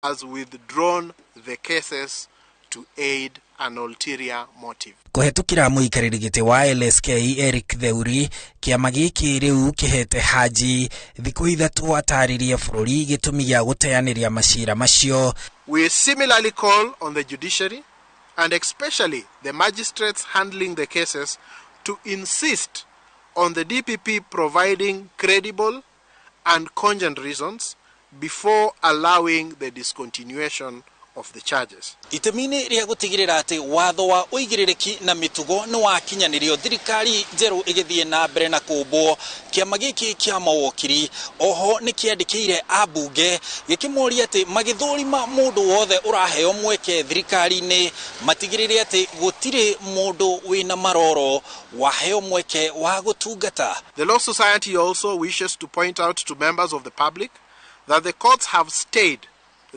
Has withdrawn the cases to aid an ulterior motive. Kũhetũkĩra mũikarĩri gĩtĩ wa LSK Eric Theuri, kĩama gĩkĩ rĩu kĩhete Haji thikũ 3 atarĩrie bũrũri gĩtũmi gĩa gũteanĩria macira macio. We similarly call on the judiciary and especially the magistrates handling the cases to insist on the DPP providing credible and cogent reasons before allowing the discontinuation of the charges. Itemi-inĩ rĩa gũtigĩrĩra atĩ watho wa ũigĩrĩrĩki na mĩtugo nĩ wakinyanĩrio, thirikari njerũ ĩgĩthiĩ na mbere na kũmbwo. Kĩama gĩkĩ kĩa mawokiri oho nĩ kĩandĩkĩire ambunge gĩkĩmoria atĩ magĩthũrima mũndũ wothe ũraheo mweke thirikari-inĩ matigĩrĩre atĩ gũtirĩ mũndũ wĩna maroro waheo mweke wa gũtungata. The Law Society also wishes to point out to members of the public that the courts have stayed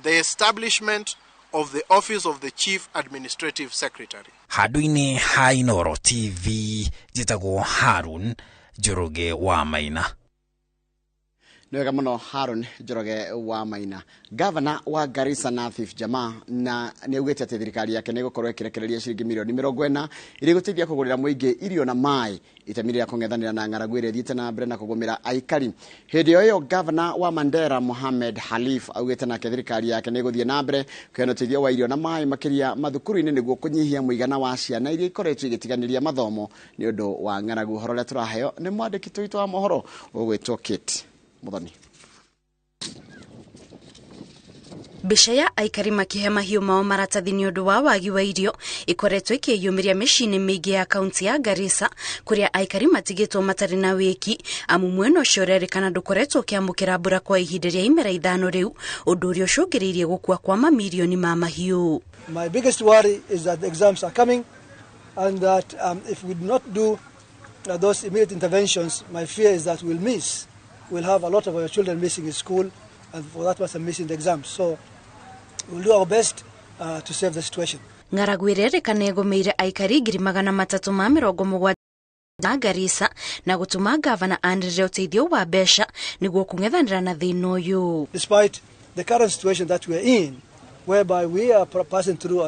the establishment of the office of the Chief Administrative Secretary. Handũ-inĩ ha Inooro TV, njĩtagwo Harun Njoroge wa Maina. Nĩ wega mũno Harun Njoroge wa Maina. Gavana wa Garissa Nathif Jama na nĩ augĩte atĩ thirikari yake nĩ ĩgũkorwo ĩkĩrekereria ciringi mirioni 40 iria igũteithia kũgũrĩra mũingĩ irio na maĩ itemi rĩa kũng'ethanĩra na ng'aragu ĩrĩa ĩthiĩte na mbere na kũgũmĩra aikari. Hĩndĩ o ĩyo Gavana wa Mandera Mohamed Halif augĩte nake thirikari yake nĩ ĩgũthiĩ na mbere kũheana ũteithio wa irio na maĩ makĩria mathukuru-inĩ nĩguo kũnyihia mũigana wa ciana iria ikoretwo igĩtiganĩria mathomo nĩ ũndũ wa ng'aragu. Ũhoro ũrĩa tũraheo nĩ mwandĩki witũ wa mohoro ũgwĩtwo Kate Muthoni. Mbica ya aikari makĩhe mahiũ mao maratathi nĩ ũndũ wa wagi wa irio ikoretwo ikĩyumĩria mĩciĩ-inĩ mĩingĩ ya kaunti ya Garissa kũrĩa aikari matigĩtwo matarĩ na wĩki amu mwena ũcio ũrerĩkana ndũkoretwo ũkĩamũkĩra mbura kwa ihinda rĩa imera 5 rĩu, ũndũ ũrĩa ũcũngĩrĩirie gũkua kwa mamirioni ma mahiũ. My biggest worry is that the exams are coming and that if we do not do those immediate interventions, my fear is that we'll miss. We'll have a lot of our children missing school and for that matter missing the exams. So we'll do our best to save the situation. Ng'aragu ĩrĩa ĩrĩkana ĩgũmĩire aikari 370,000 Garissa na gũtũma gavana anĩrĩre ũteithio wa mbeca nĩguo kũng'ethanĩra na thĩna ũyũ. Despite the current situation that we are in, whereby we are passing through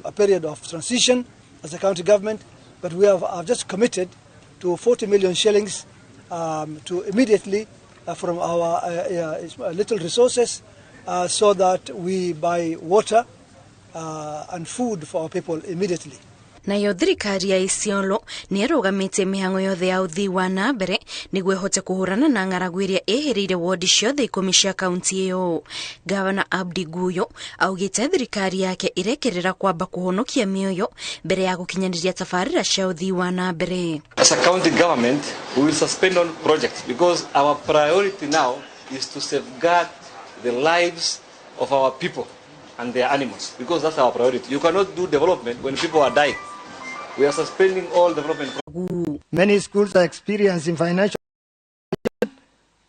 a period of transition as a county government, but we have just committed to 40 million shillings to immediately from our little resources so that we buy water and food for our people immediately. Nayo thirikari ya Isiolo nĩ ĩrũgamĩtie mĩhang'o yothe ya ũthii wa na mbere nĩguo ĩhote kũhũrana na ng'aragu ĩrĩa ĩhĩrĩire wodi ciothe 10 cia kaunti ĩyo. Gavana Abdi Guyo augĩte thirikari yake ĩrekĩrĩra kwamba kũhonokia mĩoyo mbere ya gũkinyanĩria tabarĩra cia ũthii wa na mbere. As a county government, we will suspend on projects because our priority now is to safeguard the lives of our people and their animals, because that's our priority. You cannot do development when people are dying. We are suspending all development. Many schools are experiencing financial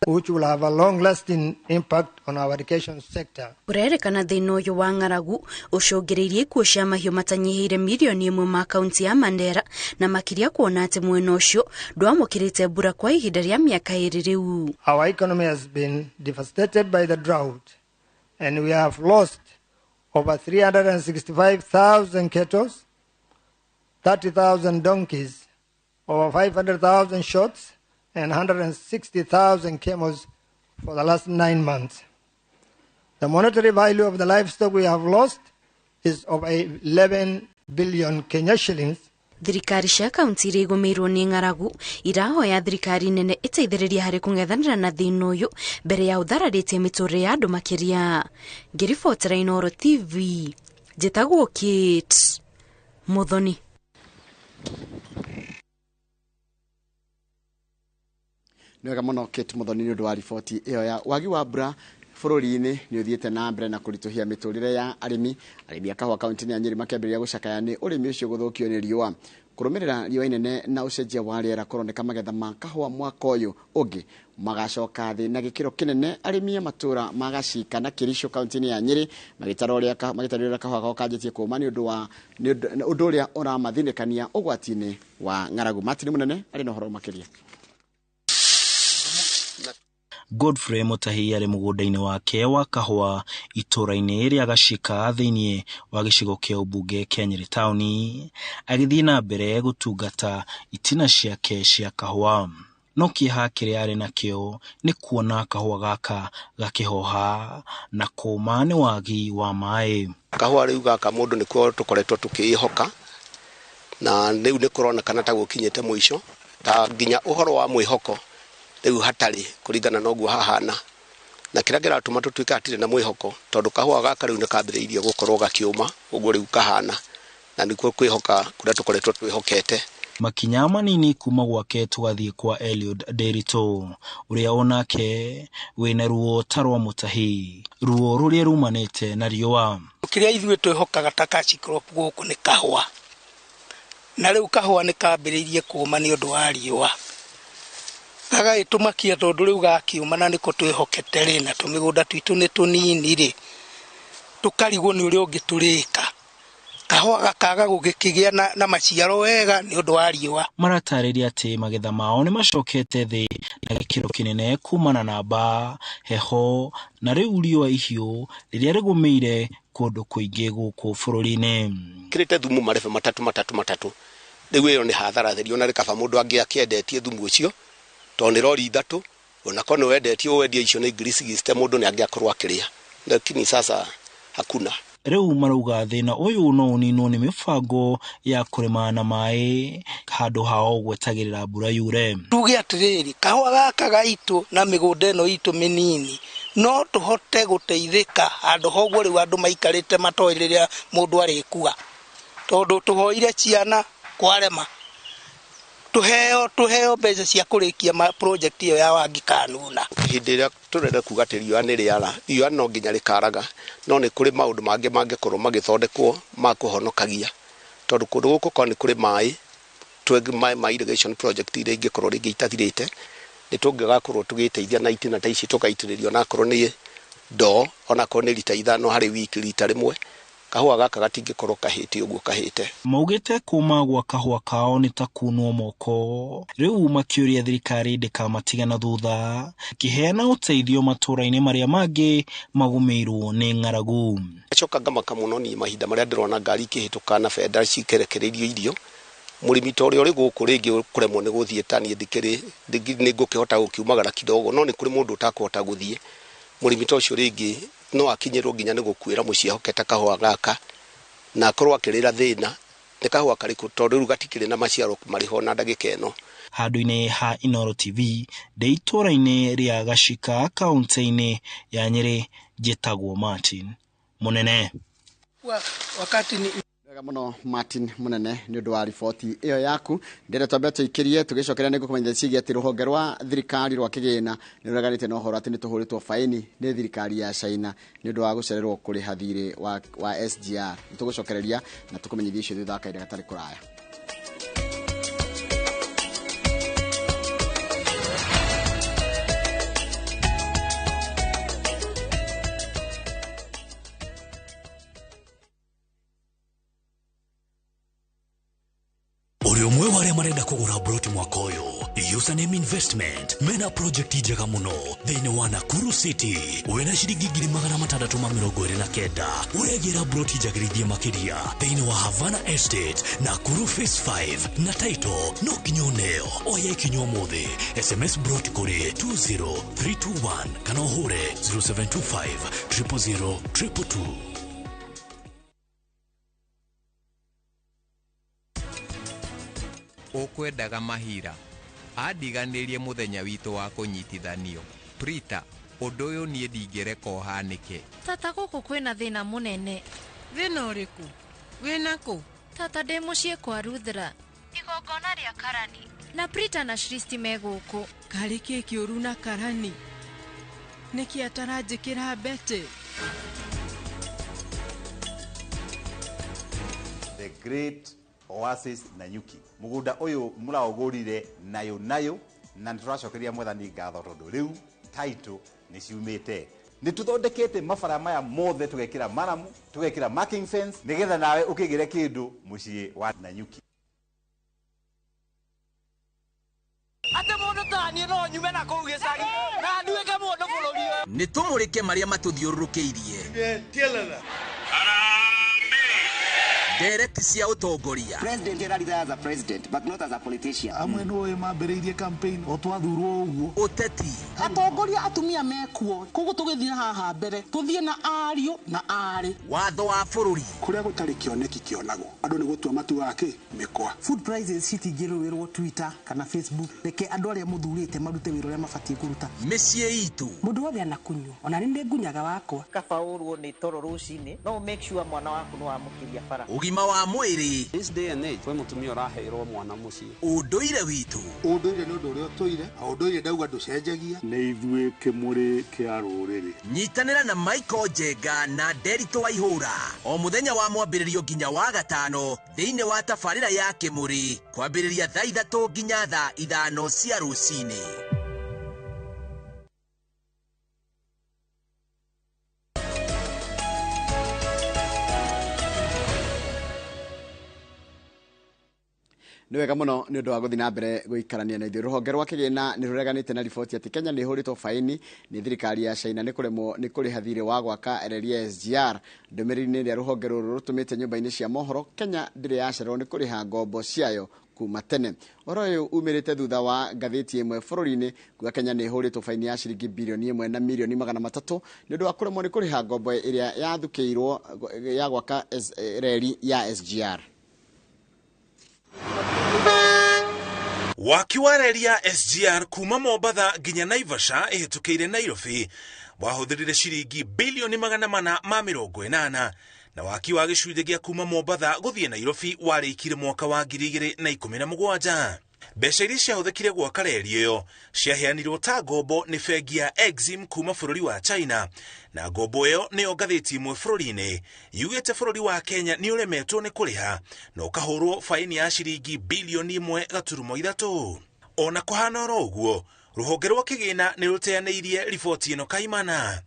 which will have a long-lasting impact on our education sector. Kũrerĩkana thĩna ũyũ wa ng'aragu ũcũngĩrĩirie ikuũ cia mahiũ matanyihĩire mirioni 1 ma kaunti ya Mandera na makĩria kuona atĩ mwena ũcio ndwamũkĩrĩte mbura kwa ihinda rĩa mĩaka 2 rĩu. Our economy has been devastated by the drought and we have lost over 365,000 cattle, 30,000 donkeys, over 500,000 shots, and 160,000 camels for the last 9 months. The monetary value of the livestock we have lost is over 11 billion Kenya shillings. Thirikari cia kaunti iria igũmĩirwo nĩ ng'aragu irahoya thirikari nene ĩteithĩrĩrie harĩ kũng'ethanĩra na thĩna ũyũ mbere ya ũthararĩtie mĩtũrĩre ya andũ makĩria. Ngĩribotera Inooro TV, njĩtagwo Kate Muthoni. Nĩ wega mũno Kate Muthoni nĩ ũndũ wa riboti ĩyo ya wagi wa mbura bũrũri-inĩ nĩ ũthiĩte na mbere na kũritũhia mĩtũrĩre ya arĩmi. Arĩmi a kahũa kaunti-inĩ ya Nyeri makĩambĩrĩria gũcakaya nĩ ũrĩmi ũcio gũthũkio nĩ riũa. Kũrũmĩrĩra riũa inene na ũcenjia wa rĩera kũroneka magetha ma kahũa mwaka ũyũ ũngĩ magacoka thĩ na gĩkĩro kĩnene. Arĩmi a matũũra ma Gacika na Kĩricũ kaunti-inĩ ya Nyeri magĩtara ũrĩa kahũa kao kanjĩtie kũũma nĩ ũndũ wa ũndũ ũrĩa ũramathinĩkania ũgwati-inĩ wa ng'aragu. Martin Mũnene arĩ na ũhoro makĩria. Godfrey Mutahi arĩ mũgũnda-inĩ wake wa kahũa itũũra-inĩ rĩa Gacika thĩinĩ wa gĩcigo kĩa ũmbunge kĩa Nyĩrĩ taũni, agĩthiĩ na mbere gũtungata itina ciake cia kahũa. No kĩeha kĩrĩa arĩ nakĩo nĩ kuona kahũa gaka gakĩhoha na kũma nĩ wagi wa maĩ. Kahũa rĩu gaka mũndũ nĩkuo tũkoretwo tũkĩĩhoka, na rĩu nĩ kũronekana ta gũkinyĩte mũico, ta nginya ũhoro wa mwĩhoko rĩu hatarĩ kũringana na ũguo hahana. Na kĩrĩa kĩratũma tũtuĩke hatirĩ na mwĩhoko tondũ kahũa gaka rĩu nĩ kambĩrĩirie gũkorwo gakĩũma ũguo rĩu kahana, na nĩkuo kwĩhoka kũrĩa tũkoretwo twĩhokete. Makinya manini kuma gwake tũgathiĩ kwa Eliud Nderitu ũrĩa onake wĩna ruo ta rwa Mutahi, ruo rũrĩa rumanĩte na riũa. Kĩrĩa ithuĩ twĩhokaga ta cash crop gũkũ nĩ kahũa, na rĩu kahũa nĩ kambĩrĩirie kũũma nĩ ũndũ wa riũa, gagagĩtũmakia tondũ rĩu gakiũma na nĩko twĩhokete rĩ, na tũmĩgũnda twitũ nĩ tũnini rĩ, tũkarigwo nĩ ũrĩa ũngĩ tũrĩka. Kahũa gakaga gũgĩkĩgĩa na maciaro wega nĩ ũndũ wa riũa. Maratarĩria atĩ magetha mao nĩ macokete thĩ na gĩkĩro kĩnene kumana na mbaa, heho na rĩu riũa ihiũ rĩrĩa rĩgũmĩire kũndũ kũingĩ gũkũ bũrũri-inĩ. Kĩrĩte thumu marebe matatũ matatũ matatũ, rĩu ĩyo nĩ hathara theri, ona rĩ kaba mũndũ angĩakĩendetie thumu ũcio tondũ nĩ rori ithatũ, ona korwo nĩ wendetie wendie icio nĩ ngiri 60 mũndũ nĩ angĩakorwo akĩrĩa, lakini sasa hakuna. Rĩu marauga thĩna ũyũ no ũninwo nĩ mĩbango ya kũrĩma na maĩ handũ hao gwetagĩrĩra mbura yure. Tuge atĩrĩrĩ, kahũa gaka gaitũ na mĩgũnda ĩno itũ mĩnini no tũhote gũteithĩka handũ hoguo rĩu andũ maikarĩte matoĩ rĩrĩa mũndũ arĩkua, tondũ tũhoire ciana kwarema, tũheo mbeca cia kũrĩkia project ĩyo ya Wangi Kanuna. Hĩndĩ ĩrĩa tũrenda kuga atĩ riũa nĩ rĩara, riũa no nginya rĩkaraga, no nĩ kũrĩ maũndũ mangĩ mangĩkorwo magĩthondekwo ma kũhonokagia, tondũ kũndũ gũkũ korwo nĩ kũrĩ maĩ, maĩ ma irrigation project iria ingĩkorwo rĩngĩ itathirĩte, nĩ tũngĩgakorwo tũgĩteithia na itina ta ici tũgaitĩrĩrio onakorwo nĩ ndoo, onakorwo nĩ rita 5 harĩ wiki rita rĩmwe, kahũa gaka gatingĩkorwo kahĩte ũguo kahĩte. Maugĩte kũma gwa kahũa kao nĩ ta kunwo moko, rĩu makĩũria thirikari ndĩkamatiga na thutha ĩkĩheana ũteithio matũũra-inĩ marĩa mangĩ magũmĩirwo nĩ ng'aragu. Acoka ngamaka mũno niĩ mahinda marĩa ndĩrona ngari ikĩhĩtũka na bendera cikerekereirio irio, mũrĩmi ta ũrĩa ũrĩ gũkũ rĩngĩ kũremwo nĩ gũthiĩ ta niĩ ndikĩrĩ nĩ ngũkĩhota gũkiumagara kidogo, no nĩ kũrĩ mũndũ ũtakũhota gũthiĩ. Mũrĩmi ta ũcio rĩngĩ no akinyĩrwo nginya nĩ gũkuĩra mũciĩ ehokete kahũa gaka, na akorwo akĩrĩra thĩna nĩ kahũa karĩkũ, tondũ rĩu gatikĩrĩ na maciaro marĩho na ndagĩka ĩno. Handũ-inĩ ha Inooro TV ndĩ itũũra-inĩ rĩa Gacika kaũntĩ-inĩ ya Nyĩrĩ, njĩtagwo Martin Mũnene. Wakati ni wega mũno Martin Mũnene nĩ ũndũ wa riboti ĩyo yaku. Ndĩrenda twambe tũikĩrie tũgĩcokeria nĩ ngũkũmenyithia ciĩgiĩ atĩ rũhonge rwa thirikari rwa kĩgĩna nĩ rũreganĩte na ũhoro atĩ nĩ tũhũrĩtwo baini nĩ thirikari ya China nĩ ũndũ wa gũcererwo kũrĩha thirĩ wa SGR. Nĩ tũgũcokereria na tũkũmenyithia icio thutha wa kahinda gatarĩ kũraya. Uri umwe wa aria marenda kugura broti mwaka uyu, Username Investment mena project njega muno thiini wa Nakuru City wena ciringi 629 uregira broti njagirithie makiria thiini wa Havana Estate Nakuru Phase 5 na title no nginya uneo oya ikinya umuthi SMS broti kuri 20321 kana uhure 0725 000 222. Ukwendaga mahira andiganirie muthenya witũ wa kũnyitithanio. Prita, ũndũ ũyũ niĩ ndingĩreka ũhanĩke. Tata, gũkũ kwĩna thĩna mũnene. Thĩna ũrĩkũ? Wĩna kũ? Tata, ndĩ mũciĩ kwa Ruthra, igongona rĩa Karani, na Prita na Shristi me gũkũ. Karĩ kĩ kĩũru na Karani? Nĩkĩ ataranjĩkĩra mbete? The Great Oasis Nanyuki mugunda uyu muraugurire nayo nayo na nituracokeria mwathani ngatho tondu riu title ni ciumite. Ni tuthondekete mabara maya mothe, tugekira maramu, tugekira marking fence nigetha nawe ukigire kindu mucii wa Nanyuki. Ate mundu ta Ona niĩ no nyume na kũu gĩcagi na nduĩke mũndũ bũrũri ũyũ. Nĩ tũmũrĩke marĩa matũthiũrũrũkĩirie. Ndereti cia ũtongoria. President era as a president but not as a politician. Amwe nĩ mambĩrĩirie campaign o twathurwo ũguo. Ũteti. Atongoria atumia mekuo koguo tũgĩthiĩ haha mbere tũthiĩ na ariũ na aarĩ. Watho wa bũrũri. Kũrĩa gũtarĩ kĩoneki kĩonagwo andũ nĩ gũtua matuaga kĩ mĩkwa. Food prices citingĩrũĩrwo Twitter kana Facebook. Reke andũ arĩa mũthurĩte marute wĩra ũrĩa mabatiĩ kũruta. Mĩciĩ itũ. Mũndũ wothe anakunywo ona nĩ ngunyaga wakwa. Kaba ũrwo nĩ toro rũcinĩ no make sure mwana waku nĩ wamũkĩria bara. Ũgima wa mwĩrĩ. This day and age kwĩ mũtumia ũraheirwo mwana mũciĩ. Ũndũire witũ. Ũndũire nĩ ũndũ ũrĩa ũtũire na ũndũire ndauga ndũcenjagia. Nĩ ithuĩ kĩmũrĩ kĩa rũrĩrĩ. Nyitanĩra na Michael Njenga na Nderitu Waihũra o mũthenya wa mwambĩrĩrio nginya wa gatano thĩinĩ wa tabarĩra ya Kĩmũrĩ kwambĩrĩria thaa 3 nginya thaa 5 cia rũcinĩ. Nĩ wega mũno nĩ ũndũ wa gũthiĩ na mbere gũikarania na ithuĩ. Rũhonge rwa kĩgĩna nĩ rũreganĩte na riboti atĩ Kenya nĩ ĩhũrĩtwo faini nĩ thirikari ya China nĩ kũremwo nĩ kũrĩha thirĩ wa gwaka reri ya SGR. Ndũmĩrĩri-inĩ ĩrĩa rũhonge rũrũ rũtũmĩte nyũmba-inĩ cia mohoro, Kenya ndĩrĩ yacererwo nĩ kũrĩha ngombo ciayo kuma tene. Ũhoro ũyũ umĩrĩte thutha wa ngathĩti ĩmwe bũrũri-inĩ kuga Kenya nĩ ĩhũrĩtwo faini ya ciringi birioni 1 na milioni 300 nĩ ũndũ wa kũremwo nĩ kũrĩha ngombo ĩrĩa yathukĩirwo ya gwaka reri ya SGR. Waki wa reri ya SGR kuma Mombatha nginya Naivasha ĩhĩtũkĩire Nairobi wahũthĩrire ciringi bilioni 480 na waki wa gĩcunjĩ gĩa kuma Mombatha gũthiĩ Nairobi warĩkire mwaka wa 2017. Mbeca iria ciahũthĩkire gwaka reri ĩyo ciaheanirwo ta ngombo nĩ bengi ya Exim kuma bũrũri wa China, na ngombo ĩyo nĩyo ngathĩti ĩmwe bũrũri-inĩ yugĩte bũrũri wa Kenya nĩ ũremetwo nĩ kũrĩha na ũkahũrwo faini ya ciringi bilioni 1.3. Ona kũhana oro ũguo, rũhonge rwa kĩgĩna nĩ rũteanĩirie riboti ĩno kaimana.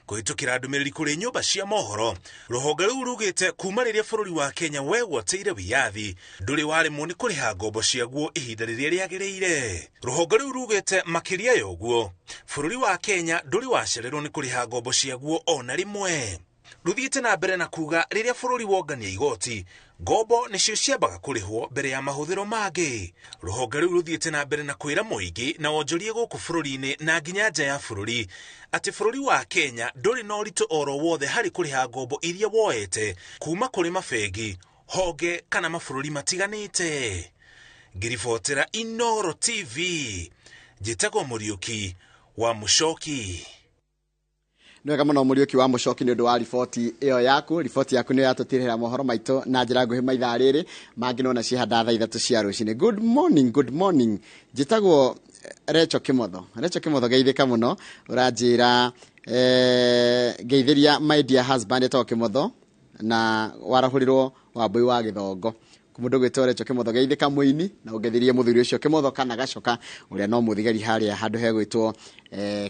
Kũhĩtũkĩra ndũmĩrĩri kũrĩ nyũmba cia mohoro, rũhonge rũu rugĩte kuma rĩrĩa bũrũri wa Kenya wegwatĩire wĩyathi ndũrĩ waremwo nĩ kũrĩha ngombo ciaguo ihinda rĩrĩa rĩagĩrĩire. Rũhonge rũu rugĩte makĩria ya ũguo, bũrũri wa Kenya ndũrĩ wacererwo nĩ kũrĩha ngombo ciaguo ona rĩmwe. Rũthiĩte na mbere na kuga rĩrĩa bũrũri wongania igoti, ngombo nĩcio ciambaga kũrĩhwo mbere ya mahũthĩro mangĩ. Rũhonge rũu rũthiĩte na mbere na kwĩra mũingĩ na wonjorie gũkũ bũrũri-inĩ na nginya nja ya bũrũri atĩ bũrũri wa Kenya ndũrĩ na ũritũ oro wothe harĩ kũrĩha ngombo iria woete kuma kũrĩ mabengi, honge kana mabũrũri matiganĩte. Ngĩribotera Inooro TV, njĩtagwo Mũriũki wa Mũcoki. Nĩ wega mũno Mũriũki wa Mũcoki nĩ ũndũ wa riboti ĩyo yaku. Riboti yaku nĩyo yatũtirĩra mohoro maitũ na njĩra nguhĩ maithaa rĩrĩ mangĩ nona cihanda thaa 3 cia rũcinĩ. Good morning, good morning. Njĩtagwo Recho Kimotho. Recho Kimotho geithĩka mũno, ũranjĩra ngeithĩria my dear husband etagwo Kimotho na warahũrirwo Wambui wa Gĩthongo. Mũndũ gwĩtwo Recho Kimotho geithĩka mũini na ũngeithirie mũthuri ũcio Kimotho kana Gacoka ũrĩa no mũthigari harĩa handũ hegwĩtwo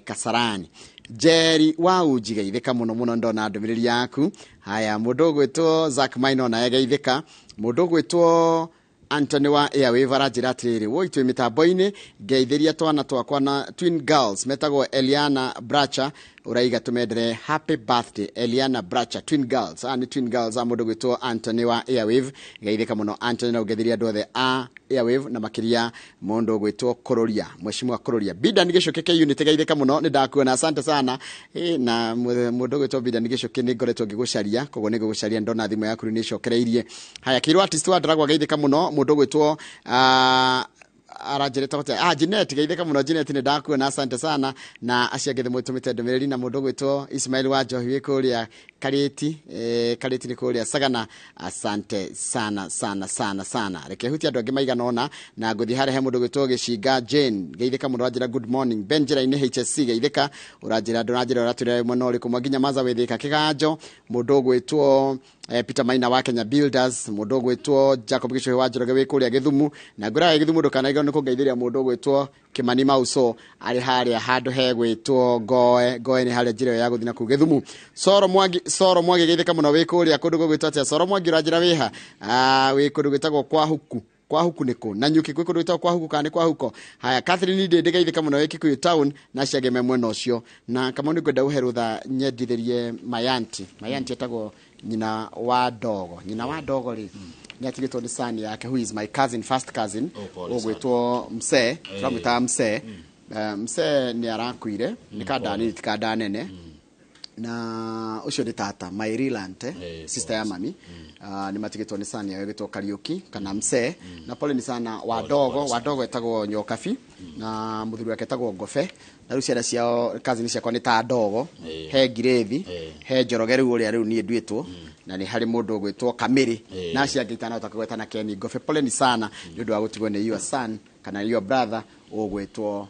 Kasarani. Jerry wa Uji geithĩka mũno mũno ndona ndũmĩrĩri yaku. Haya, mũndũ ũgwĩtwo Zack Maino naye geithĩka. Mũndũ ũgwĩtwo Anthony wa Airwave aranjĩra atĩrĩrĩ, woi twĩ mĩtambo-inĩ ngeithĩria twana twakwa na twin girls metagwo Eliana Bracha, ũraiga tũmendere happy birthday Eliana Bracha, twin girls. Nĩ twin girls a mũndũ gwĩtwo Anthony wa Airwave. Geithĩka mũno Anthony na ũngeithĩria andũ othe a Airwave na makĩria mũndũ gwĩtwo Kũrũria, mheshimiwa Kũrũria. Bidan Gĩcũkĩ K unit geithĩka mũno, nĩ ndakuona, asante sana. Na mũndũ gwĩtwo Bidan Gĩcũkĩ nĩ ngoretwo ngĩgũcaria, koguo nĩ ngũgũcaria ndona thimũ yaku nĩ icokereirie. Haya, Kĩirũ artist wa Ndaragwa geithĩka mũno, mũndũ gwĩtwo aranjĩrĩte gũte Jeanette geithĩka mũno Jeanette, nĩ ndakuona, asante sana. Na acio angĩ mũtũmĩte ndũmĩrĩri, na mũndũ gwĩtwo Ismail wa Njohi wĩ kũrĩa Karĩti, Karĩti nĩ kũrĩa Sagana, asante sana sana sana sana. Reke hutie andũ angĩ maigana ũna na ngũthiĩ harĩa he mũndũ gwĩtwo Gĩcinga Jane geithĩka mũno, ũranjĩra good morning. Ben njĩra-inĩ HSC geithĩka, ũranjĩra ndũranjĩra ũratwĩra mwena ũrĩkũ, Mwangi Nyamaza wĩ Thĩka Kĩganjo, mũndũ ũgwĩtwo Peter Maina wa Kenya Builders, mũndũ ũgwĩtwo Jacob Gĩcũhĩ wa Njoroge wĩ kũrĩa Gĩthumu, na ngũraga Gĩthumu ndũkanaigua nĩ kũngeithĩria mũndũ ũgwĩtwo Kimani Mauso arĩ harĩa handũ hegwĩtwo Ngoe. Ngoe nĩ harĩa njĩra ĩyo ya gũthiĩ na kũu Gĩthumu. Soro Mwangi, Soro Mwangi geithĩka mũno wĩ kũrĩa kũndũ gũgwĩtwo atĩa? Soro Mwangi ũranjĩra wĩha? Wĩ kũndũ gwĩtagwo kwa Huku. Kwa huku nĩkũ na nyuki gwĩ kũndũ gwĩtagwo kwa huku kana nĩ kwa huko. Haya, Catherine Ndĩ ndĩgeithĩka mũno wĩ Kikuyu town na ciageme mwena ũcio. Na Kamau nĩngwenda ũhe rũtha nyendithĩrie Mayanti. Mayanti etagwo nyina wa Ndogo. Nyina wa Ndogo rĩ nĩ atigĩtwo nĩ son yake who is my cousin, first cousin, ũgwĩtwo Msee, tũramwĩtaga Msee. Msee nĩ arakuire, nĩ kanda nini ti kanda nene. Na ũcio nĩ tata, my real aunt, sister ya mami. Nĩ matigĩtwo nĩ son yao ĩgĩtwo Kariũki kana Msee. Na pole ni sana wa Ndogo. Wa Ndogo etagwo Nyokabi na mũthuri wake etagwo Ngobe. Na rĩu ciana ciao cousin ciakwa nĩ ta Ndogo, he Ngirĩthi, he Njoroge rĩu ũrĩa rĩu niĩ nduĩtwo, na nĩ harĩ mũndũ ũgwĩtwo Kamĩrĩ na acio angĩ itanahota kũgweta na Ken Ngobe. Pole ni sana nĩ ũndũ wa gũtigwo nĩ your son kana your brother ũgwĩtwo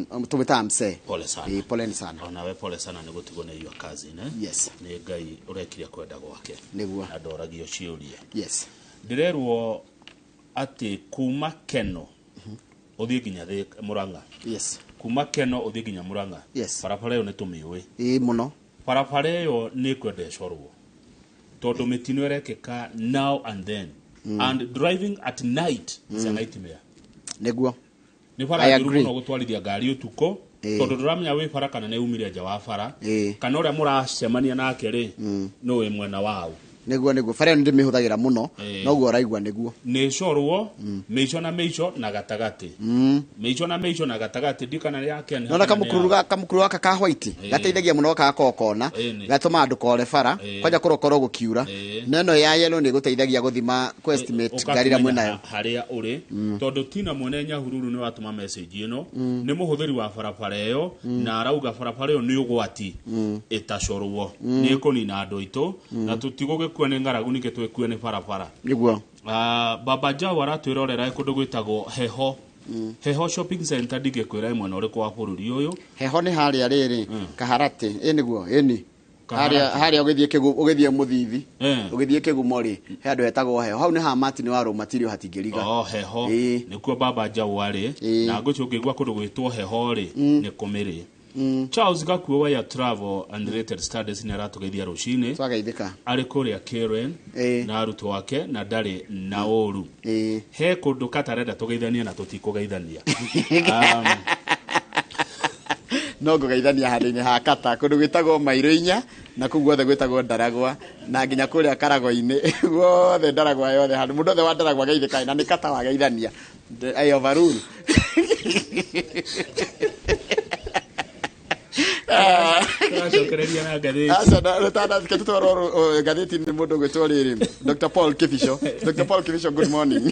tũmwĩtaga Msee. Pole sana. Pole ni sana. Onawe pole sana nĩ gũtigwo nĩ your cousin, eh? Yes. Nĩ Ngai ũrekire kwenda gwake. Nĩguo. Na ndoragio ciũria. Yes. Ndĩrerwo atĩ kuma Keno ũthiĩ nginya Murang'a. Yes. Kuma Keno ũthiĩ nginya Murang'a. Yes. Barabara ĩyo nĩ tũmĩũĩ. Ĩĩ mũno. Barabara ĩyo nĩ ĩkwenda ĩcorwo tondũ mĩtino ĩrekĩka now and then. And driving at night is a nightmare. Nĩguo. Nĩ bara njũru mũno gũtwarithia ngari ũtukũ tondũ ndũramenya wĩ bara kana nĩ umire nja wa bara kana ũrĩa mũracemania nake rĩ nĩ wĩ mwena wao. Nĩguo nĩguo bara ĩyo nĩndĩmĩhũthagĩra mũno noguo ũraigua nĩguo. Nĩ ĩcorwo mĩico na mĩico na gatagatĩ. Mĩico na mĩico na gatagatĩ ndikana ya Ken. Nona kamũkuru gaka ka white gateithagia mũno gaka kona gatũmaga ndũkore bara kwanja kũrokorwo gũkiura. Na ĩno ya yellow nĩ ĩgũteithagia gũthima kũ estimate ngari ĩrĩa mwĩnayo harĩa ũrĩ tondũ Tina mwene Nyahururu nĩ watũma message ĩno nĩ mũhũthĩri wa barabara ĩyo na arauga barabara ĩyo nĩ ũgwati ĩtacorwo nĩ ĩkũnina andũ aitũ na tũtigũgĩkua nĩ ng'aragu ningĩ twĩkue nĩ barabara. Nĩguo. Baba Jau aratwĩrorera kũndũ gwĩtagwo Heho. Heho shopping center ndingĩkwĩra mwena ũrĩkũ wa bũrũri ũyũ. Heho nĩ harĩa rĩrĩ Kaharatĩ. Ĩ nĩguo ĩni. Harĩa ũgĩthiĩ Mũthithi ũgĩthiĩ Kĩgumo rĩ he handũ hetagwo Heho. Hau nĩ ha Martin wa Rũmatirio hatingĩriga. Oh, Heho nĩkuo Baba Jau arĩ na ngũcio ũngĩigua kũndũ gwĩtwo Heho rĩ nĩ kũmĩrĩ. Charles Gakuo wa ya Travel and Related Studies nĩ aratũgeithia rũcinĩ. Twageithĩka. Arĩ kũrĩa Karen na arutwo ake na ndarĩ na ũru. He kũndũ katarenda tũgeithanie na tũtikũgeithania. No ngũgeithania handũ-inĩ ha Kata kũndũ gwĩtagwo Mairũ inya na kũu guothe gwĩtagwo Ndaragwa na nginya kũrĩa Karago-inĩ guothe Ndaragwa yothe handũ mũndũ wothe wa Ndaragwa geithĩka na nĩ Kata wageithania. I overrule. Tũracokereria na ngathĩti. Aca rũtandathiĩ tũtwarwo ngathĩti nĩ mũndũ ũgwĩtwo rĩrĩ Dr. Paul Kibicho. Dr. Paul Kibicho, good morning.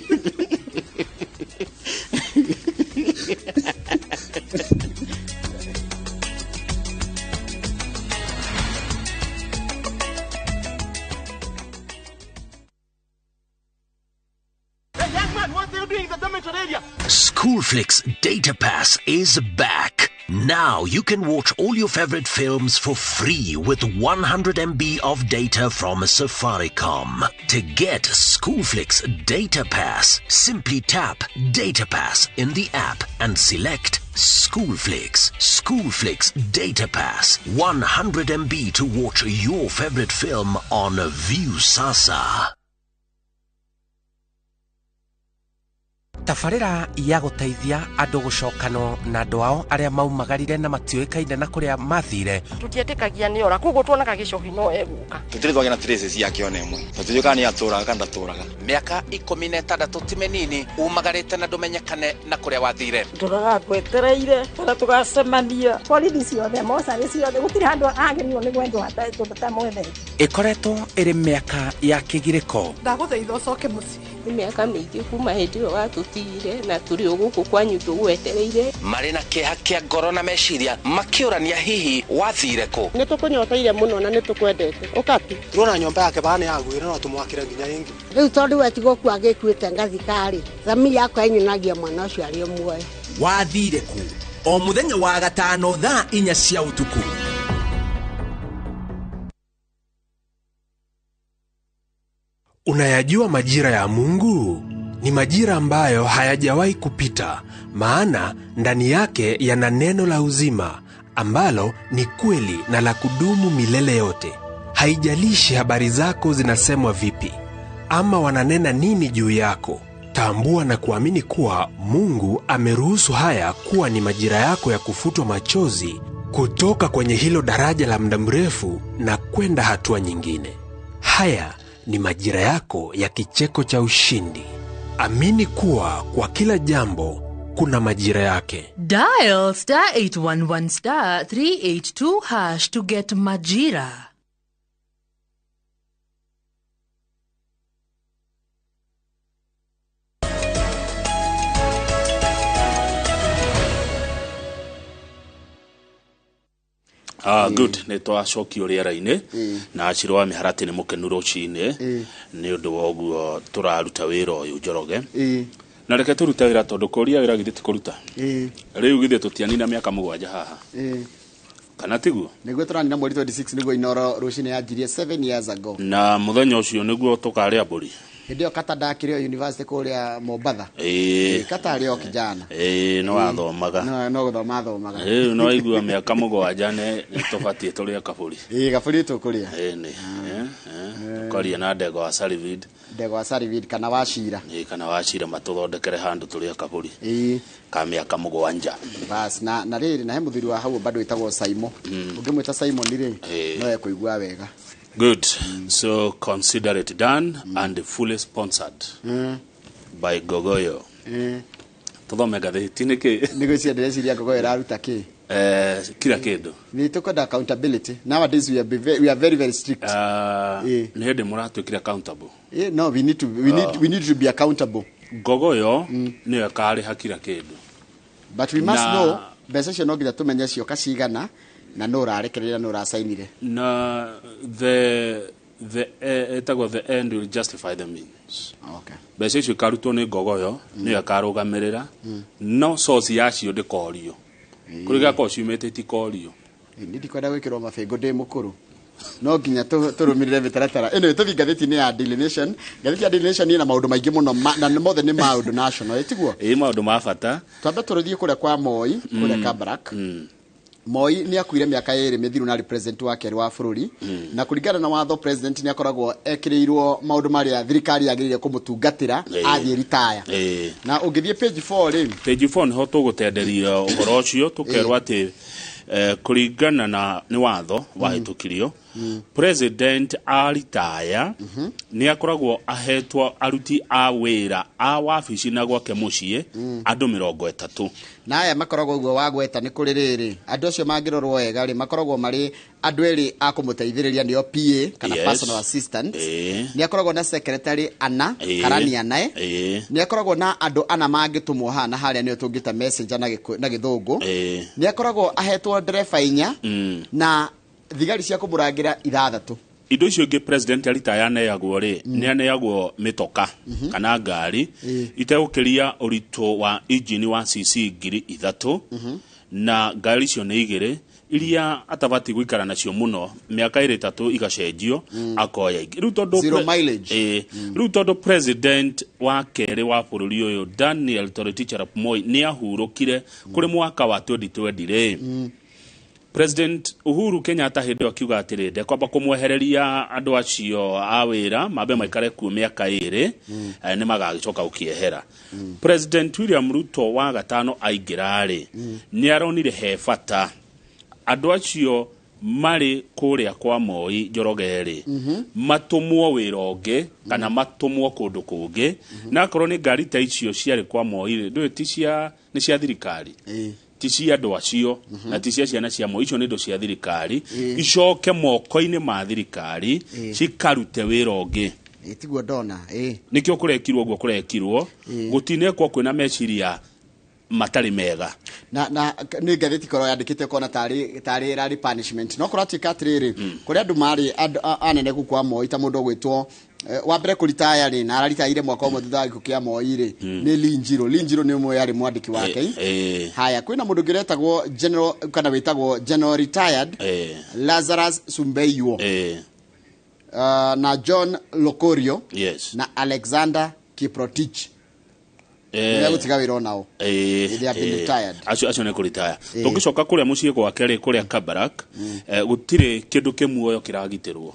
Schoolflix Data Pass is back. Now you can watch all your favorite films for free with 100 MB of data from Safaricom. To get Schoolflix Data Pass, simply tap Data Pass in the app and select Schoolflix. Schoolflix Data Pass, 100 MB to watch your favorite film on Viusasa. Tabarĩra ya gũteithia andũ gũcokanwo na andũ ao arĩa maumagarire na matiũĩkaine na kũrĩa mathire. Tũtietĩkagia nĩ ora, koguo tuonaga gĩcohi no egũka. Tũtirĩ twagĩa na traces yake ona ĩmwe. Tũtiũĩ kana nĩ atũraga kana ndatũraga. Mĩaka 16 ti mĩnini umagarĩte na ndũmenyekane na kũrĩa wathire. Ndũraga ngwetereire kana tũgacemania. Borithi ciothe, mocarĩ ciothe, gũtirĩ handũ agĩrĩirwo nĩ gwendwo hatamwendete. Ĩkoretwo ĩrĩ mĩaka ya kĩgirĩko. Ndagũthaitha ũcoke mũciĩ. Nĩ mĩaka mĩingĩ kuma hĩndĩ ĩyo watũtigire na tũrĩ o gũkũ kwanyu tũgwetereire. Marĩ na kĩeha kĩa ngoro na meciria makĩũrania hihi wathire kũ. Nĩ tũkũnyoteire mũno na nĩ tũkwendete. Ũka tu. Turona nyũmba yake bana yagwĩre no tũmwakĩre nginya ĩngĩ. Rĩu tondũ we tigũkua agĩkuĩte ngathika-rĩ, thamiri yakwa ĩnyonagia mwana ũcio arĩ o muoyo. Wathire kũ? O mũthenya wa gatano thaa 4 cia ũtukũ. Unayajua majira ya Mungu? Ni majira ambayo hayajawahi kupita, maana ndani yake yana neno la uzima ambalo ni kweli na la kudumu milele yote. Haijalishi habari zako zinasemwa vipi ama wananena nini juu yako, Tambua na kuamini kuwa Mungu ameruhusu haya kuwa ni majira yako ya kufutwa machozi kutoka kwenye hilo daraja la muda mrefu na kwenda hatua nyingine. Haya ni majira yako ya kicheko cha ushindi. Amini kuwa kwa kila jambo kuna majira yake. Dial star 811 star 382 hash to get Majira. Ah, good. Nä twacokio rĩera-inĩ na Acirũ wa Mĩharatĩ nĩ mũkenu rũcinĩ nĩ ũndũ wa ũguo tũraruta wĩra ũyũ Njoroge. Na reke tũrute wĩra tondũ kũria wĩra githĩ ti kũruta. Rĩu githĩ tũtianina mĩaka 7 haha. Kana tiguo? Nĩguo tũranina mweri 26 nĩguo Inoro rũcinĩ yanjirie 7 years ago. Na mũthenya ũcio nĩguo tũkarĩa mbũri. Hĩndĩ ĩyo Kata ndakĩrĩ o university kũrĩa Mombatha. Kata arĩ o kijana. No athomaga. No gũthoma athomaga. Rĩu no aigua mĩaka 7 nĩ tũbatiĩ tũrĩe kabũri. Kabũri tũkũrĩa. Nĩ. Tũkaria na Ndegwa wa Sarivid. Ndegwa wa Sarivid kana wa Cira. Kana wa Cira matũthondekere handũ tũrĩe kabũri. Ka mĩaka 7. Bas na rĩrĩ na he mũthuri wa hau bado wĩtagwo Saimo. Ũngĩmwĩta Simon rĩ no ekũigua wega. Good. So consider it done and fully sponsored by Gogoyo. Tuthome ngathĩti nĩkĩ? Nĩ gwĩciria ndĩreciria Gogoyo ĩraruta kĩ? Kila kĩndũ. Nĩ tũkwenda accountability. Nowadays we are very very strict. Nĩ hĩndĩ mũratuĩkire accountable. No, we need to we need to be accountable. Gogoyo nĩyo ĩkarĩha kila kĩndũ. But we must know mbeca icio no nginya tũmenye cioka cigana na no ũrarekereria no ũracainire. Na the etagwo the end will justify the means. Okay. Mbeca icio ikarutwo nĩ Ngogoyo nĩyo ĩkarũgamĩrĩra no source yacio ndĩkorio. Kũrĩa igakorwo ciumĩte itikorio. Nĩ ndikwenda gwĩkĩrwo mabĩngũ ndĩ mũkũrũ. No nginya tũrũmĩrĩre mĩtaratara. Anyway, tũthiĩ ngathĩti-inĩ ya Daily Nation. Ngathĩti ya Daily Nation ĩna maũndũ maingĩ mũno na mothe nĩ maũndũ national, tiguo? Maũndũ ma bata. Twambe tũrĩthiĩ kũrĩa kwa Moi, kũrĩa Kabarak. Moi nĩ akuire mĩaka 2 mĩthiru na president wa kerĩ wa bũrũri. Na kũringana na watho president nĩ akoragwo ekĩrĩirwo maũndũ marĩa thirikari yagĩrĩire kũmũtungatĩra athiĩ ritaya. Na ũngĩthiĩ page 4 rĩ, page 4 nĩho tũgũtenderia ũhoro ũcio tũkerwo atĩ kũringana na nĩ watho wahĩtũkirio president aritaya nĩ akoragwo ahetwo aruti a wĩra a wabici na gwake mũciĩ andũ 30. Na aya makoragwo ũguo wagweta nĩ kũrĩ rĩrĩ andũ acio mangĩrorwo wega rĩ makoragwo marĩ andũ erĩ a kũmũteithĩrĩria nĩo PA kana personal assistant. Nĩ akoragwo na secretary ana karani anae. Nĩ akoragwo na andũ ana mangĩtũmwo haha na harĩa nĩo tũngĩta messenger na gĩthũngũ. Nĩ akoragwo ahetwo ndereba 4 na thigari cia kũmũrangĩra 6. Indo icio ingĩ president aritaya aneagwo rĩ nĩ aneagwo mĩtoka kana ngari itegũkĩria ũritũ wa injini wa cc 3,000 na ngari icio nĩ 2 iria atabati gũikara nacio mũno mĩaka 3 igacenjio akoya ingĩ. Rĩu tondũ zero mileage. Rĩu tondũ president wa kerĩ wa bũrũri ũyũ Daniel Toroitich arap Moi nĩ ahurũkire kũrĩ mwaka wa 2020 rĩ, President Uhuru Kenyatta hĩndĩ ĩyo akiuga atĩrĩ ndekwamba kũmwehereria andũ acio a wĩra mambe maikare kuo mĩaka 2 nĩ magagĩcoka gũkĩehera. President William Ruto wa gatano aingĩra rĩ nĩ aronire he bata andũ acio marĩ kũrĩa kwa Moi Njoroge rĩ matũmwo wĩra ũngĩ kana matũmwo kũndũ kũngĩ. Na akorwo nĩ ngari ta icio ciarĩ kwa Moi rĩ ndũĩ ti cia nĩ cia thirikari ti cia andũ acio na ti cia ciana cia Moi, icio nĩ indo cia thirikari icoke moko-inĩ ma thirikari cikarute wĩra ũngĩ. Tiguo ndona. Nĩkĩo kũrekirwo ũguo kũrekirwo gũtinekwo kwĩna meciria matarĩ mega. Na nĩ ngathĩti korwo yandĩkĩte kona tarĩ rarĩ punishment no kũratuĩka atĩrĩrĩ kũrĩa andũ marĩ anene kũu kwa Moi ta mũndũ ũgwĩtwo wa mbere kũritaya rĩ na araritaire mwaka ũmwe thutha wa gĩkuũ kĩa Moi rĩ nĩ Linjiro. Linjiro nĩ ũmwe yarĩ mwandĩki wake. Haya, kwĩna mũndũ ũngĩ ũretagwo general kana wĩtagwo general retired Lazarus Sumbeiywo na John Lokorio na Alexander Kiprotich. Nĩ wĩra onao. They have been retired. Acio nĩ kũritaya. Tũngĩcoka kũrĩa mũciĩ gwake rĩ kũrĩa Kabarak gũtirĩ kĩndũ kĩmuoyo kĩragitĩrwo.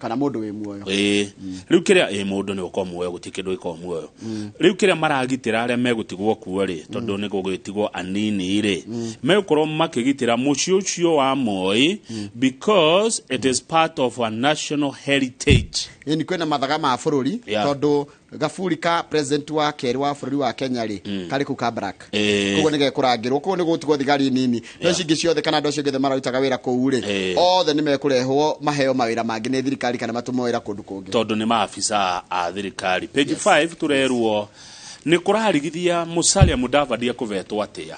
Kana mũndũ wĩ muoyo. Ĩĩ, rĩu kĩrĩa ĩ mũndũ nĩ ũkorwo muoyo, gũtirĩ kĩndũ gĩkorwo muoyo. Rĩu kĩrĩa maragitĩra arĩa megũtigwo kuo rĩ, tondũ nĩ gũgĩtigwo anini rĩ, megũkorwo makĩgitĩra mũciĩ ũcio wa Moi because it is part of a national heritage. Ĩni kwĩna mathaga ma bũrũri. Tondũ gaburi ka president wa kerĩ wa bũrũri wa Kenya rĩ, karĩ kũu Kabarak. Koguo nĩ gekũrangĩrwo, koguo nĩ gũtigwo thigari nini, no ici ingĩ ciothe kana andũ acio angĩ othe mararutaga wĩra kũu rĩ, othe nĩ mekũrehwo maheo mawĩra mangĩ nĩ thirikari kana matũmwo wĩra kũndũ kũngĩ. Tondũ nĩ maabisa a thirikari. Page 5 tũrerwo nĩ kũrarigithia Musalia Mudavadi ekũvetwo atĩa,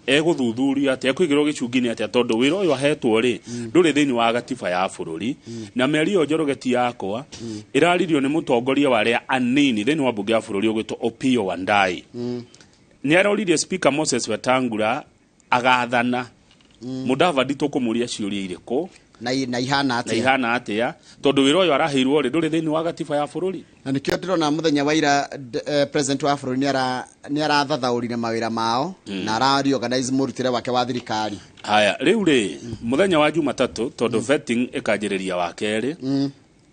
egũthuthurio atĩa, ekũigĩrwo gĩcungi-inĩ atĩa, tondũ wĩra ũyũ ahetwo rĩ, ndũrĩ thĩinĩ wa gatiba ya bũrũri. Na mĩario ĩyo, Njoroge, ti yakwa, ĩraririo nĩ mũtongoria wa arĩa anini thĩinĩ wa mbunge ya bũrũri ũgwĩtwo Opiyo Wandayi. Nĩ aroririe Speaker Moses Wetangula agathana Mudavadi tũkũmũria ciũria irĩkũ na ihana na atĩa. Ihana atĩa, tondũ wĩra ũyũ araheirwo rĩ, ndũrĩ thĩinĩ wa gatiba ya bũrũri. Na nĩkĩo ndĩrona mũthenya wa ira president wa bũrũri nĩ arathathaũrire mawĩra mao na ara reorganize mũrutĩre wake wa thirikari. Haya, rĩu rĩ, mũthenya wa Jumatatũ, tondũ vetting ĩkanjĩrĩria wa kerĩ,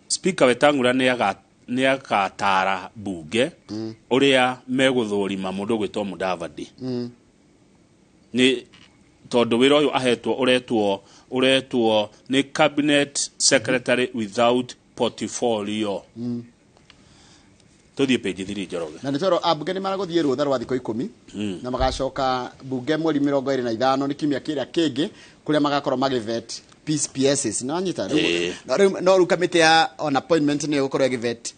Speaker Wetangula nĩ agatara bunge ũrĩa megũthũrima mũndũ ũgwĩtwo Mudavadi, nĩ tondũ wĩra ũyũ ahetwo ũretwo nĩ cabinet secretary without portfolio. Tũthiĩ page 3, Njoroge. Na nĩ twerwo ambunge nĩ maragũthiĩ rũtha rwa thikũ 10 na magacoka bunge mweri 25, nĩ kiumia kĩrĩa kĩngĩ, kũrĩa magakorwo magĩvet peace PSs na wanyita rĩu. No rĩu kamĩtĩ ya on appointment nĩyo ĩgũkorwo ĩgĩvet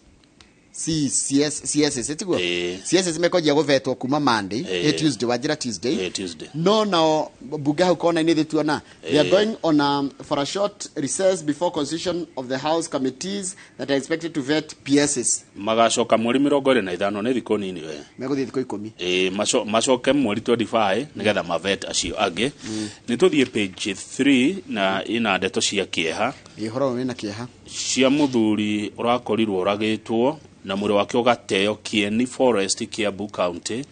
C CS CSs, tiguo? CSs mekwanjia gũvetwo kuma Monday, Tuesday, wanjĩra Tuesday. Tuesday. No nao bunge hau kona-inĩ thĩ tuona they are going on for a short recess before constitution of the house committees that are expected to vet PSs. Magacoka mweri 25, nĩ thikũ nini we. Megũthiĩ thikũ 10. Ĩĩ, macoke mweri 25 nĩgetha mavet acio angĩ. Nĩ tũthiĩ page 3 na ina ndeto cia kĩeha. Ĩ, ũhoro ũyũ wĩna kĩeha. Cia mũthuri ũrakorirwo ũragĩtwo na mwĩrĩ wake ũgateo Kieni Forest, Kiambu County,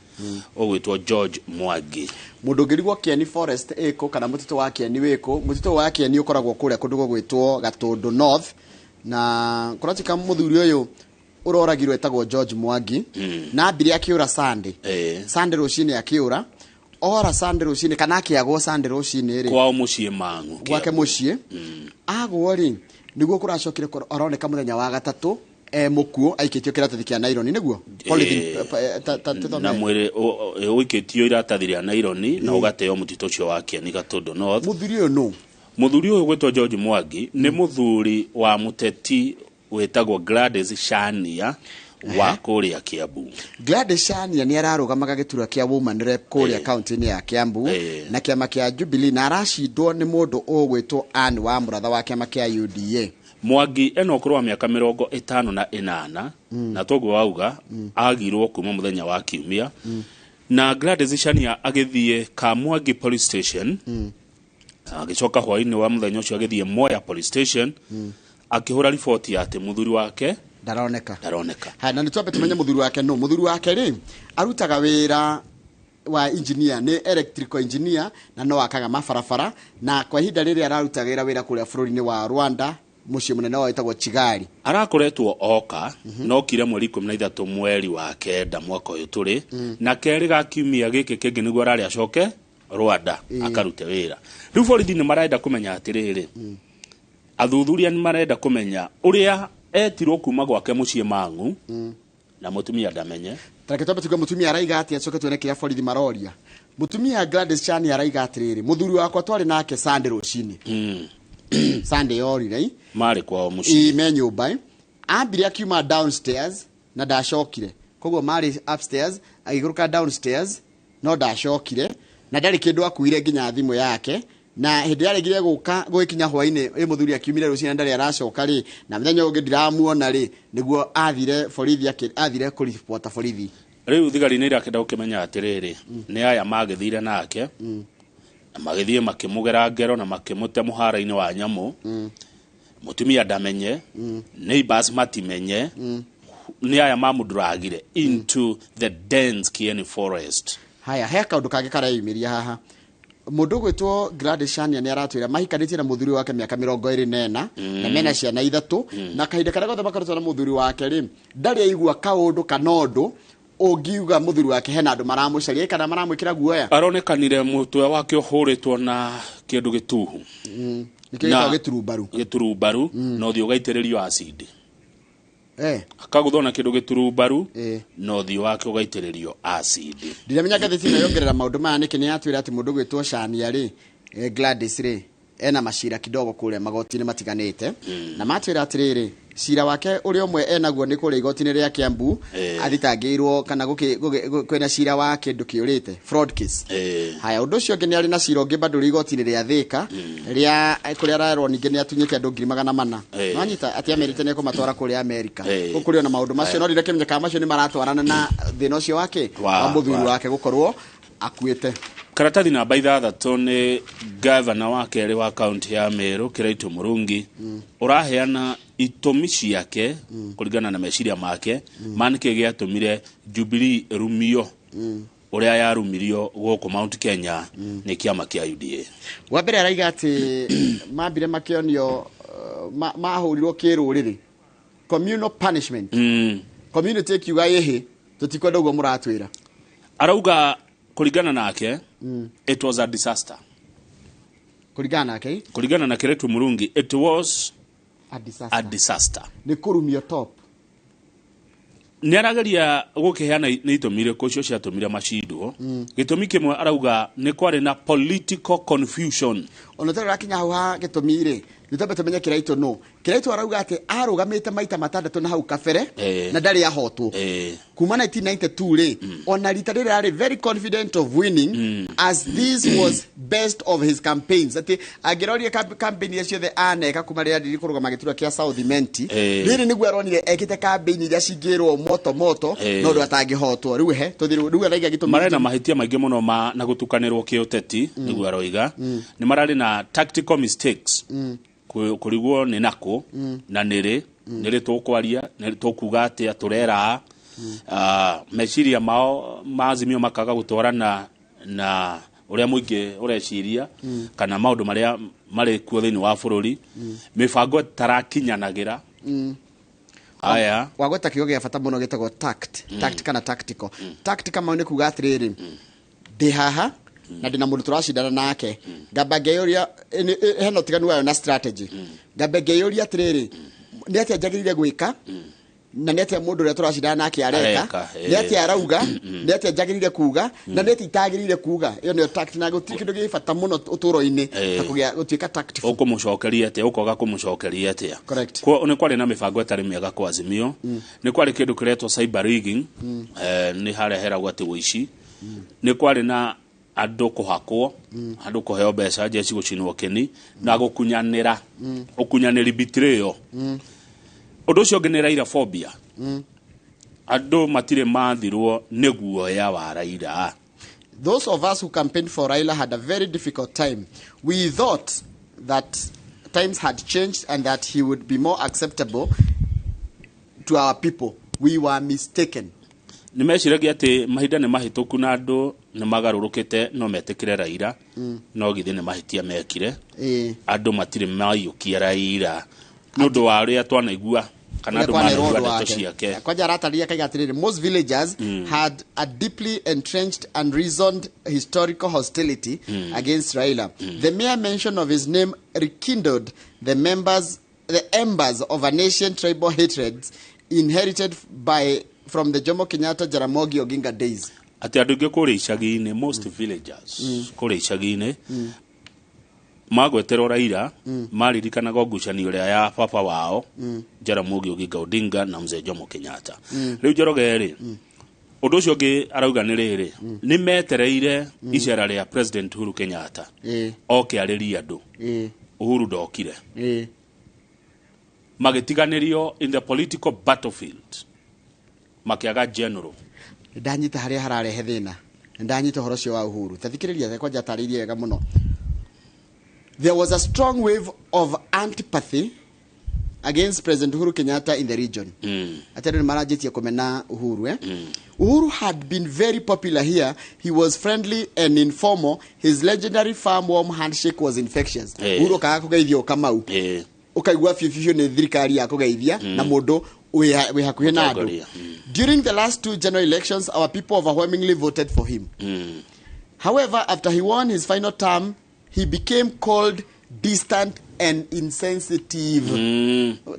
ũgwĩtwo George Mwangi. Mũndũ ũngĩrigwo Kieni Forest ĩkũ kana mũtitũ wa Kieni wĩkũ, mũtitũ wa Kieni ũkoragwo kũrĩa kũndũ gũgwĩtwo Gatũndũ North, na kũratuĩka mũthuri ũyũ ũroragirwo etagwo George Mwangi na ambire akĩũra Sunday. Sunday rũcinĩ akĩũra, ora Sunday rũcinĩ kana akĩagwo Sunday rũcinĩ rĩ, kwao mũciĩ Mang'u. Gwake mũciĩ agwo rĩ, nĩguo kũracokire aroneka mũthenya wa gatatũ e mũkuũ, aikĩtio kĩratathi kĩa naironi nĩguo polythene, tũthome. Na mwĩrĩ ũikĩtio iratathi rĩa naironi na ũgateo mũtitũ ũcio wa Kieni, Gatũndũ North. Mũthuri ũyũ nũ? Mũthuri ũyũ gwĩtwo George Mwangi nĩ mũthuri wa mũteti wĩtagwo Gladys Shania wa kũrĩa Kiambu. Gladys Shania nĩ ararũgamaga gĩturwa kĩa woman rep kũrĩa kaunti-inĩ ya Kiambu na kĩama kĩa Jubilee, na aracindwo nĩ mũndũ ũgwĩtwo Anne wa Mũratha wa kĩama kĩa UDA. Mwangi ena ũkũrũ wa mĩaka 58, na toguo wauga agirwo kuma mũthenya wa kiumia, na Gladys Shania agĩthiĩ Kamwangi police station, agĩcoka hwaĩ-inĩ wa mũthenya ũcio agĩthiĩ Moya police station, akĩhũra riboti ya atĩ mũthuri wake ndaroneka. Ndaroneka. Haya, na nĩ twambe tumenye mũthuri wake no. Mũthuri wake rĩ, arutaga wĩra wa engineer, nĩ electrical engineer, na no akaga mabarabara, na kwa ihinda rĩrĩ araruta wĩra kũrĩa bũrũri-inĩ wa Rwanda, mũciĩ mũnene wao wĩtagwo Kigali. Arakoretwo oka, no kire mweri 13 mweri wa kenda mwaka ũyũ tũrĩ, na kerĩ ga kiumia gĩkĩ kĩngĩ nĩguo ararĩ acoke Rwanda akarute wĩra. Rĩu borithi nĩ marenda kũmenya atĩrĩrĩ, athuthuria nĩ marenda kũmenya ũrĩa etirwo kuma gwake mũciĩ Mang'u na mũtumia ndamenye. Tareke twambe tuge mũtumia araiga atĩa, coke tuone kĩrĩa borithi maroria. Mũtumia Gladys Shania araiga atĩrĩrĩ, mũthuri wakwa twarĩ nake Sunday rũcinĩ, Sunday yorire i Marĩ kwao mũciĩ. Ĩ, me nyũmba ĩ. Ambire akiuma downstairs na ndacokire, koguo marĩ upstairs, agĩikũrũka downstairs no ndacokire, na ndarĩ kĩndũ akuire nginya thimũ yake. Na hĩndĩ yaregire gũka gũgĩkinya hwainĩ ĩ, mũthuri akiumire rũcinĩ na ndarĩ aracoka rĩ, na mũthenya ũyũ ũngĩ ndiramuona rĩ, nĩguo athire borithi, athire kũribota borithi. Rĩu thigari nĩ irakĩenda gũkĩmenya atĩrĩrĩ, nĩ aya magĩthire nake na magĩthiĩ makĩmũgera ngero na makĩmũte mũhara-inĩ wa nyamũ, mũtumia ndamenye, neighbors matimenye, nĩ aya mamũnduragire into the dense Kieni forest. Haya, he kaũndũ kangĩ kareyumĩria haha. Mũndũ ũgwĩtwo Gladys Shania nĩ aratwĩra mahikanĩtie na mũthuri wake mĩaka 24 na mena ciana ithatũ, na kahinda karĩa gothe makoretwo na mũthuri wake rĩ, ndarĩ aigua kaũndũ kana ũndũ ũngiuga mũthuri wake hena andũ maramũcaria kana maramwĩkĩra guoya. Aronekanire mũtwe wake ũhũrĩtwo na kĩndũ gĩtuhu. Nĩkĩo gĩtagwo gĩturumbaru. Gĩturumbaru, na ũthiũ ũgaitĩrĩrio acid. Akagũthwo na kĩndũ gĩturumbaru na ũthiũ wake ũgaitĩrĩrio acid. Ndiramenya ngathĩti ĩno yongerera maũndũ maya nĩkĩ. Nĩ yatwĩra atĩ mũndũ ũgwĩtwo Shania rĩ, Gladys rĩ, ena macira kidogo kũrĩa magoti-inĩ matiganĩte, na matwĩra atĩrĩrĩ, cira wake ũrĩa ũmwe enaguo nĩ kũrĩa igoti-inĩ rĩa Kiambu, athitangĩirwo kana kwĩna cira wa kĩndũ kĩũrĩte, fraud case. Haya, ũndũ ũcio ũngĩ, nĩ arĩ na cira ũngĩ bado ũrĩ igoti-inĩ rĩa Thĩka, rĩa kũrĩa arerwo ningĩ nĩ atunyĩte andũ 400,000. Nwanyita atĩ amerite nĩ ekũmatwara kũrĩa Amerika. Gũkũrĩ ona maũndũ macio, no ndirakĩmenya kana macio nĩ maratwarana na thĩna ũcio wake wa mũthuri wake gũkorwo akuĩte. Karatathi namba 6 nĩ gavana wa kerĩ wa kaunti ya Meru, Kiraitu Murungi, ũraheana itũmi ciake kũringana na meciria make ma nĩkĩ gĩatũmire Jubilee ĩrumio ũrĩa yarumirio gũkũ Mount Kenya nĩ kĩama kĩa UDA. Wa mbere araiga atĩ mambire makĩonio, mahũrirwo kĩrũrĩrĩ, communal punishment. Community ĩkiuga ĩhĩ, tũtikwenda ũguo mũratwĩra. Arauga kũringana nake it was a disaster. Kũringana nake? Kũringana na Kiraitu Murungi, it was a disaster. A disaster. Nĩ kũrumio top. Nĩ arageria gũkĩheana nĩ itũmi irĩkũ icio ciatũmire macindwo. Gĩtũmi kĩmwe arauga nĩ kwarĩ na political confusion. Ona tũrĩ rakinya hau ha gĩtũmi rĩ, nĩ twambe tũmenye Kiraitu nũ. Kiraitu arauga atĩ arũgamĩte maita matandatũ na hau kabere na ndarĩ ahotwo kuma 1992 rĩ. Ona rita rĩrĩ arĩ very confident of winning, as this was best of his campaigns, atĩ angĩrorire campaign iria ciothe aneka kuma rĩrĩa ndiri kũrũgama gĩturwa kĩa South Imenti, rĩrĩ nĩguo aronire ekĩte campaign iria cingĩrwo moto moto, no ũndũ atangĩhotwo. Rĩu he tũthiĩ rĩu araiga gĩtũmi. Mararĩ na mahĩtia maingĩ mũno ma na gũtukanĩrwo kĩũteti, nĩguo aroiga. Nĩ mararĩ na tactical mistakes, kũrigwo nĩ nakũ na nĩrĩ nĩrĩ tũkwaria, nĩrĩ tũkuga atĩa, tũrera. Meciria mao ma Azimio makaga gũtwarana na ũrĩa mũingĩ ũreciria kana maũndũ marĩa marĩ kuo thĩinĩ wa bũrũri, mĩbango ĩtarakinyanagĩra. Aya. Wagweta kiugo gĩa bata mũno gĩtagwo tact. Tact kana tactical. Tactical mau nĩ kuga atĩrĩrĩ, ndĩ haha na ndĩna mũndũ tũracindana nake, ngamba ngeyũria, hena ũtiganu wayo na strategy, ngamba ngeyũria atĩrĩrĩ, nĩ atĩa njagĩrĩire gwĩka na nĩ atĩa mũndũ ũrĩa tũracindana nake areka, Areka, nĩ atĩa arauga, nĩ atĩa njagĩrĩire kuga na nĩ atĩa itagĩrĩire kuga. Ĩyo nĩyo tact, na gũtirĩ kĩndũ gĩ bata mũno ũtũũro-inĩ ta kũgĩa gũtuĩka tactful. Ũkũmũcokeria atĩa, ũkoga kũmũcokeria atĩa. Correct. Nĩ kwarĩ na mĩbango ĩtarĩ mĩega kwa Azimio. Nĩ kwarĩ kĩndũ kĩretwo cyber rigging, nĩ harĩa heragwo atĩ ũici. Nĩ kwarĩ na andũ kũhakwo, andũ kũheo mbeca, njeci gũcinwo kĩni na gũkunyanĩra, ũkunyanĩri, betrayal. Ũndũ ũcio ũngĩ nĩ Raila phobia. Andũ matirĩ mathirwo nĩ guoya wa Raila. Those of us who campaigned for Raila had a very difficult time. We thought that times had changed and that he would be more acceptable to our people. We were mistaken. Nĩ meciragia atĩ mahinda nĩ mahĩtũku na andũ nĩ magarũrũkĩte, no metĩkĩre Raila. No githĩ nĩ mahĩtia mekire? Andũ matirĩ maiyũkia Raila nĩ ũndũ wa ũrĩa twanaigua kana Ũrĩa andũ kwanerwo manaigua ũndũ ndeto wake. ciake. Kwanja arataria akaiga atĩrĩrĩ, most villagers had a deeply entrenched and reasoned historical hostility against Raila. The mere mention of his name rekindled the embers of an ancient tribal hatred inherited by from the Jomo Kenyatta, Jaramogi Oginga days. Atĩ andũ aingĩ kũrĩa icagi-inĩ, most villagers kũrĩa icagi-inĩ, magweterwo Raila maririkanaga ngucanio ĩrĩa ya baba wao Jaramogi Oginga Odinga na mzee Jomo Kenyatta. Rĩu Njoroge rĩ, ũndũ ũcio ũngĩ arauga nĩ rĩrĩ, nĩ metereire icera rĩa President Uhuru Kenyatta oke arĩrie andũ. Uhuru ndokire. Magĩtiganĩrio in the political battlefield, makĩaga general. Ndanyita harĩa hararehe thĩna, ndanyita ũhoro ũcio wa Uhuru. Ta thikĩrĩria, kwanja atarĩirie wega mũno. There was a strong wave of antipathy Against President Uhuru Kenyatta in the region. Atĩ andũ nĩ maranjĩtie kũmena Uhuru, eh? Uhuru had been very popular here. He was friendly and informal. His legendary firm, warm handshake was infectious. Uhuru okaga kũgeithio Kamau, ũkaigua biũ biũ nĩ thirikari ya kũgeithia na mũndũ wĩ hakuhĩ na andũ. Mũtongoria. During the last two general elections, our people overwhelmingly voted for him. However, after he won his final term, he became cold, distant and insensitive.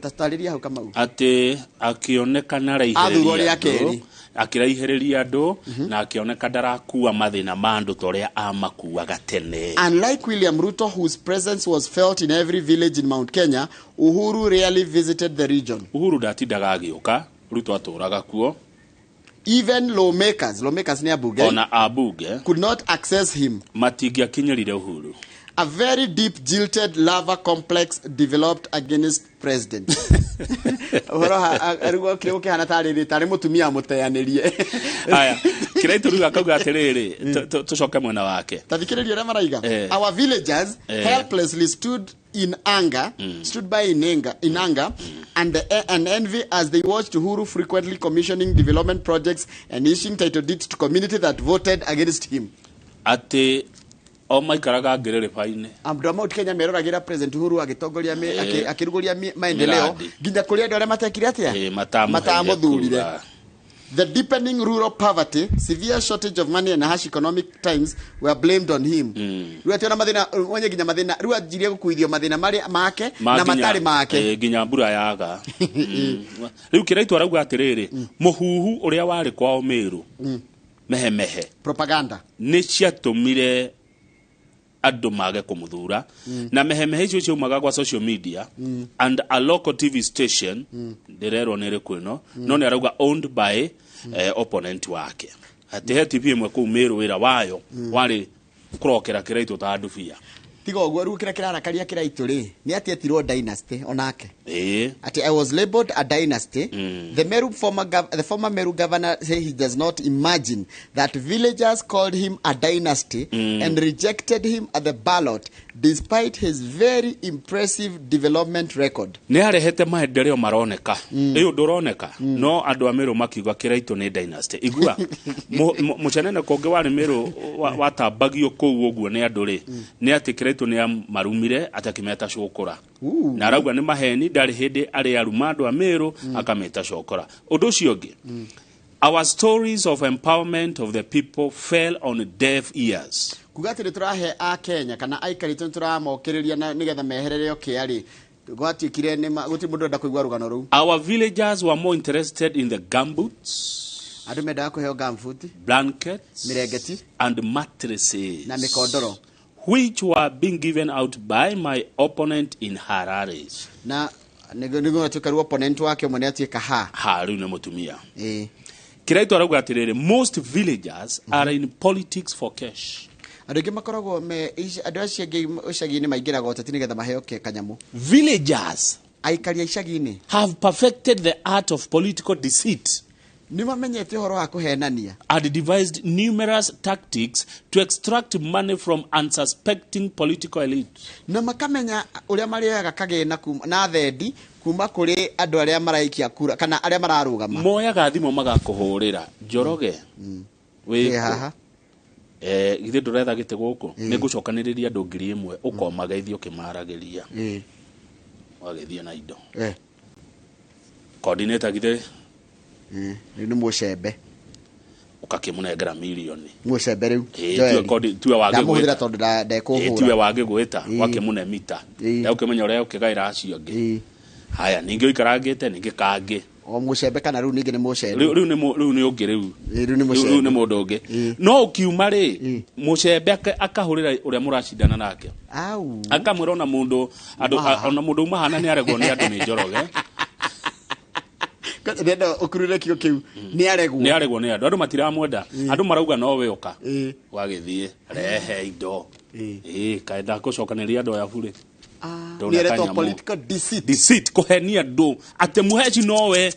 Tatarĩria hau, Kamau. Atĩ akĩonekana Athurwo raihĩrĩria rĩa andũ, kerĩ. Akĩraihĩrĩria andũ na akĩoneka ndarakua mathĩna ma andũ ta ũrĩa amakuaga tene. Unlike William Ruto, whose presence was felt in every village in Mount Kenya, Uhuru rarely visited the region. Uhuru ndatindaga agĩũka, Ruto atũraga kuo. Even lawmakers, lawmakers nĩ ambunge, Ona ambunge could not access him. Matingĩakinyĩrire Uhuru. A very deep jilted lover complex developed against president. Ũhoro rĩu kĩrĩa gũkĩhana tarĩ tarĩ mũtumia mũteanĩrie. Aya, Kĩraitũ rĩu akauga atĩrĩrĩ, tũcoke mwena wake. Ta thikĩrĩria ũrĩa maraiga. Our villagers helplessly stood in anger, stood by in anger and envy as they watched Uhuru frequently commissioning development projects and issuing title deeds to community that voted against him. Atĩ o maikaraga ngĩrĩrĩba-inĩ. Andũ a Mount Kenya meroragĩra President Uhuru agĩtongoria akĩrugũria maendeleo Mĩrandi. nginya kũrĩ andũ arĩa matekire atĩa? Matamũheire Matamũthurire. kura. The deepening rural poverty, severe shortage of money and harsh economic times were blamed on him. Rĩu atĩ ona mathĩna mwenye nginya mathĩna rĩu anjirie gũkuithio mathĩna marĩa make Ma na nginya- matarĩ make. Nginya mbura yaga. Rĩu Kĩraitũ arauga atĩrĩrĩ, mũhuhu ũrĩa warĩ kwao Mĩrũ, mehemehe, propaganda, nĩ ciatũmire andũ mage kũmũthura, na mehemehe icio ciaumaga gwa social media and a local TV station, ndĩrerwo nĩ ĩrĩkũ ĩno, no nĩ arauga owned by opponent wake, atĩ he TV ĩmwe kũu Mĩrũ wĩra wayo warĩ kũrokera Kĩraitũ ta ndubia. Tiga ũguo, rĩu kĩrĩa kĩrarakaria Kĩraitũ rĩ nĩ atĩ etirwo dynasty onake, atĩ "I was labeled a dynasty." The former Meru governor say he does not imagine that villagers called him a dynasty and rejected him at the ballot despite his very impressive development record. Nĩ arehete maendeleo maroneka, ĩ ũndũ ũroneka, no andũ a Mĩrũ makiuga Kĩraitũ nĩ dynasty. Igua mũcenene kũngĩ warĩ Mĩrũ watambagio kũu ũguo nĩ andũ rĩ, nĩ atĩ Kĩraitũ nĩ amarumire, atĩ akĩmeta cũkũra, na arauga nĩ maheni, ndarĩ hĩndĩ arĩ aruma andũ a Mĩrũ akameta cokora. Ũndũ ũcio ũngĩ, our stories of empowerment of the people fell on deaf ears. Kuga atĩ nĩ tũrahe a Kenya kana aikarĩte nĩ tũramokĩrĩria na nĩgetha meherere kĩa rĩ, gwatuĩkire nĩ gũtirĩ mũndũ ũrenda kũigua rũgano rũu. Our villagers were more interested in the gumboots, Andũ mendaga kũheo gumboot, blankets, mĩrengeti, and mattresses, na mĩkondoro, which were being given out by my opponent in Harare. Na nĩguo atuĩka rĩu opponent wake ũmwe nĩ atuĩka ha. Ha rĩu nĩ mũtumia. Ĩĩ. Kĩraitũ arauga atĩrĩrĩ, most villagers are in politics for cash. Andũ aingĩ makoragwo me andũ acio angĩ icagi-inĩ maingĩraga ũteti nĩgetha maheo ke kanyamũ. Villagers, aikari a icagi-inĩ, have perfected the art of political deceit nĩ mamenyete ũhoro wa kũhenania and devised numerous tactics to extract money from unsuspecting political elite. Na makamenya ũrĩa marĩoyaga kagĩna na thendi kuma kũrĩ andũ arĩa maraikia kura kana arĩa mararũgama. Moyaga thimũ magakũhũrĩra, "Njoroge, Ĩ, wĩkũ?" haha. Githĩ ndũretha gĩtĩ gũkũ? Nĩ ngũcokanĩrĩria andũ 1000 ũkomageithio ũkĩmaragĩria, ũgagĩthiĩ na indo. Coordinator githĩ Rĩu nĩ mũcembe. Ũkakĩmũnengera mirioni. Mũcembe rĩu. Ĩ, Joel. tuwe wagĩgwĩta. Ndamũhũthĩra tondũ Ĩ, tiwe ndekũhũra. wagĩgwĩta wakĩmũne mita, ũkĩmenya ũrĩa ũkĩgaĩra acio angĩ. Haya, ningĩ ũikarangĩte ningĩ kangĩ. O mũcembe kana rĩu ningĩ nĩ mũcembe. Rĩu nĩ rĩu nĩ ũngĩ rĩu. Rĩu nĩ mũcembe. Rĩu nĩ mũndũ ũngĩ, no ũkiuma rĩ, mũcembe akahũrĩra ũrĩa mũracindana nake, au akamwĩra ona mũndũ andũ Maha. ona mũndũ uma hana nĩ aregwo nĩ andũ nĩ Njoroge. Ndenda ũkurure kiugo kĩu, nĩ aregwo. Nĩ aregwo nĩ andũ, andũ matiramwenda, andũ marauga no we ũka ũgagĩthiĩ rehe indo. Ĩ kaĩ ndakũcokanĩria andũ aya burĩ. Ndona Nĩ eretwo kanyamũ. political deceit. Deceit, kũhenia andũ atĩ mũheci nowe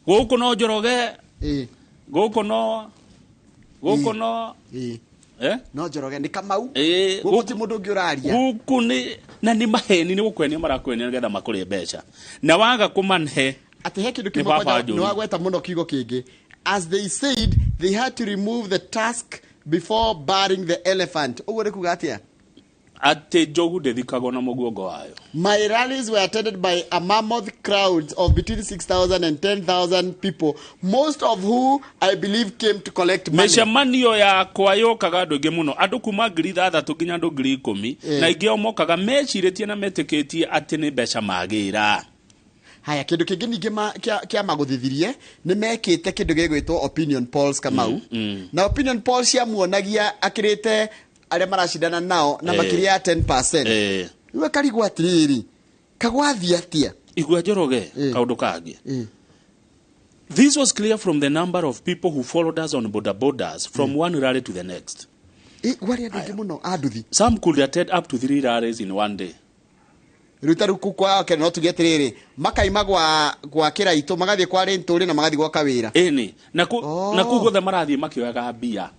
gũkũ, no Njoroge gũkũ, no gũkũ, no Eh? No Njoroge nĩ Kamau. Ĩĩ, Gũkũ ti mũndũ ũngĩ ũraria. Gũkũ nĩ na nĩ maheni, nĩ gũkwenia marakwenia nĩgetha makũrĩe mbeca, na waga kũmanhe Atĩ he kĩndũ nĩ kĩmwe baba kwanja njũru. nĩ wagweta mũno kiugo kĩngĩ. As they said, they had to remove the tusk before burying the elephant. Ũguo nĩ kuga atĩa? Atĩ njogu ndĩthikagwo na mũguongo wayo. My rallies were attended by a mammoth crowd of between 6,000 and 10,000 people, most of who I believe came to collect money. Mĩcemanio yakwa yũkaga andũ aingĩ mũno, andũ kuma 6,000 nginya andũ 10,000. Na aingĩ ao mokaga mecirĩtie na metĩkĩtie atĩ nĩ mbeca magĩra. Haya, kĩndũ kĩngĩ ningĩ kĩa magũthithirie nĩ mekĩte kĩndũ gĩgwĩtwo opinion polls, Kamau. Na opinion polls ciamuonagia akĩrĩte arĩa maracindana nao na makĩria ya 10%. Rĩu akarigwo atĩrĩrĩ, kagwathiĩ atĩa? Igua Njoroge, kaũndũ kangĩ. This was clear from the number of people who followed us on boda bodas from one rally to the next. Gwarĩ andũ aingĩ mũno a nduthi. Some could attend up to three rallies in one day. Rĩu ta rĩu kũu kwa Kenya no tuge atĩrĩrĩ, makaima gwa Kĩraitũ, magathiĩ kwa Rĩntũrĩ na magathiĩ gwa Kawĩra. Ĩni na kũu guothe marathiĩ makĩoyaga mbia.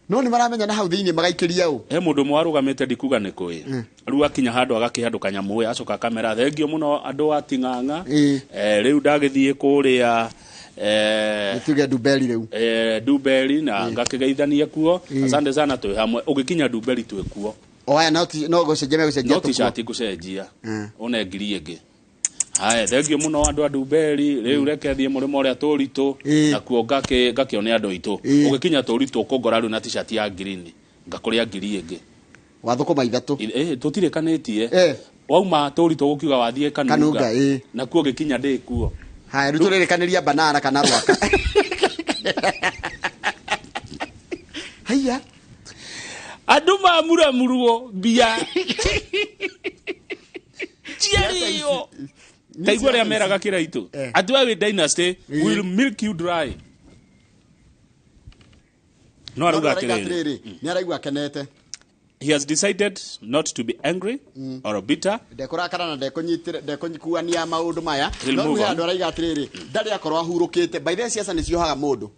No nĩ maramenya na hau thĩinĩ magaikĩria ũ. He mũndũ ũmwe warũgamĩte, ndikuga nĩ kũĩ, rĩu akinya handũ agakĩhe andũ kanyamũ, acoka akamera thengio mũno andũ a Ting'ang'a. Rĩu ndagĩthiĩ kũrĩa Tuge Ndumberi rĩu. Ndumberi na ngakĩgeithania kuo, asante sana, twĩ hamwe. Ũgĩkinya Ndumberi twĩ kuo. O aya no no gũcenjia megũcenjia No tũkuo. T-shirt ngũcenjia one ngiri ĩngĩ. Haya, thengio mũno andũ a Ndumberi. Rĩu reke thiĩ mũrĩmo ũrĩa Tũritũ, nakuo ngakĩone andũ aitũ. Ũgĩkinya Tũritũ ũkũngora rĩu na t-shirt ya green, ngakũrĩa ngiri ĩngĩ. Wathũkũma ithatũ. Tũtirĩkanĩtie. Wauma Tũritũ gũkiuga wathiĩ Kanunga, Kanunga, nakuo ũgĩkinya ndĩ kuo. Haya, rĩu tũrĩrĩkanĩria banana kana rwaka. Haiya. Andũ mamuramurwo mbia ciarĩo. Taigua ũrĩa meraga Kĩraitũ atĩ we wĩ dynasty will milk you dry, no arauga atĩrĩrĩ, atĩrĩrĩ, nĩ araigua akenete. He has decided not to be angry or bitter. Ndekũrakara na ndekũnyitĩra ndekũkuania maũndũ maya. He'll No rĩu move he on. andũ araiga atĩrĩrĩ, ndarĩ akorwo ahurũkĩte. By the way, siasa nĩ ciohaga mũndũ.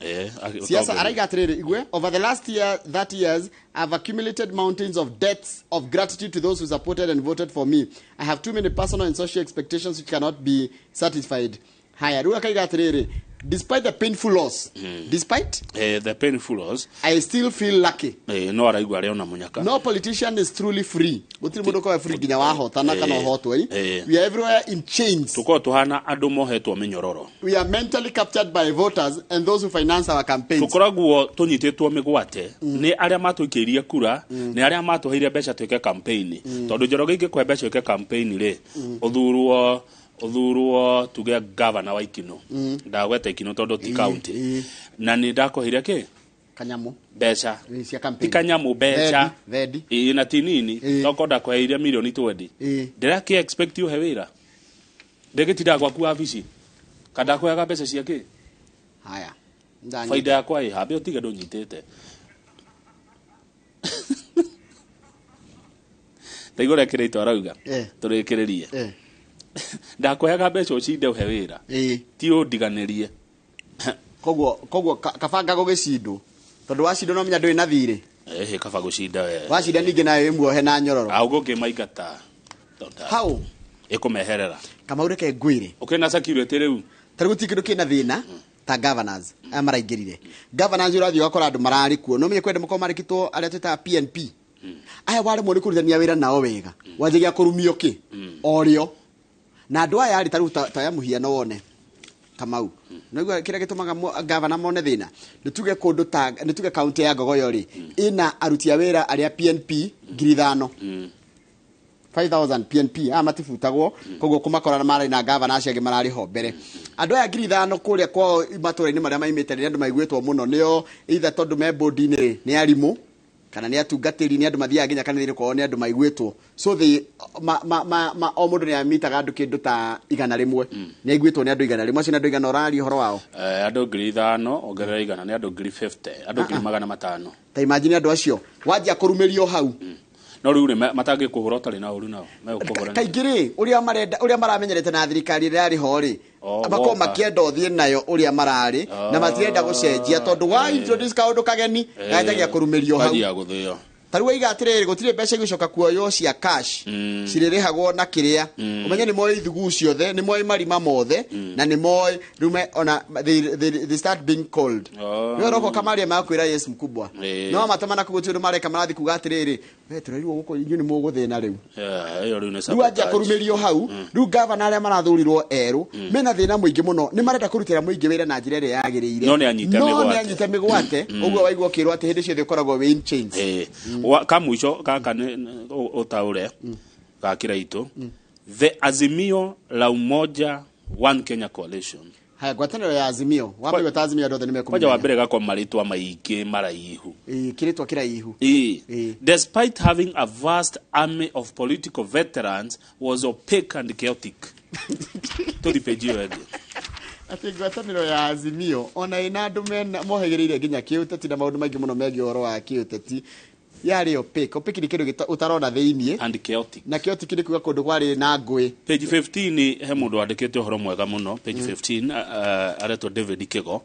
Siasa araiga atĩrĩrĩ, igwe, over the last year 30 years I've accumulated mountains of debts of gratitude to those who supported and voted for me. I have too many personal and social expectations which cannot be satisfied. Haya, rĩu akaiga atĩrĩrĩ, despite the painful loss, despite the painful loss, I still feel lucky. No araigua arĩ ona mũnyaka. No politician is truly free. Gũtirĩ mũndũ ũkoragwo free nginya wahotana kana ũhotwo. We are everywhere in chains. Tũkorwo tũhana andũ mohetwo mĩnyororo. We are mentally captured by voters and those who finance our campaigns. Tũkoragwo tũnyitĩtwo mĩgwate nĩ arĩa matũikĩirie kura, nĩ arĩa matũheire mbeca twĩke campaign, tondũ Njoroge ingĩkũhe mbeca wĩke campaign rĩ, ũthurwo tuge gavana wa Ikino, ndagweta Ikino tondũ ti county, na nĩ ndakũheire kĩ? Kanyamũ. Mbeca. Cia Ti campaign. kanyamũ, mbeca. Thendi. Ĩĩ, na ti nini. Toko ndakũheire mirioni 20, ndĩrakĩ expect ũhe wĩra ndĩgĩtindaga gwaku wabici kana ndakũheaga mbeca cia kĩ? Haya. Faida yakwa ĩ hambe ũtige ndũnyitĩte. Taigua ũrĩa Kĩraitũ arauga. Tũrĩkĩrĩrie. Ndakũheaga mbeca ũcinde ũhe wĩra, ti ũndiganĩrie. Koguo kabanga gũgĩcindwo, tondũ wacindwo no menya ndũrĩ na thirĩ. Ĩhĩ, kaba gũcinda we. Wacinda ningĩ nawe wĩ muohe na nyororo. Augo ngĩmaingata. Hau. Ĩkũmeherera. Kamau, reke ngwĩre. Ũkĩna security rĩu. Ta rĩu gũtirĩ kĩndũ kĩna thĩna ta governors aya maraingĩrire. Governors ũrathiĩ ũgakora andũ mararĩ kuo, no menye kwenda makorwo marĩkĩtwo arĩa twĩtaga PNP aya, waremwo nĩ kũrutithania wĩra nao wega, wanjagia kũrumio kĩ o rĩo. Na andũ aya rĩ, ta rĩu ta ya mũhiano wone, Kamau, naigua kĩrĩa gĩtũmaga gavana mone thĩna, nĩ tuge kũndũ ta nĩ tuge kaunti ya Ngogoyo rĩ, ĩna aruti a wĩra arĩa PNP 5,000, 5000 PNP aya matibutagwo. Koguo kũmakora marĩ na gavana acio angĩ mararĩ ho mbere, andũ aya 5,000 kũrĩa kwao matũra-inĩ marĩa maimĩte nĩ andũ maiguĩtwo mũno nĩo, either tondũ me bodi-inĩ rĩ, nĩ arimũ kana nĩ atungatĩri, nĩ andũ mathiaga nginya kanitha-inĩ kwao, nĩ andũ maiguĩtwo. So they ma, ma, ma, ma, o mũndũ nĩ amitaga andũ kĩndũ ta 100, nĩ aiguĩtwo nĩ andũ 100. Acio nĩ andũ 100 ũraria ũhoro wao. Andũ 5,000 ongerera 100 nĩ andũ 50,000, andũ 500,000. Ta imagine andũ acio wanjia kũrumĩrio hau. No rĩu rĩ, matangĩkũhũra ũtarĩ na ũru nao megũkũhũra nĩkĩ? Kaingĩ rĩ, ũrĩa marenda, ũrĩa maramenyerete na thirikari ĩrĩa yarĩ ho rĩ, Oh, makorwo woka. Makĩenda ũthiĩ nayo ũrĩa mararĩ na matirenda gũcenjia tondũ wa introduce kaũndũ kageni ganjagia kũrumĩrio hau. Kanjia gũthĩo. Ta rĩu waiga atĩrĩrĩ, gũtirĩ mbeca igũcoka kuoywo cia cash, cirĩrĩhagwo na kĩrĩa ũmenye nĩ moĩ ithuguu ciothe, nĩ moĩ marima mothe, na nĩ moĩ rĩu ona they start being cold. Oh. Nĩ ũroka kamaria makwĩra yes mkubwa. No matamana kũguo ũndũ mareka marathi kuga atĩrĩrĩ, we tũrerirwo gũkũ, inyuĩ nĩ mũgũthĩna rĩu. Yeah, ĩyo rĩu nĩ Rĩu anjia sabotage. kũrumĩrio hau. Rĩu gavana arĩa marathurirwo erũ mena thĩna mũingĩ mũno, nĩ marenda kũrutĩra mũingĩ wĩra na njĩra ĩrĩa yagĩrĩire, No nĩ anyite no mĩgwate. nĩ anyite mĩgwate. Ũguo waigua ũkĩrwo atĩ hĩndĩ ciothe ũkoragwo wĩ in chains. Kamũico gaka nĩ ũtaũre ga kĩraitũ, the Azimio la Umoja One Kenya Coalition. Haya, ngwatanĩro ya Azimio wamĩgweta ta Azimio andũ othe nĩ Kwanja wa mekũmenya. mbere gakwa marĩtwa maingĩ maraihu. Ĩĩ, kĩrĩtwa kĩraihu. Despite having a vast army of political veterans, was opaque and chaotic. Tũthi page ĩyo ĩngĩ. Atĩ ngwatanĩro ya Azimio ona ĩna andũ mena mohĩgĩrĩire nginya kĩũteti na maũndũ maingĩ mũno megiĩ ũhoro wa kĩũteti yarĩ opaque. Opaque nĩ kĩndũ ũtarona thĩiniĩ. And chaotic. Na chaotic nĩ kuga kũndũ kwarĩ na ngũĩ. Page 15 he mũndũ wandĩkĩte ũhoro mwega mũno page 15, aretwo David Kigo.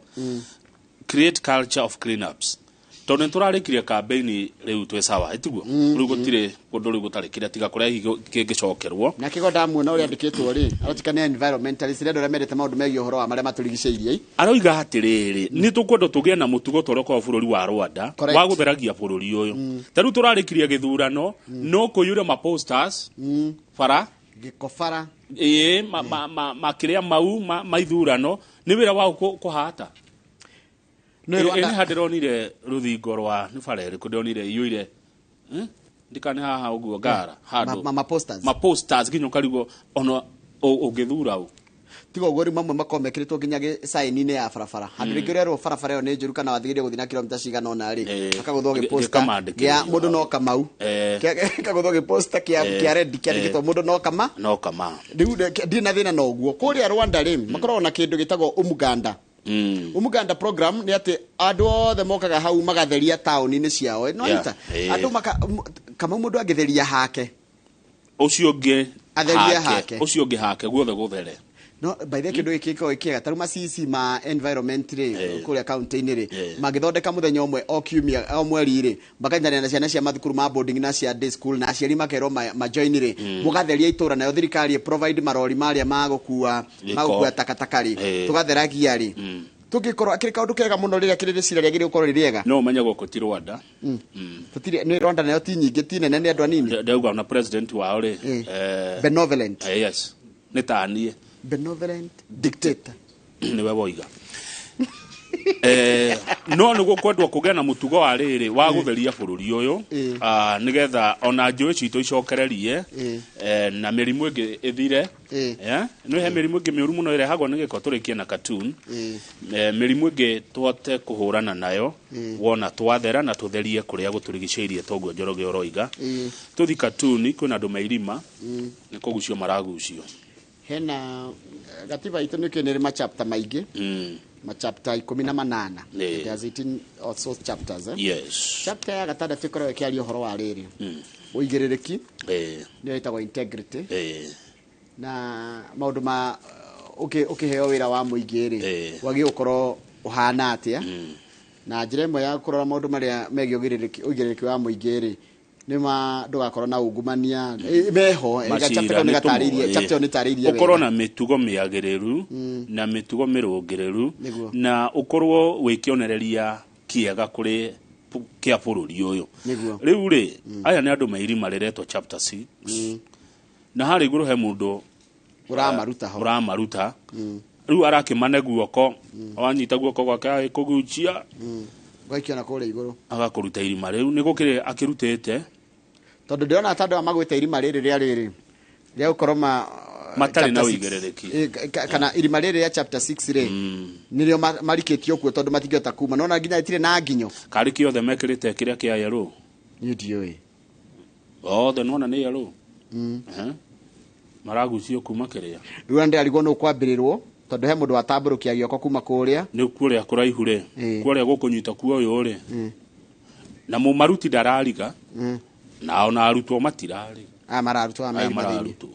Create culture of cleanups, tondũ nĩ tũrarĩkirie campaign rĩu twĩ sawa ĩtiguo rĩu gũtirĩ kũndũ rĩu gũtarĩ kĩrĩa tiga kũrĩa hihi kĩngĩcokerwo. Na Kĩgo ndamuona ũrĩa andĩkĩtwo rĩ, aratuĩka nĩ environmentalist, nĩ andũ arĩa mendete maũndũ megiĩ ũhoro wa marĩa matũrigicĩirie. Aroiga atĩrĩrĩ, nĩ tũkwenda tũgĩe na mũtugo ta ũrĩa ũkoragwo bũrũri wa Rwanda Correct. wa gũtheragia bũrũri ũyũ. Ta rĩu tũrarĩkirie gĩthurano no kũiyũre ma posters bara. Gĩko bara. Ĩĩ, makĩrĩa mau ma ithurano nĩ wĩra wao kũhata. Nĩ Rwanda- Ĩ nĩ ndĩronire rũthingo rwa nĩ bara ĩrĩkũ ndĩronire iyũire. Eh? Ndikane haha ũguo ngara handũ Ma posters. Ma posters nginya ũkarigwo ona ũngĩthura ũ. Tiga ũguo, rĩu mamwe makoragwo mekĩrĩtwo nginya gĩcaini-inĩ ya barabara handũ rĩngĩ ũrerwo barabara ĩyo nĩ njũru kana wathĩrĩire gũthiĩ na kilomita cigana ũna rĩ, akagũthwo gĩposta Gĩkamandĩkĩrwo kĩa mũndũ no Kamau. Kagũthwo gĩposta kĩa kĩa red kĩandĩkĩtwo mũndũ no kama. No kama. Rĩu ndirĩ na thĩna na ũguo. Kũrĩa Rwanda rĩ, makoragwo na kĩndũ gĩtagwo umuganda. Umuganda program nĩ atĩ andũ othe mokaga hau magatheria taũni-inĩ ciao no nyita andũ maka Kamau mũndũ angĩtheria hake ũcio ũngĩ Atherie hake. Ũcio ũngĩ hake guothe gũthere. No by the way, kĩndũ gĩkĩ gĩkoragwo kĩega ta rĩu macici ma environment rĩ kũrĩa kaunti-inĩ rĩ, mangĩthondeka mũthenya ũmwe o kiumia o mweri rĩ, makanyitanĩra na ciana cia mathukuru ma boarding na cia day school na aciari makerwo majoin rĩ, mũgatheria itũra, nayo thirikari ĩ provide marori marĩa magũkua Gĩko. magũkua takataka rĩ, tũgatheragia rĩ, tũngĩkorwo akĩrĩ kaũndũ kega mũno rĩrĩa kĩrĩ rĩciria rĩagĩrĩire gũkorwo rĩ rĩega. No ũmenye gũkũ ti Rwanda. Tũtirĩ nĩ Rwanda, nayo ti nyingĩ, ti nene, nĩ andũ anini. Ndauga ona president wao rĩ Benevolent. Yes, nĩ taniĩ. Benevolent dictator. Nĩwe woiga. No nĩ gũkwendwo kũgĩa na mũtugo wa rĩrĩ wa gũtheria bũrũri ũyũ, nĩgetha ona njũĩ citũ icokererie, na mĩrimũ ĩngĩ ĩthire. Yeah? Nĩ he mĩrimũ ĩngĩ mĩũru mũno ĩrehagwo nĩ gĩko, tũrĩkie na cartoon. Mĩrimũ ĩngĩ tũhote kũhũrana nayo wona twathera na tũtherie kũrĩa gũtũrigicĩirie toguo Njoroge ũroiga. Tũthi cartoon, kwĩna andũ meirima nĩ kũgucio maragucio. Hena gatiba itũ nĩ nĩ machapter maingĩ, machapter 18. There's 18 or so chapters, eh? Yes. Chapter ya gatandatũ ĩkoragwo ĩkĩaria ũhoro wa rĩrĩ, ũigĩrĩrĩki, nĩyo ĩtagwo integrity, na maũndũ ma ũkĩheo wĩra wa mũingĩ rĩ, wagĩrĩirwo gũkorwo ũhana atĩa, na njĩra ĩmwe ya kũrora maũndũ marĩa megiĩ ũigĩrĩrĩki wa mũingĩ rĩ, nĩ ma ndũgakorwo na ungumania. Meho Macira chapter ĩyo nĩ nĩ gatarĩirie tũmoĩ. chapter ĩyo nĩ tarĩirie ũkorwo wega. na mĩtugo mĩagĩrĩru na mĩtugo mĩrũngĩrĩru na ũkorwo wĩ kĩonereria kĩega kũrĩ kĩa bũrũri ũyũ. Rĩu rĩ, aya nĩ andũ meirima rĩretwo chapter 6, na harĩa igũrũ he mũndũ Ũramaruta ho. Ũramaruta. Rĩu arakĩmane guoko, wanyita guoko gwake agĩkũgucia Ũgaikio na kũrĩa igũrũ. Agakũruta irima rĩu nĩ gũkĩrĩ akĩrutĩte. Tondũ ndĩrona ta andũ aya magwĩte irima rĩrĩ rĩa rĩrĩ rĩa gũkorwo ma Matarĩ na chapter six. ũigĩrĩrĩki. Kana irima rĩrĩ rĩa chapter 6 rĩ, nĩrĩo marikĩtio kuo tondũ matingĩhota kuma nona nginya itirĩ na nginyo. Karĩ kĩothe mekĩrĩte kĩrĩa kĩa yerũ. Niĩ ndiũĩ. Othe nona nĩ yerũ. Ehe. Maragucio kuma kĩrĩa. Rĩu ona ndĩrarigwo nũ kwambĩrĩrwo tondũ he mũndũ watambũrũkia gĩoko kuma kũrĩa. Nĩ kũrĩa kũraihu rĩ, kũrĩa gũkũnyita kuo ũyũ rĩ, na mũmaruti ndarariga, na ona arutwo matirariga. Aya mararutwo aya Aya me irima thĩinĩ. mararutwo.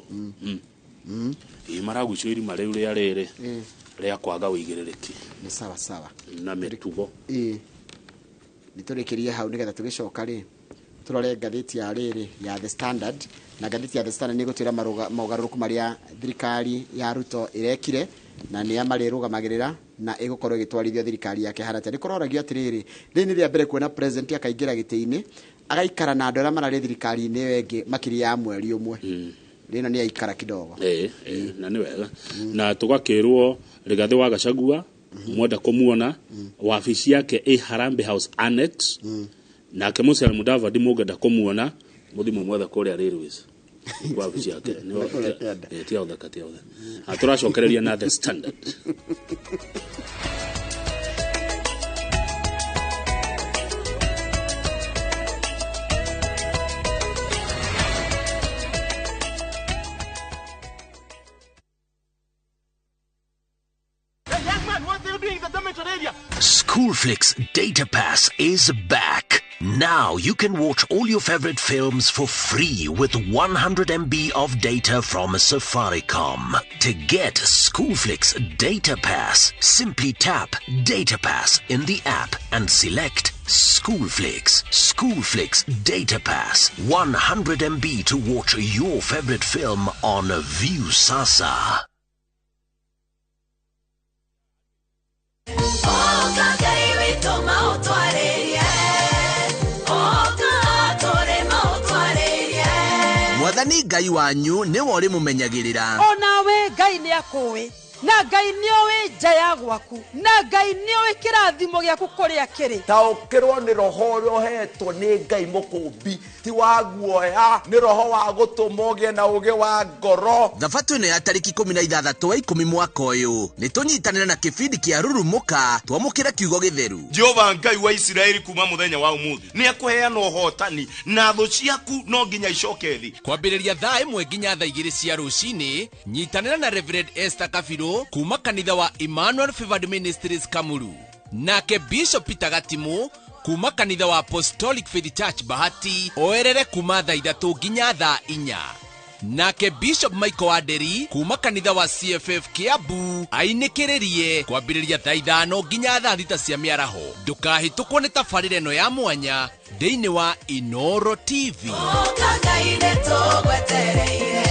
Ĩ maragucio irima rĩu rĩa rĩrĩ rĩa kwaga ũigĩrĩrĩki Nĩ sawa sawa. Na mĩtugo. Ĩ nĩ tũrĩkĩrie hau nĩgetha tũgĩcoka rĩ tũrore ngathĩti ya rĩrĩ ya The Standard, na ngathĩti ya The Standard nĩ ĩgũtwĩra mogarũrũku marĩa thirikari ya Ruto ĩrekire na nĩa marĩrũgamagĩrĩra na ĩgũkorwo ĩgĩtwarithia thirikari yake harata. Nĩ kũroragio atĩrĩrĩ, rĩrĩ nĩ rĩa mbere kuona president akaingĩra gĩtĩ-inĩ agaikara na andũ arĩa mararĩ thirikari-inĩ ĩyo ĩngĩ makĩria ya mweri ũmwe. Rĩno nĩ aikara kidogo. Ĩ ĩ, na nĩ wega na tũgakĩrwo Rigathĩ wa Gachagua mwenda kũmuona wabici yake ĩ Harambee House Annex, nake Musalia Mudavadi mũngĩenda kũmuona mũthiĩ mũmwethe kũrĩa Railways wabici yake. Kũrĩa kĩanda. Ĩ, ti ũthaka ti ũthaka. Ah, tũracokereria na The Standard. Schoolflix Data Pass is back. Now you can watch all your favorite films for free with 100 MB of data from Safaricom. To get Schoolflix Data Pass, simply tap Data Pass in the app and select Schoolflix. Schoolflix Data Pass. 100 MB to watch your favorite film on Viusasa. Oka Ngai witũ maũtwarĩrie. Oka tũrĩ maũtwarĩrie. Mwathani Ngai wanyu nĩwe ũrĩmũmenyagĩrĩra. Onawe Ngai nĩ akũĩ, na Ngai nĩ oĩ nja ya gwaku, na Ngai nĩ oĩ kĩrathimo gĩaku kũrĩa kĩrĩ. Taũkĩrwo nĩ roho ũrĩa ũhetwo nĩ Ngai mũkũmbi, ti wa guoya, nĩ roho wa gũtũma ũgĩe na ũgĩ wa ngoro. Thabatũ ĩno ya tarĩki 16 wa 10 mwaka ũyũ nĩ tũnyitanĩre na kĩbindi kĩa Rurumũka twamũkĩre kiugo gĩtheru. Jehova Ngai wa Isiraeli kuma mũthenya wa ũmũthĩ nĩ akũheana ũhotani na thũ ciaku no nginya icoke thĩ. Kwambĩrĩria thaa 1 nginya thaa 2 cia rũcinĩ, nyitanĩra na Reverend Esther Kabirũ kuma kanitha wa Emmanuel Favored Ministries Kamuru, nake Bishop Peter Gatimu kuma kanitha wa Apostolic Faith Church Bahati oerere kuma thaa 3 nginya thaa 4, nake Bishop Michael Wanderi kuma kanitha wa CFF Kiambu ainĩkĩrĩrie kwambĩrĩria thaa 5 nginya thaa 6 cia mĩaraho. Ndũkahĩtũkwo nĩ tabarĩra ĩno ya mwanya thĩinĩ wa Inoro TV. Oka Ngai nĩ tũgwetereire.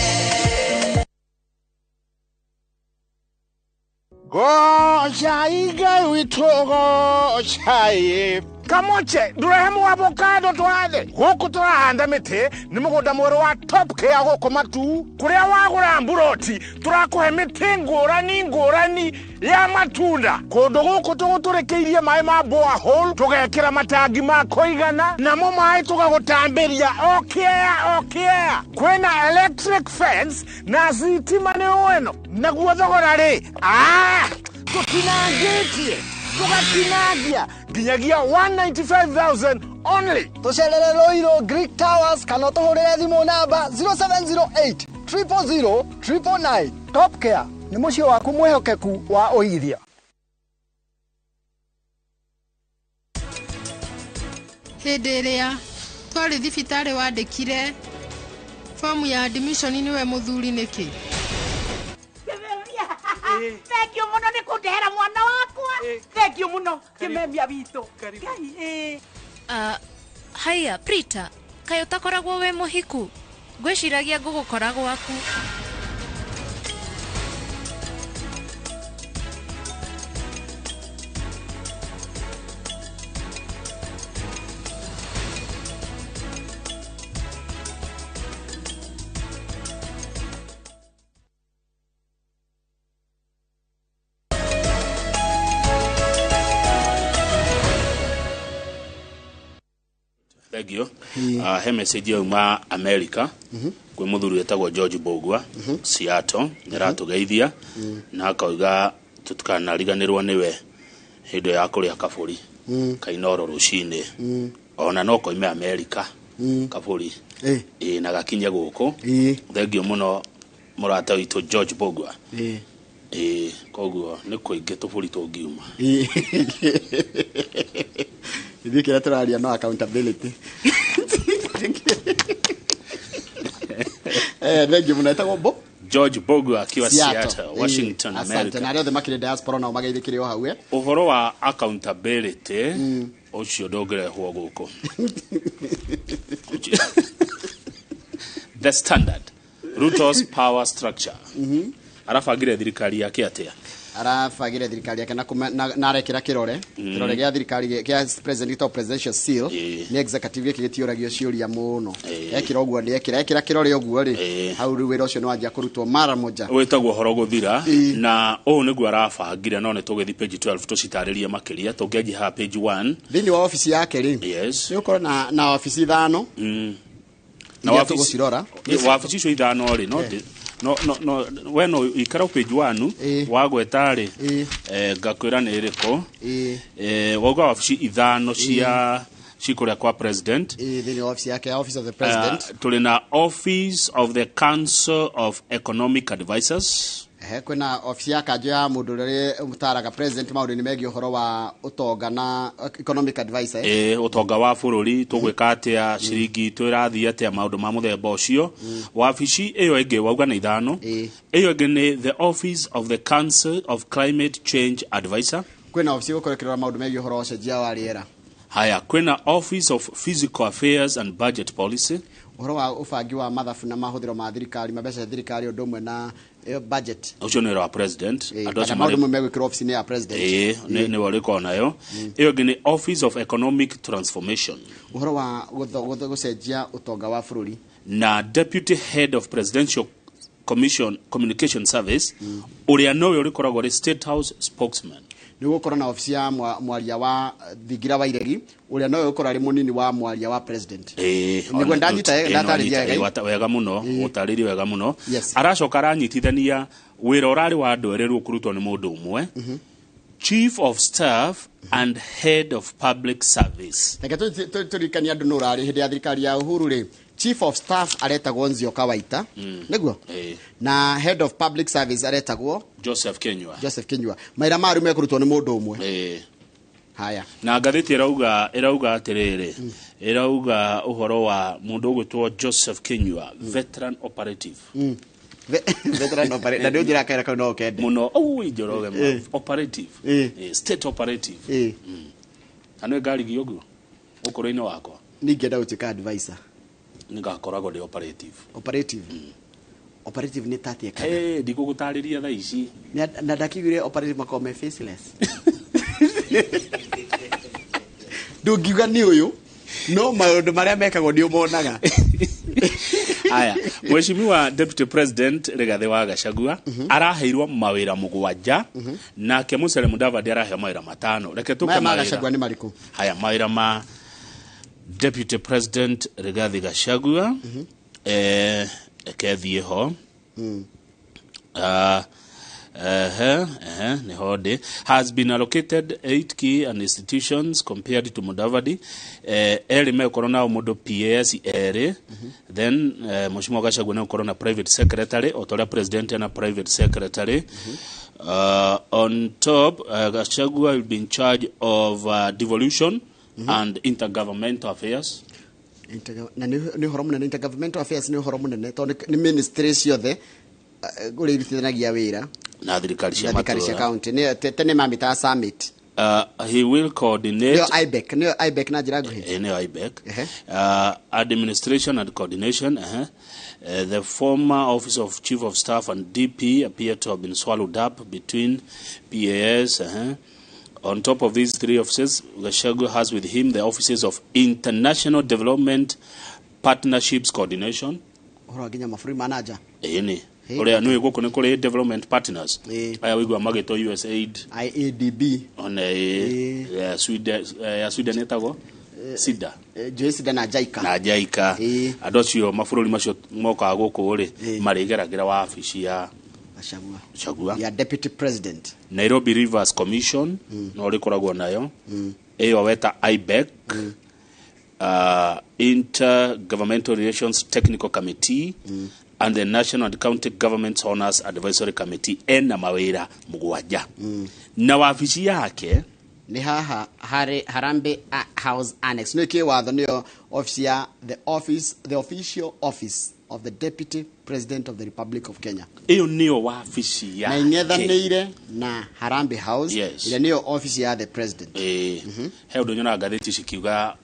Goca Ngai witũ gocai. Kamoche ndũrehe avocado twathe gũkũ tũrahanda mĩtĩ nĩ mũgũnda mwerũ wa Top Care gũkũ Matu kũrĩa wagũra mburoti tũrakũhe mĩtĩ ngũrani ngũrani ya matunda. Kũndũ gũkũ tũgũtũrĩkĩirie maĩ ma borehole tũgekĩra matangi ma kũigana namo maĩ tũgagũtambĩria o kĩea o kĩea. Kwĩna electric fence na thitima nĩ ũeno naguo thogora rĩ tũtinangĩtie tũgatinangia nginyagia 195,000 only. Tũcerere Ruiru Greek Towers kana ũtũhũrĩre thimũ namba 0708 000 999. Top Care nĩ mũciĩ waku mwĩhokeku wa ũigithia. Hĩndĩ ĩrĩa twarĩ thibitarĩ wandĩkire fomu ya admission nĩwe mũthuri nĩkĩ? Thank you mũno nĩ kũndehera mwana wakwa. Thank you mũno kĩmemia witũ. Ngai. Haya Prita, kaĩ ũtakoragwo wĩ mũhiku? Ngwĩciragia ngũgũkora gwaku. Thank you. He message yauma America kwĩ mũthuri wĩtagwo George Mbũgua Seattle nĩaratũgeithia na akauga tũtikanariganĩrwo nĩwe hĩndĩ ya kũrĩa kabũri kainoro rũcinĩ ona no koime America kabũri ĩ na gakinye gũkũ. Thank you mũno mũrata witũ George Mbũgua. Ĩ koguo nĩ kũingĩ tũbũri tũngiuma. Ithuĩ kĩrĩa tũraria no accountability. Thank you mũno. Etagwo Bo? George Bogo akiwa Seattle, Washington, Asante. America. Na arĩa othe makĩrĩ diaspora nao mageithĩkĩre o hau, eh? Ũhoro wa accountability ũcio ndũngĩrehwo gũkũ. The Standard, Ruto's power structure. Arabangire thirikari yake atĩa? Arabagire thirikari yake na na arekĩra kĩrore kĩrore gĩa thirikari gĩa president gĩtagwo presidential seal. Nĩ executive gĩkĩ gĩtiũragio ciũria mũno. Ekĩra ũguo, nĩ ekĩra kĩrore ũguo rĩ, hau rĩu wĩra ũcio nĩ wanjia kũrutwo mara moja. Wĩtagwo ũhoro gũthira, na ũũ nĩguo arabangire, no nĩ tũgĩthiĩ page 12 tũcitarĩrie makĩria. Tũngĩanjia haha page 1. Thĩinĩ wa obici yake rĩ, nĩ ũkorwo na obici ithano Na iria wabici tũgũcirora. Wabici icio ithano rĩ, no no no no we no ikara page 1 wagweta rĩ, ngakwĩra nĩ ĩrĩkũ. Wauga wabici ithano cia cikũrĩa kwa president. Thĩinĩ wa obici yake ya office of the president. Tũrĩ na office of the Council of Economic Advisors. Ehe, kwĩna obici ya kanjũ ya mũndũ ũrĩa ũtaraga president maũndũ-inĩ megiĩ ũhoro wa ũtonga na economic adviser. Ũtonga wa bũrũri, tũgwĩka atĩa, ciringi itũ ĩrathiĩ atĩa, maũndũ ma mũthemba ũcio. Wabici ĩyo ĩngĩ wauga nĩ ithano. Ĩyo ĩngĩ nĩ the office of the Council of Climate Change Advisor. Kwĩna obici gũkorwo ĩkĩrora maũndũ megiĩ ũhoro wa ũcenjia wa rĩera. Haya, kwĩna office of Physical Affairs and Budget Policy. Ũhoro wa ũbangi wa mathabu na mahũthĩro ma thirikari, ma mbeca cia thirikari, ũndũ ũmwe na budget. Ũcio nĩ wĩra wa president. Andũ acio Kana maũndũ mamwe megwĩkĩrwo obici-inĩ ya president. Ĩĩ, nĩwe ũrĩkorwo nayo. Ĩyo ĩngĩ nĩ office of Economic Transformation. Ũhoro wa gũcenjia ũtonga wa bũrũri. Na deputy head of Presidential Commission Communication Service, ũrĩa nowe ũrĩkoragwo arĩ State House spokesman. Nĩ gũkorwo na obici ya mwaria wa thingira wa iregi, ũrĩa nowe ũkorwo arĩ mũnini wa mwaria wa president. Nĩguo ndanyita, ndatarĩria wega. Wega mũno, ũtarĩrie wega mũno. Aracoka aranyitithania wĩra ũrarĩ wa andũ erĩ, rĩu ũkũrutwo nĩ mũndũ ũmwe, chief of staff and head of public service. Reke tũririkanie andũ nũ ũrarĩ hĩndĩ ya thirikari ya Uhuru rĩ. Chief of staff aretagwo Nzioka Waita, nĩguo, na head of public service aretagwo Joseph Kenywa. Joseph Kinyua. Maira maru mekũrutwo nĩ mũndũ ũmwe. Haya. Na ngathĩti ĩrauga atĩrĩrĩ, ĩrauga ũhoro wa mũndũ ũgwĩtwo Joseph Kinyua, veteran operative. Veteran operative, na nĩ ũnjĩra kaira kau no ũkende. Mũno ui Njoroge operative. State operative. Na nĩ ngarigio ũguo ũkũrũ-inĩ wakwa. Ningĩenda gũtuĩka advisor. Nĩngakoragwo ndĩ operative. Operative, operative nĩ tatia kana? Ndikũgũtarĩria thaa ici. Na ndakiugire operative makoragwo me faceless, ndũngiuga nĩ ũyũ, no maũndũ marĩa mekagwo nĩ ũmonaga. Aya, mheshimiwa deputy president Rigathi wa Gachagua araheirwo mawĩra 7, nake Musalia Mudavadi araheo mawĩra 5. Reke tũke Maya ma mawĩra. Gachagua nĩ marĩkũ? Haya, mawĩra ma deputy president Rigathi Gachagua, reke thiĩ ho. Ehe, nĩho ndĩ. Has been allocated eight key and institutions compared to Mudavadi. Erĩ megũkorwo nao mũndũ PAS erĩ. Then mheshimiwa Gachagua nĩ gũkorwo na private secretary, o ta ũrĩa president ena private secretary. On top, Gachagua will be in charge of devolution and intergovernmental affairs. Na nĩ ũhoro mũnene, intergovernmental affairs nĩ ũhoro mũnene tondũ nĩ ministry ciothe ũrĩa irutithanagia wĩra na thirikari cia na thirikari cia matũũra. county. Tene mamĩtaga summit. He will coordinate Nĩyo IBEC, nĩyo IBEC na njĩra nguhĩ. Nĩyo IBEC. Administration and coordination. The former office of chief of staff and DP appear to have been swallowed up between PAS. On top of these three offices, Gachagua has with him the offices of International Development Partnerships Coordination. Ũhoro wa nginya mabũrũri ma nanja. Ĩni. Hey. Ũrĩa nĩũĩ gũkũ nĩ kũrĩ development partners. Aya wĩigua magĩtwo USAID. IADB. Ona ya Sweden, ya Sweden ĩtagwo SIDA. Njũĩ SIDA na JICA. Na JICA. Andũ acio mabũrũri macio mokaga gũkũ rĩ, marĩgeragĩra wabici ya Gachagua. Gachagua. Ya deputy president. Nairobi Rivers Commission no rĩkoragwo nayo ĩyo weta IBEC, Intergovernmental Relations Technical Committee and the National and County Governments Owners Advisory Committee. Ena mawĩra 7 na wabici yake nĩ haha harĩ Harambee House Annex, nĩ kĩ watho nĩyo office ya the office, the official office. of the Deputy President of the Republic of Kenya. Ĩyo nĩyo wabici Na yake. ing'ethanĩire na Harambee House, Yes. ĩrĩa nĩyo office ya the president. Ĩĩ, he ũndũ nyonaga ngathĩti cikiuga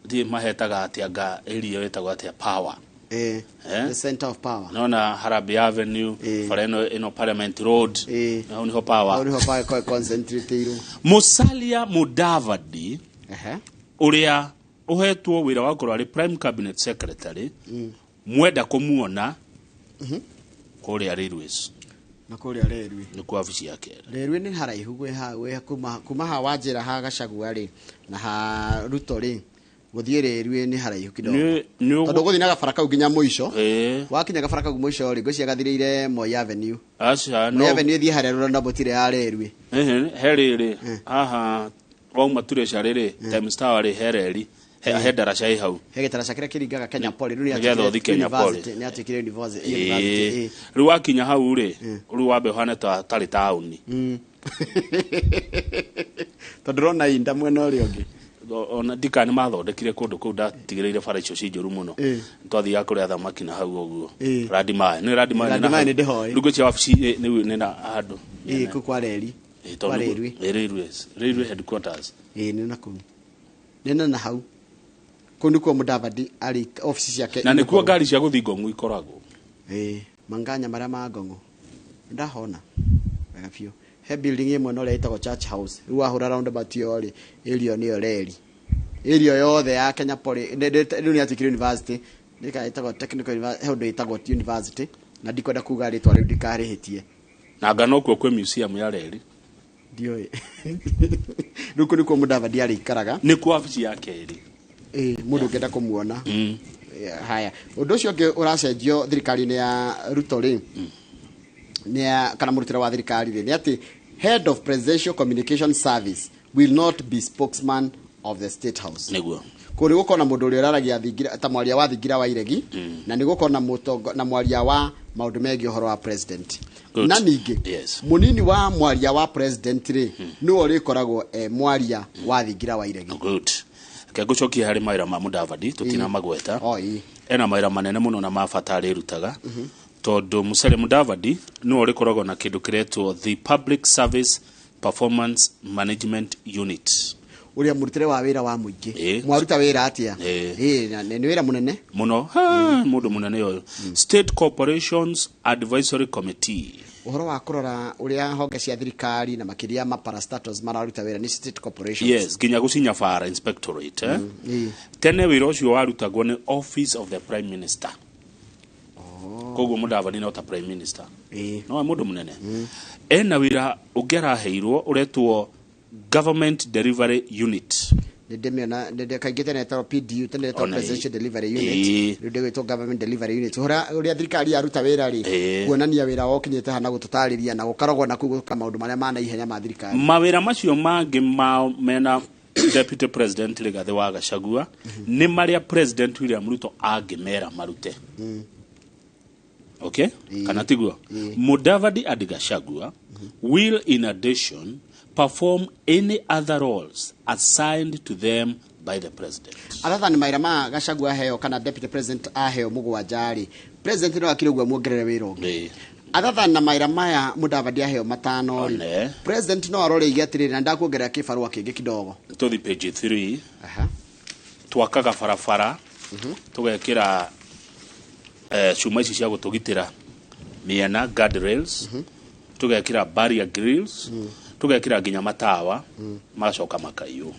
thiĩ mahetaga atĩ anga area ĩtagwo atĩa, power. Eh, Eh? the center of power. Nona Harambee Avenue, bara ĩno ĩno Parliament Road, hau nĩho power. Hau nĩho power ĩkoragwo concentrateirwo. Musalia Mudavadi, Ehe. ũrĩa ũhetwo wĩra wa gũkorwo arĩ prime cabinet secretary, mwenda kũmuona kũrĩa Railways. Na kũrĩa Railway. Nĩkuo wabici yake. Railway nĩ haraihu gwĩ ha gwĩ kuma ha Wanjĩra ha Gachagua rĩ na ha Ruto rĩ, gũthiĩ Railway nĩ haraihu kidogo, tondũ gũthiĩ na gabara kau nginya mũico. Wakinya gabara kau mũico rĩ, ngwĩciria gathirĩire Moi Avenue. Aca. Moi No. Avenue ĩthiĩ harĩa roundabout ĩrĩa ya Railway. Ehe, he rĩrĩ haha wauma Turĩca rĩrĩ, Times Tower rĩ, he reri, he ndaraca ĩ hau. He gĩtaraca kĩrĩa kĩringaga Kenya Poly rĩu. Nĩgetha ũthiĩ Kenya Poly. Nĩ atuĩkire university. University. Rĩu wakinya hau rĩ, rĩu wambe ũhane ta tarĩ taũni. Tondũ ũrona inda mwena ũrĩa ũngĩ. Ona ndika nĩ mathondekire kũndũ kũu, ndatigĩrĩire bara icio ci njũru mũno. Twathiaga kũrĩa thamaki na hau ũguo. Radimae nĩ Radimae. Radimae nĩ ndĩhoĩ. Rĩu ngwĩciria wabici nĩ na handũ. Ĩĩ, kũu kwa reri. Ĩĩ, Kwa tondũ Railway. ĩ, railway headquarters. Ĩĩ, nĩ na kũu, nĩ na hau, kũu nĩkuo Mudavadi arĩ, ofici ciake. Na nĩkuo ngari cia gũthiĩ Ngong'u ikoragwo. Ĩĩ, manganya marĩa ma Ngong'u ndahona wega biũ. He building ĩmwe na ũrĩa ĩtagwo Church House. Rĩu wahũra roundabout ĩyo rĩ, area nĩyo reri, area yothe ya Kenya Poly rĩu nĩ yatuĩkire university, nĩka ĩtagwo technical university, he ũndũ ĩtagwo university na ndikwenda kuga rĩtwa rĩu ndikarĩhĩtie. Na anga nokuo kwĩ museum ya reri. Ndiũĩ. Rĩu kũu nĩkuo Mudavadi arĩikaraga. Nĩkuo wabici yake ĩrĩ. Ĩĩ, mũndũ ũngĩenda kũmuona. Haya, ũndũ ũcio ũngĩ ũracenjio thirikari-inĩ ya Ruto rĩ, nĩ kana mũrutĩre wa thirikari rĩ, nĩ atĩ head of presidential communication service will not be spokesman of the State House. Nĩguo. Kũu nĩ gũkorwo na mũndũ ũrĩa ũraragia thingira ta mwaria wa thingira wa iregi, na nĩ gũkorwo na mũtongo na mwaria wa maũndũ megiĩ ũhoro wa president. Good. Na ningĩ mũnini wa mwaria wa president rĩ, nĩwe ũrĩkoragwo e mwaria wa thingira wa iregi. Good. Reke ngũcokie harĩ mawĩra ma Mudavadi tũtinamagweta. Ena mawĩra manene mũno na ma bata arĩrutaga, tondũ Musalia Mudavadi nĩwe ũrĩkoragwo na kĩndũ kĩretwo the Public Service Performance Management Unit. Ũrĩa mũrutĩre wa wĩra wa mũingĩ mwaruta wĩra atĩa. Ĩĩ, na nĩ wĩra mũnene. Mũno. Ha, mũndũ mũnene ũyũ. State Corporations Advisory Committee. Ũhoro wa kũrora ũrĩa honge cia thirikari na makĩria ma parastatals mararuta wĩra nĩ state corporations. Yes, nginya gũcinya bara inspectorate, eh? Ĩĩ. Tene wĩra ũcio warutagwo nĩ office of the prime minister. Koguo Mudavadi no ta prime minister. No mũndũ mũnene ena wĩra ũngĩ araheirwo ũretwo Government Delivery Unit. Nĩ ndĩmĩona kaingĩ tene ĩtagwo PDU, tene ĩtagwo Ona Presidential Delivery Unit, rĩu ndĩgwĩtwo Government Delivery Unit, ũrĩa ũrĩa thirikari yaruta wĩra rĩ, kuonania wĩra wao ũkinyĩte hana, gũtũtarĩria na gũkarogwo na kũu gũka maũndũ marĩa ma naihenya ma thirikari. Mawĩra macio mangĩ mao mena deputy president Rigathĩ wa Gachagua nĩ marĩa President William Ruto angĩmera marute. Okay, kana tiguo? Mudavadi and Gachagua will in addition perform any other roles assigned to them by the president. Other than mawĩra ma Gachagua aheo kana deputy president aheo mũgwanja rĩ, president no akĩrĩ ũguo muongerere wĩra ũngĩ other than na mawĩra maya Mudavadi aheo matano rĩ, One. president no arore ige atĩrĩrĩ, na ndakuongerera kĩbarũa kĩngĩ kidogo. Tũthi page 3. Twakaga barabara, tũgekĩra cuma ici cia gũtũgitĩra mĩena, guardrails, tũgekĩra barrier grills, tũgekĩra nginya matawa, magacoka makaiywo.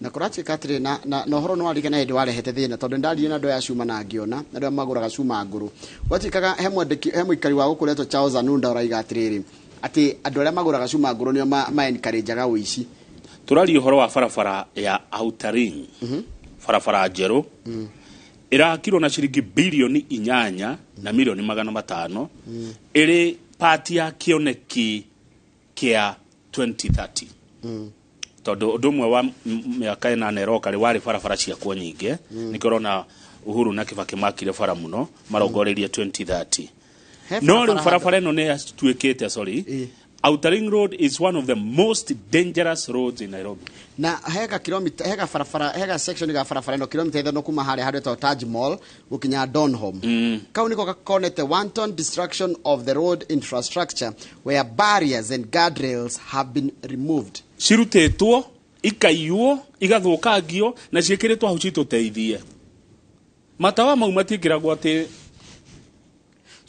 Na kũratuĩka atĩrĩ na ũhoro nĩ warigana hĩndĩ warehete thĩna, tondũ ndaririe na andũ aya cuma na ngĩona andũ aya magũraga cuma ngũrũ, gwatuĩkaga he mwandĩki, he mũikari wa gũkũ ũretwo Charles Anunda ũraiga atĩrĩrĩ, atĩ andũ arĩa magũraga cuma ngũrũ nĩo ma encourageaga ũici. Tũraria ũhoro wa barabara ya Outer Ring, barabara njerũ ĩrakirwo na ciringi 8 bilioni na milioni 500, ĩrĩ pati ya kĩoneki kĩa 2030, tondũ ũndũ ũmwe wa mĩaka 8 ĩroka rĩ, warĩ barabara ciakwo nyingĩ. Nĩkĩo ũrona Uhuru na Kibaki makire bara mũno marongoreirie 2030. He No rĩu barabara barabara ĩno nĩ yatuĩkĩte, sorry, Outer Ring Road is one of the most dangerous roads in Nairobi. Na hega kilomita, hega barabara, hega section ga barabara ĩno kilomita 5 kuma harĩa handũ Taj Mall gũkinya Donholm. Kau niko gakonete wanton destruction of the road infrastructure where barriers and guardrails have been removed. Cirutĩtwo, ikaiywo, igathũkangio na ciĩkĩrĩtwo hau citũteithie. Matawa mau matiĩkĩragwo atĩ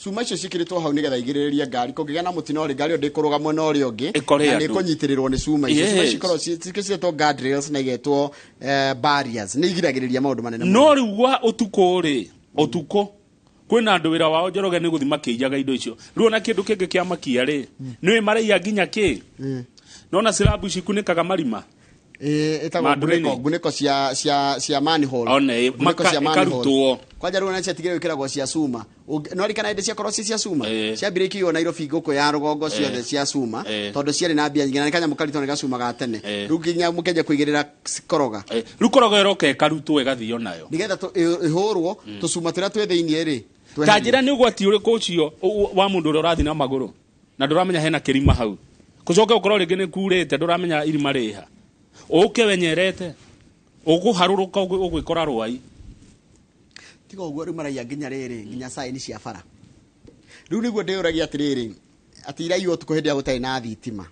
cuma icio ciĩkĩrĩtwo hau nĩgetha igirĩrĩrie ngari kũngĩgĩa na mũtino rĩ, ngari ĩyo ndĩkũrũga mwena ũrĩa ũngĩ Ĩkore na andũ. nĩkũnyitĩrĩrwo nĩ cuma icio. Cuma Yes. icio ikoragwo ciĩtwo guardrails na igetwo barriers, nĩ igiragĩrĩria maũndũ manene mũno. No rĩu gwa ũtukũ rĩ, ũtukũ kwĩna andũ wĩra wao Njoroge nĩ gũthiĩ makĩiyaga indo icio. Rĩu ona kĩndũ kĩngĩ kĩa makia rĩ, nĩũĩ maraiya nginya kĩ? Nona silabu ici ikunĩkaga marima. Ĩtagwo Ma ngunĩko, drainage. ngunĩko cia manhole. One, Ngunĩko cia manhole. ĩkarutwo. Kwanja rĩu ona ciatigire gwĩkĩragwo cia cuma. No ririkana hĩndĩ ciakorwo ci cia cuma, ciambire ikĩiywo Nairobi gũkũ ya rũgongo ciothe cia cuma, tondũ ciarĩ na mbia nyingĩ na nĩ kanyamũ karitũ nĩ gacuma ga tene. Rĩu nginya mũkĩanjia kũigĩrĩra koroga. Rĩu koroga ĩroka ĩkarutwo ĩgathio nayo nĩgetha ĩhũrwo tũcuma tũrĩa twĩ thĩiniĩ rĩ, ta njĩra nĩ ũgwati ũrĩkũ ũcio wa mũndũ ũrĩa ũrathiĩ na magũrũ na ndũramenya hena kĩrima hau, kũcoke ũkorwo rĩngĩ nĩ kurĩte ndũramenya irima rĩha, ũke wenyerete ũkũharũrũka ũgwĩkora rwai. Tiga ũguo rĩu maraiya nginya rĩrĩ, nginya sign cia bara. Rĩu nĩguo ndĩũragia atĩrĩrĩ, atĩ iraiywo ũtukũ hĩndĩ ĩrĩa gũtarĩ na thitima,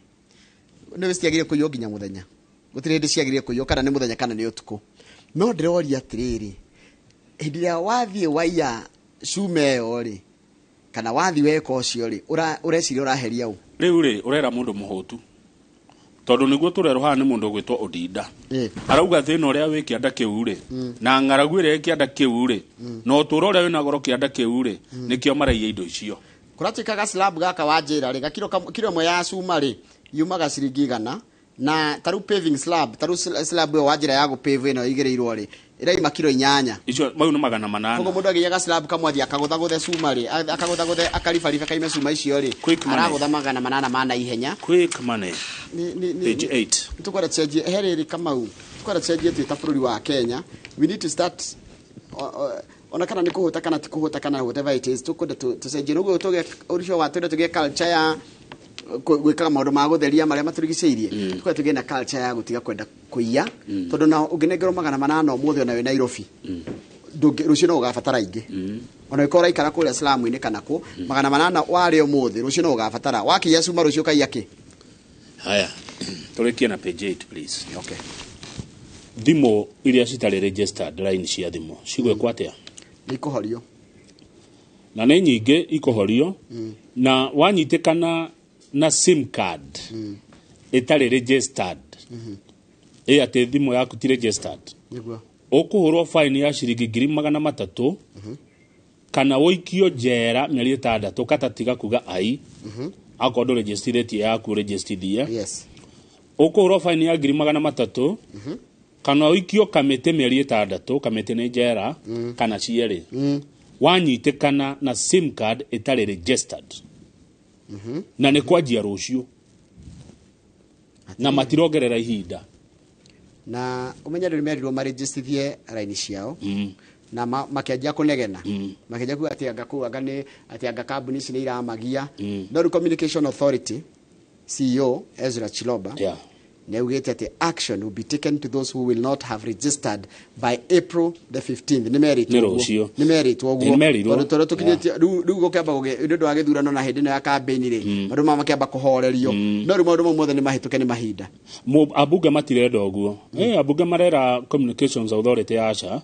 nĩ ciagĩrĩire kũiywo nginya mũthenya, gũtirĩ hĩndĩ ciagĩrĩire kũiywo kana nĩ mũthenya kana nĩ ũtukũ. No ndĩroria atĩrĩrĩ, hĩndĩ ĩrĩa wathiĩ waiya cuma ĩyo rĩ, kana wathiĩ weka ũcio rĩ, ũreciria ũraheria ũ? Rĩu rĩ, ũrera mũndũ mũhũtu, tondũ nĩguo tũrerwo haha nĩ mũndũ ũgwĩtwo Odinda. Arauga thĩna ũrĩa wĩ kĩanda kĩu rĩ, na ng'aragu ĩrĩa ĩ kĩanda kĩu rĩ, na ũtũũro ũrĩa wĩna goro kĩanda kĩu rĩ, nĩkĩo maraiya indo icio. Kũratuĩka ga slab gaka wa njĩra rĩ, gakiro kiro ĩmwe ya cuma rĩ, yumaga ciringi 100, na tarĩu paving slab, tarĩu slab ĩyo wa njĩra ya gũpave ĩno ĩigĩrĩirwo rĩ, ĩraima kiro 8. Icio mau nĩ 800. Koguo mũndũ agĩiya ga slab kamwe athiĩ akagũthagũthe cuma rĩ, akagũthagũthe akaribariba kaime cuma icio rĩ, Quick money. aragũtha 800 ma naihenya. Quick money. Page 8. Nĩtũkwenda tũcenjie he rĩrĩ Kamau, tũkwenda tũcenjie twĩ ta bũrũri wa Kenya. We need to start ona kana nĩ kũhũta kana ti kũhũta kana whatever it is, tũkwenda tũcenjie nĩguo tũgĩe ũrĩcio wa twenda tũgĩe culture ya gwĩkaga maũndũ ma gũtheria marĩa matũrigicĩirie. Tũkwenda tũgĩe na culture ya gũtiga kwenda kũiya, tondũ na ũngĩnengerwo 800 ũmũthĩ ona wĩ Nairobi, rũciũ no ũgabatara ingĩ. Ona ũngĩkorwo ũraikara kũrĩa slum-inĩ kana kũ, 800 warĩa ũmũthĩ, rũciũ no ũgabatara. Wakĩiya cuma rũciũ ũkaiya kĩ? Haya, tũrĩkie na page 8 please. Okay. Thimũ iria citarĩ registered, line cia thimũ cigwĩkwo atĩa? Nĩ ikũhorio. Na nĩ nyingĩ ikũhorio. Na wanyitĩkana na sim card ĩtarĩ registered, ĩ atĩ thimũ yaku ti registered, Nĩguo. ũkũhũrwo fine ya ciringi 300,000 kana ũikio njera mĩeri 6 kata tiga kuga ai. Akorwo ndũregistĩrĩtie yaku registithie. Yes. Ũkũhũrwo fine ya 300,000 kana ũikio kamĩtĩ mĩeri 6, kamĩtĩ nĩ njera kana cierĩ, wanyitĩkana na sim card ĩtarĩ registered. Na nĩ kwanjia rũciũ na matirongerera ihinda. Na ũmenye andũ nĩmerirwo marejistithie raini ciao, na makĩanjia kũnegena, makĩanjia kuga atĩ anga kũu anga nĩ atĩ anga kambuni ici nĩ iramagia. No rĩu Communication Authority CEO Ezra Chiloba nĩ augĩte atĩ action will be taken to those who will not have registered by April the 15th. Nĩ merĩtwo Nĩ ũguo. rũciũ. Nĩ merĩtwo ũguo. Nĩ merirwo. Tondũ tondũ tũkinyĩtie rĩu gũkĩamba kũgĩa nĩ ũndũ wa gĩthurano na hĩndĩ ĩno ya campaign rĩ, maũndũ maya makĩamba kũhorerio, no rĩu maũndũ mau mothe nĩ mahĩtũke nĩ mahinda. Ambunge matirenda ũguo. Ambunge marera Communications Authority aca,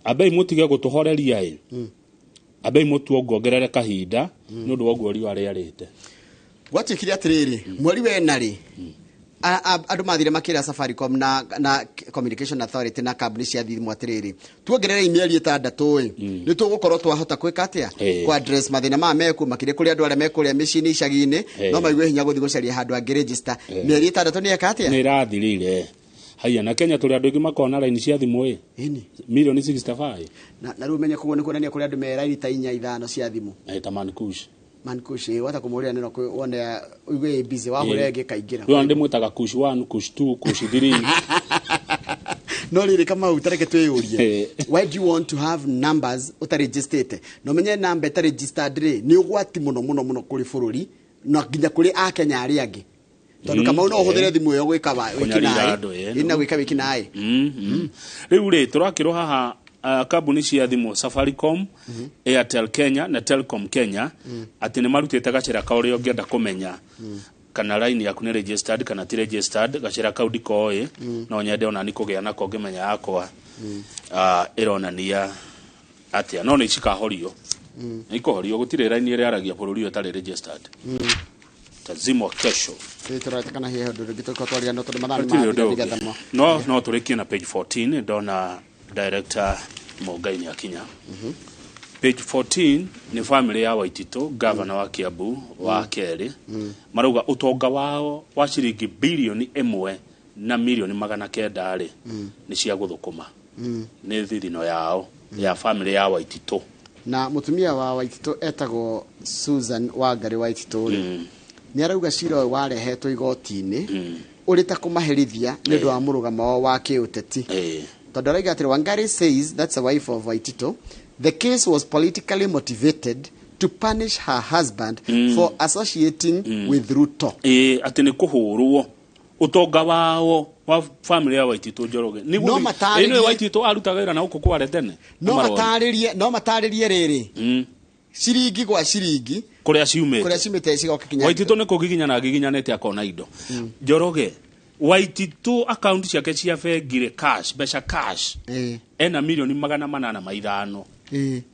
ambei mũtige gũtũhoreria ĩ, ambei mũtuongongerere kahinda nĩ ũndũ wa ũguo riũa rĩarĩte. Gwatuĩkire atĩrĩrĩ, mweri wena rĩ, andũ mathire makĩra Safaricom na Communication Authority na kambuni cia thimũ atĩrĩrĩ, tuongererei mĩeri 6 ĩ, nĩ tũgũkorwo twahota gwĩka atĩa ku address mathĩna maya mekuo, makĩria kũrĩ andũ arĩa mekũrĩa mĩciĩ-inĩ icagi-inĩ, no maigue hinya gũthiĩ gũcaria handũ angĩ register. Mĩeri 6 nĩ eka atĩa? Nĩ ĩrathirire. Haya, na Kenya tũrĩ andũ aingĩ makoragwo na raini cia thimũ ĩ, milioni 65. Na rĩu ũmenye koguo nĩ kuonania kũrĩ andũ me raini ta 4 5 cia thimũ. Ta Mankush. Mankush, wata kũmũhũrĩra nĩno wone ũigue ĩ busy, wahũrĩra ĩngĩ ĩkaingĩra. Rĩu ndĩmwĩtaga Kush 1, Kush 2, Kush 3. No rĩrĩ Kamau, tareke twĩyũrie, why do you want to have numbers ũtarejistĩte? Na ũmenye namba ĩtaregistered rĩ, nĩ ũgwati mũno mũno mũno kũrĩ bũrũri. Na nginya kũrĩ Akenya arĩa angĩ. Tondũ Kamau no ũhũthĩre thimũ ĩyo gwĩka Kũnyarira wĩkinaĩ. andũ, ĩĩ, Na gwĩka wĩkinaĩ. Rĩu rĩ tũrakĩrwo haha kambuni cia thimũ Safaricom, Airtel Kenya na Telcom Kenya atĩ nĩ marutĩte gacĩra ka ũrĩa ũngĩenda kũmenya kana line yaku nĩ registered kana ti registered. Gacĩra kau ndikoĩ, no nyende ona ni kũgĩa nako ngĩmenya yakwa ĩronania atĩa, no nĩ cikahorio, nĩ ikũhorio. Gũtirĩ line ĩrĩa yaragia bũrũri ũyũ ĩtarĩ registered, tazimwa kesho. Tũrorete kana hihi ũndũ ũngĩ tũkorwo twariganĩrwo, tondũ mathaa nĩ Gũtirĩ ũndũ mathira ũngĩ. nĩgetha mo. No tũrĩkie na page 14. Ndona director Mũngai nĩ akinya. Page 14 nĩ family ya Waititũ, gavana wa Kiambu wa kerĩ. Marauga ũtonga wao wa ciringi 1,900,000,000 rĩ, nĩ cia gũthũkũma, nĩ thithino yao ya family ya Waititũ. Na mũtumia wa Waititũ etagwo Susan Wangari Waititũ rĩ, nĩ arauga cira ũyũ warehetwo igoti-inĩ ũrĩ ta kũmaherithia nĩ ũndũ wa mũrũgamo wao wa kĩũteti, tondũ arauga atĩrĩ, Wangari says, that's the wife of Waititũ, the case was politically motivated to punish her husband for associating with Ruto. Ĩĩ, atĩ nĩ kũhũrwo ũtonga wao wa family ya Waititũ Njoroge. Nĩ No matarĩrie- Ĩĩ, nĩwe Waititũ arutaga wĩra na gũkũ kware tene. No Marori. matarĩrie, no matarĩrie rĩrĩ, ciringi gwa ciringi kũrĩa ciumĩte, kũrĩa ciumĩte cigoka kinya. Waititũ nĩ kũgiginyana agiginyanĩte akona indo. Njoroge, Waititũ akaunti ciake cia bengi rĩ, cash, mbeca cash, ena 805,000,000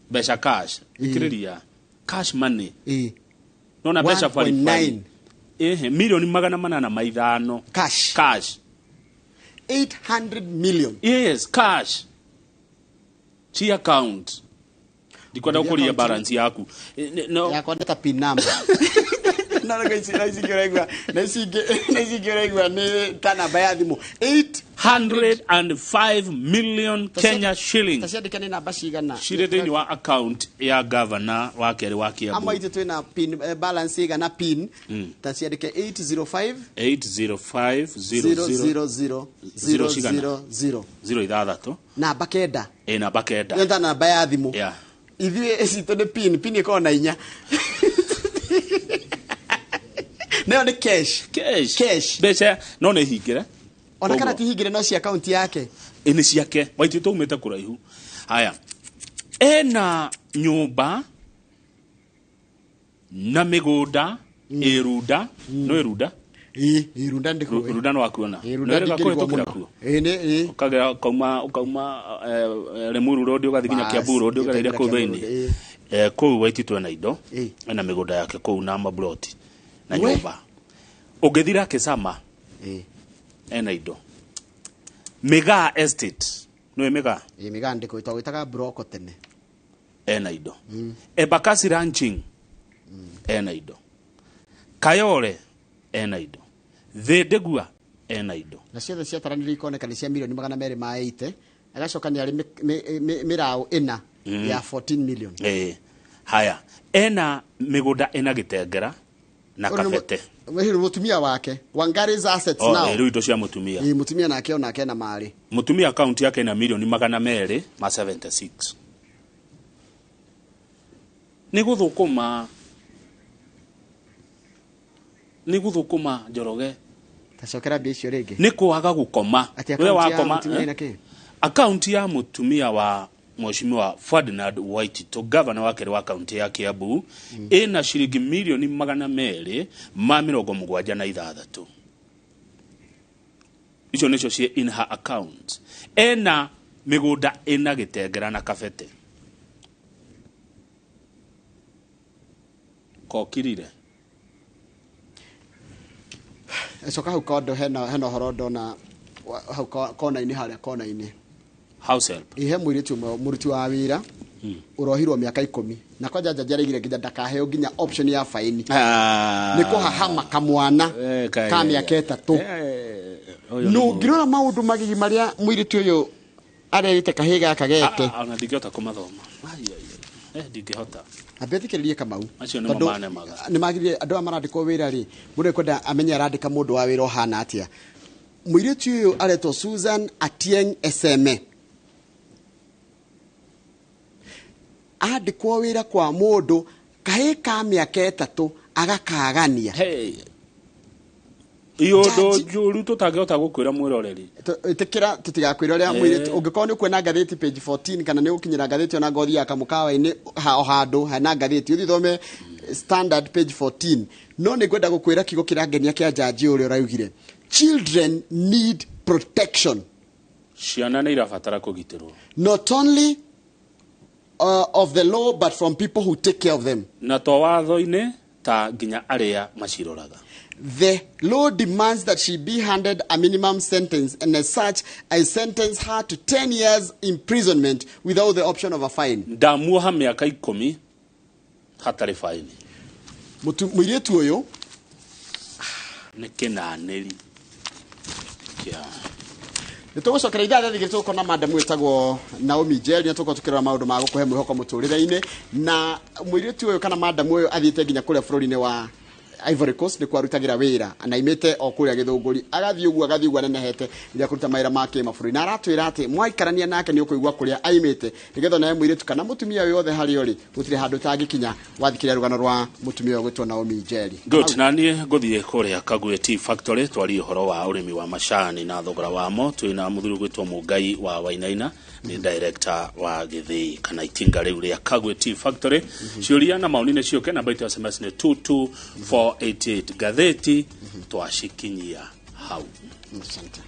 mbeca cash. Thikĩrĩria, cash money, nona mbeca 1.9. baribari. Ĩhĩ, 805,000,000 cash, cash. 800 million. Yes, cash ci account. Ndikwenda Account gũkũria balance yaku. No. Yakwa nĩ ta pin number. No, no, ici na ici ingĩ ũraigua, na ici ingĩ, na ici ingĩ ũraigua nĩ ta namba ya thimũ. 105 million Kenya shillings. Taciandĩke nĩ namba cigana. Cirĩ thĩinĩ wa account ya gavana wa kerĩ wa Kiambu. Amwe itũ twĩna pin, balance igana pin. Taciandĩke 805 805 00 000 0 cigana? 000. 0 ithathatũ. Namba kenda. Ĩ, namba kenda. Ĩyo ta namba ya thimũ. Yeah. Ithuĩ citũ nĩ pin, pin ĩkoragwo na inya. Nayo nĩ cash. Cash. Cash. Mbeca no nĩ hingĩre. Ona kana Koguo- ti hingĩre, no cia akaunti yake. Ĩ, nĩ ciake. Waititũ umĩte kũraihu. Haya, ena nyũmba na mĩgũnda ĩ Runda. No ĩ Runda? Ĩ, Runda ndĩkũĩ. Runda no wakuona. Ĩ, Runda ndingĩrigwo kũhĩtũkĩra mũno. kuo. Ĩ, nĩ ĩ. Ũkagera ũkauma Limuru Road ũgathiĩ nginya Bas, Kiambu Road ũgereire nginya kũu Kiambu thĩinĩ. Road, ĩ. Kũu Waititũ ena indo, Ĩ. ena mĩgũnda yake kũu na mabloti na We. nyũmba. Ũngĩthira Kĩsama, Ĩ. ena indo Mĩgaa Estate. Nĩũĩ Mĩgaa? Ĩ, Mĩgaa ndĩkũĩ, twagwĩtaga broko tene. Ena indo Embakasi Ranching, ena indo Kayole, ena indo Thĩndĩgua, ena indo. Na ciothe ciataranĩrio ikoneka nĩ cia 280,000,000. Agacoka nĩ arĩ mĩraũ ĩna ya 14 million. Ĩĩ. Haya, ena mĩgũnda ĩna Gĩtengera na Ũyũ nĩ Kabete. Ũyũ nĩ mũtumia wake, Wangari's assets Oh, now. ĩ, rĩu indo cia mũtumia. Ĩ, mũtumia nake onake ena marĩ. Mũtumia akaunti yake ina 276,000,000. Nĩ gũthũkũma, nĩ gũthũkũma, Njoroge. Tacokera mbia icio rĩngĩ. Nĩ kwaga gũkoma. Atĩ We akaunti ya wakoma, mũtumia eh? ĩna kĩ? Akaunti ya mũtumia wa Mheshimiwa Ferdinand Waititũ, gavana wa kerĩ wa kaunti ya Kiambu, ĩna ciringi 276,000,000. Icio nĩcio ciĩ in her account. Ena mĩgũnda ĩna Gĩtengera na Kabete. Kokirire. Coka hau kondo, hena ũhoro ndona hau kona-inĩ, harĩa kona-inĩ. House help. Ihe mũirĩtu ũmwe mũruti wa wĩra ũrohirwo mĩaka 10, na kwanja njaji araigire nginya ndakaheo nginya option ya faini, nĩ kũhahama kamwana ka mĩaka 3. Ũyũ nĩ No ngĩrora maũndũ magigi marĩa mũirĩtu ũyũ arerĩte kahĩĩ gaka geke. Ah, ona ndingĩhota kũmathoma. Ai, ai, ai. Ndingĩhota. Ambe thikĩrĩrie Kamau. Macio nĩmo Tondũ manemaga. nĩ magire andũ aya marandĩkwo wĩra rĩ, mũndũ ekwenda amenye arandĩka mũndũ wa wĩra ũhana atĩa. Mũirĩtu ũyũ aretwo Susan Atieng Eseme, andĩkwo wĩra kwa mũndũ kahĩĩ ka mĩaka 3. Agakagania. Hey. Iũndũ njũru tũtangĩhota gũkwĩra mwĩroreri. Ĩtĩkĩra tũtigakwĩra ũrĩa mũirĩtu ũngĩkorwo nĩ ũkuona ngathĩti page 14 kana nĩ ũgũkinyĩra ngathĩti ona ngothi ya kamũkawa-inĩ o handũ hena ngathĩti ũthiĩ ũthome Standard page 14. No nĩ ngwenda gũkwĩra kiugo kĩrangenia kĩa njanji ũrĩa ũraugire, children need protection. Ciana nĩ irabatara kũgitĩrwo. Not only of the law but from people who take care of them. Na to watho-inĩ ta nginya arĩa maciroraga. The law demands that she be handed a minimum sentence, and as such, I sentence her to 10 years imprisonment without the option of a fine. Ndamuoha mĩaka 10 hatarĩ faini. Mũirĩtu ũyũ nĩ kĩnanĩri kĩa nĩ tũgũcokera ithaa rĩa thigĩrĩ tũgũkorwo na madam wĩtagwo Naomi Njeri na tũgũkorwo tũkĩrora maũndũ ma gũkũhe mwĩhoko mũtũrĩre-inĩ. Na mũirĩtu ũyũ kana madam ũyũ athiĩte nginya kũrĩa bũrũri-inĩ wa Ivory Coast nĩ kwarutagĩra wĩra na aimĩte o kũrĩa Gĩthũngũri, agathiĩ ũguo agathiĩ ũguo anenehete nginya kũruta mawĩra ma kĩmabũrũri, na aratwĩra atĩ mwaikarania nake nĩ ũkũigua kũrĩa aimĩte nĩgetha onawe mũirĩtu kana mũtumia wĩ wothe harĩa ũrĩ gũtirĩ handũ ũtangĩkinya wathikĩrĩria rũgano rwa mũtumia ũyũ gwĩtwo Naomi Njeri. Good, na niĩ ngũthiĩ kũrĩa Kagwe Tea Factory twarie ũhoro wa ũrĩmi wa macani na thogora wamo. Twĩna mũthuri gwĩtwo Mũngai wa Wainaina, nĩ director wa gĩthĩi kana itinga rĩu rĩa Kagwe Tea Factory. Ciũria na maoni nĩ ciũke, namba itũ ya SMS nĩ 22488. Ngathĩti twacikinyia hau. Asante.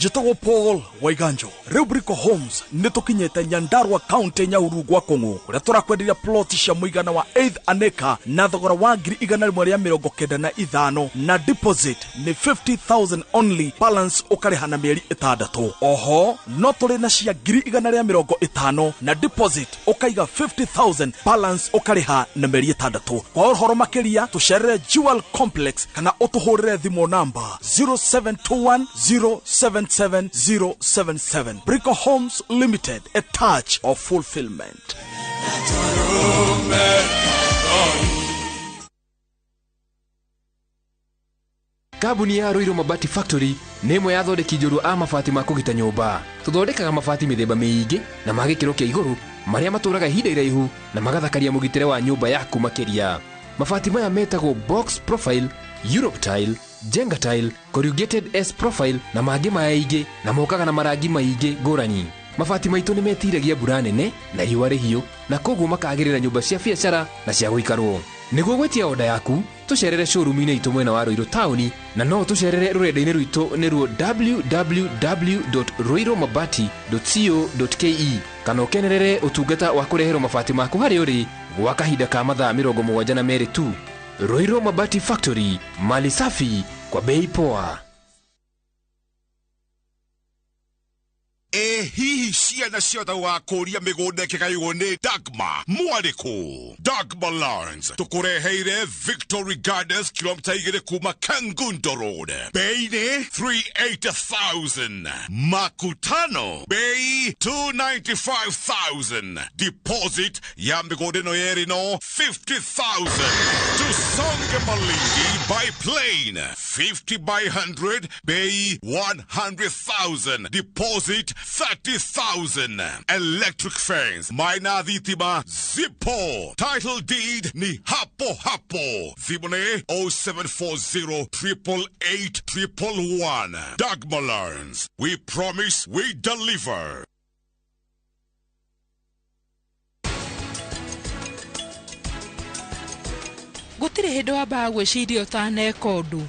Njĩtagwo Paul Waiganjo. Rĩu Brico Homes nĩ tũkinyĩte Nyandarua County Nyahururu gwa Kũng'ũ kũrĩa tũrakwenderia plot cia mũigana wa 8 an acre na thogora wa 195,000 na deposit nĩ 50,000 only, balance ũkarĩha na mĩeri 6. Oho no tũrĩ na cia 150,000 na deposit ũkaiga 50,000, balance ũkarĩha na mĩeri 6. Kwa ũhoro makĩria tũcerere Jewel Complex kana ũtũhũrĩre thimũ namba 0721 077 077. Brico Homes Limited, a touch of fulfillment. Kambuni ya Ruiru Mabati Factory nĩ ĩmwe ya athondeki njorua a mabati ma kũgita nyũmba. Tũthondekaga mabati mĩthemba mĩingĩ na ma gĩkĩro kĩa igũrũ marĩa matũraga ihinda iraihu na magathakaria mũgitĩre wa nyũmba yaku makĩria. Mabati maya metagwo box profile, Europe tile, Jenga tile, corrugated S profile na mangĩ maingĩ, na mokaga na marangi maingĩ ngũrani. Mabati maitũ nĩ metiragia mbura nene na riũa rĩhiũ na koguo makagĩrĩra nyũmba cia biacara na cia gũikarwo. Nĩguo gwĩtia oda yaku tũcerere showroom-inĩ itũ mwena wa Ruiru taũni, na no tũcerere rũrenda-inĩ rwitũ nĩruo www.ruirumabati.co.ke kana ũkenerere ũtungata wa kũreherwo mabati maku harĩa ũrĩ gwa kahinda ka mathaa 72 tu. Ruiru Mabati Factory, mali safi kwa bei poa. E hihi ciana ciothe wakũria mĩgũnda ĩkĩgaywo nĩ Dagma mwarĩkũ? Dagma Lands tũkũreheire Victory Gardens kilomita 2 kuma Kangundo Road, bei nĩ 380,000, makutano bei 295,000, deposit ya mĩgũnda ĩno yerĩ no 50,000. Tusonge Malindi by plane 50 by 100 bei 100,000, deposit 30,000. Electric fence maina thitima zipo, title deed ni hapo hapo. Thimũ 0740 888 111. Dagma Lands, we promise we deliver. Gũtirĩ hĩndĩ wambaga gwĩciria ũtaneka ũndũ.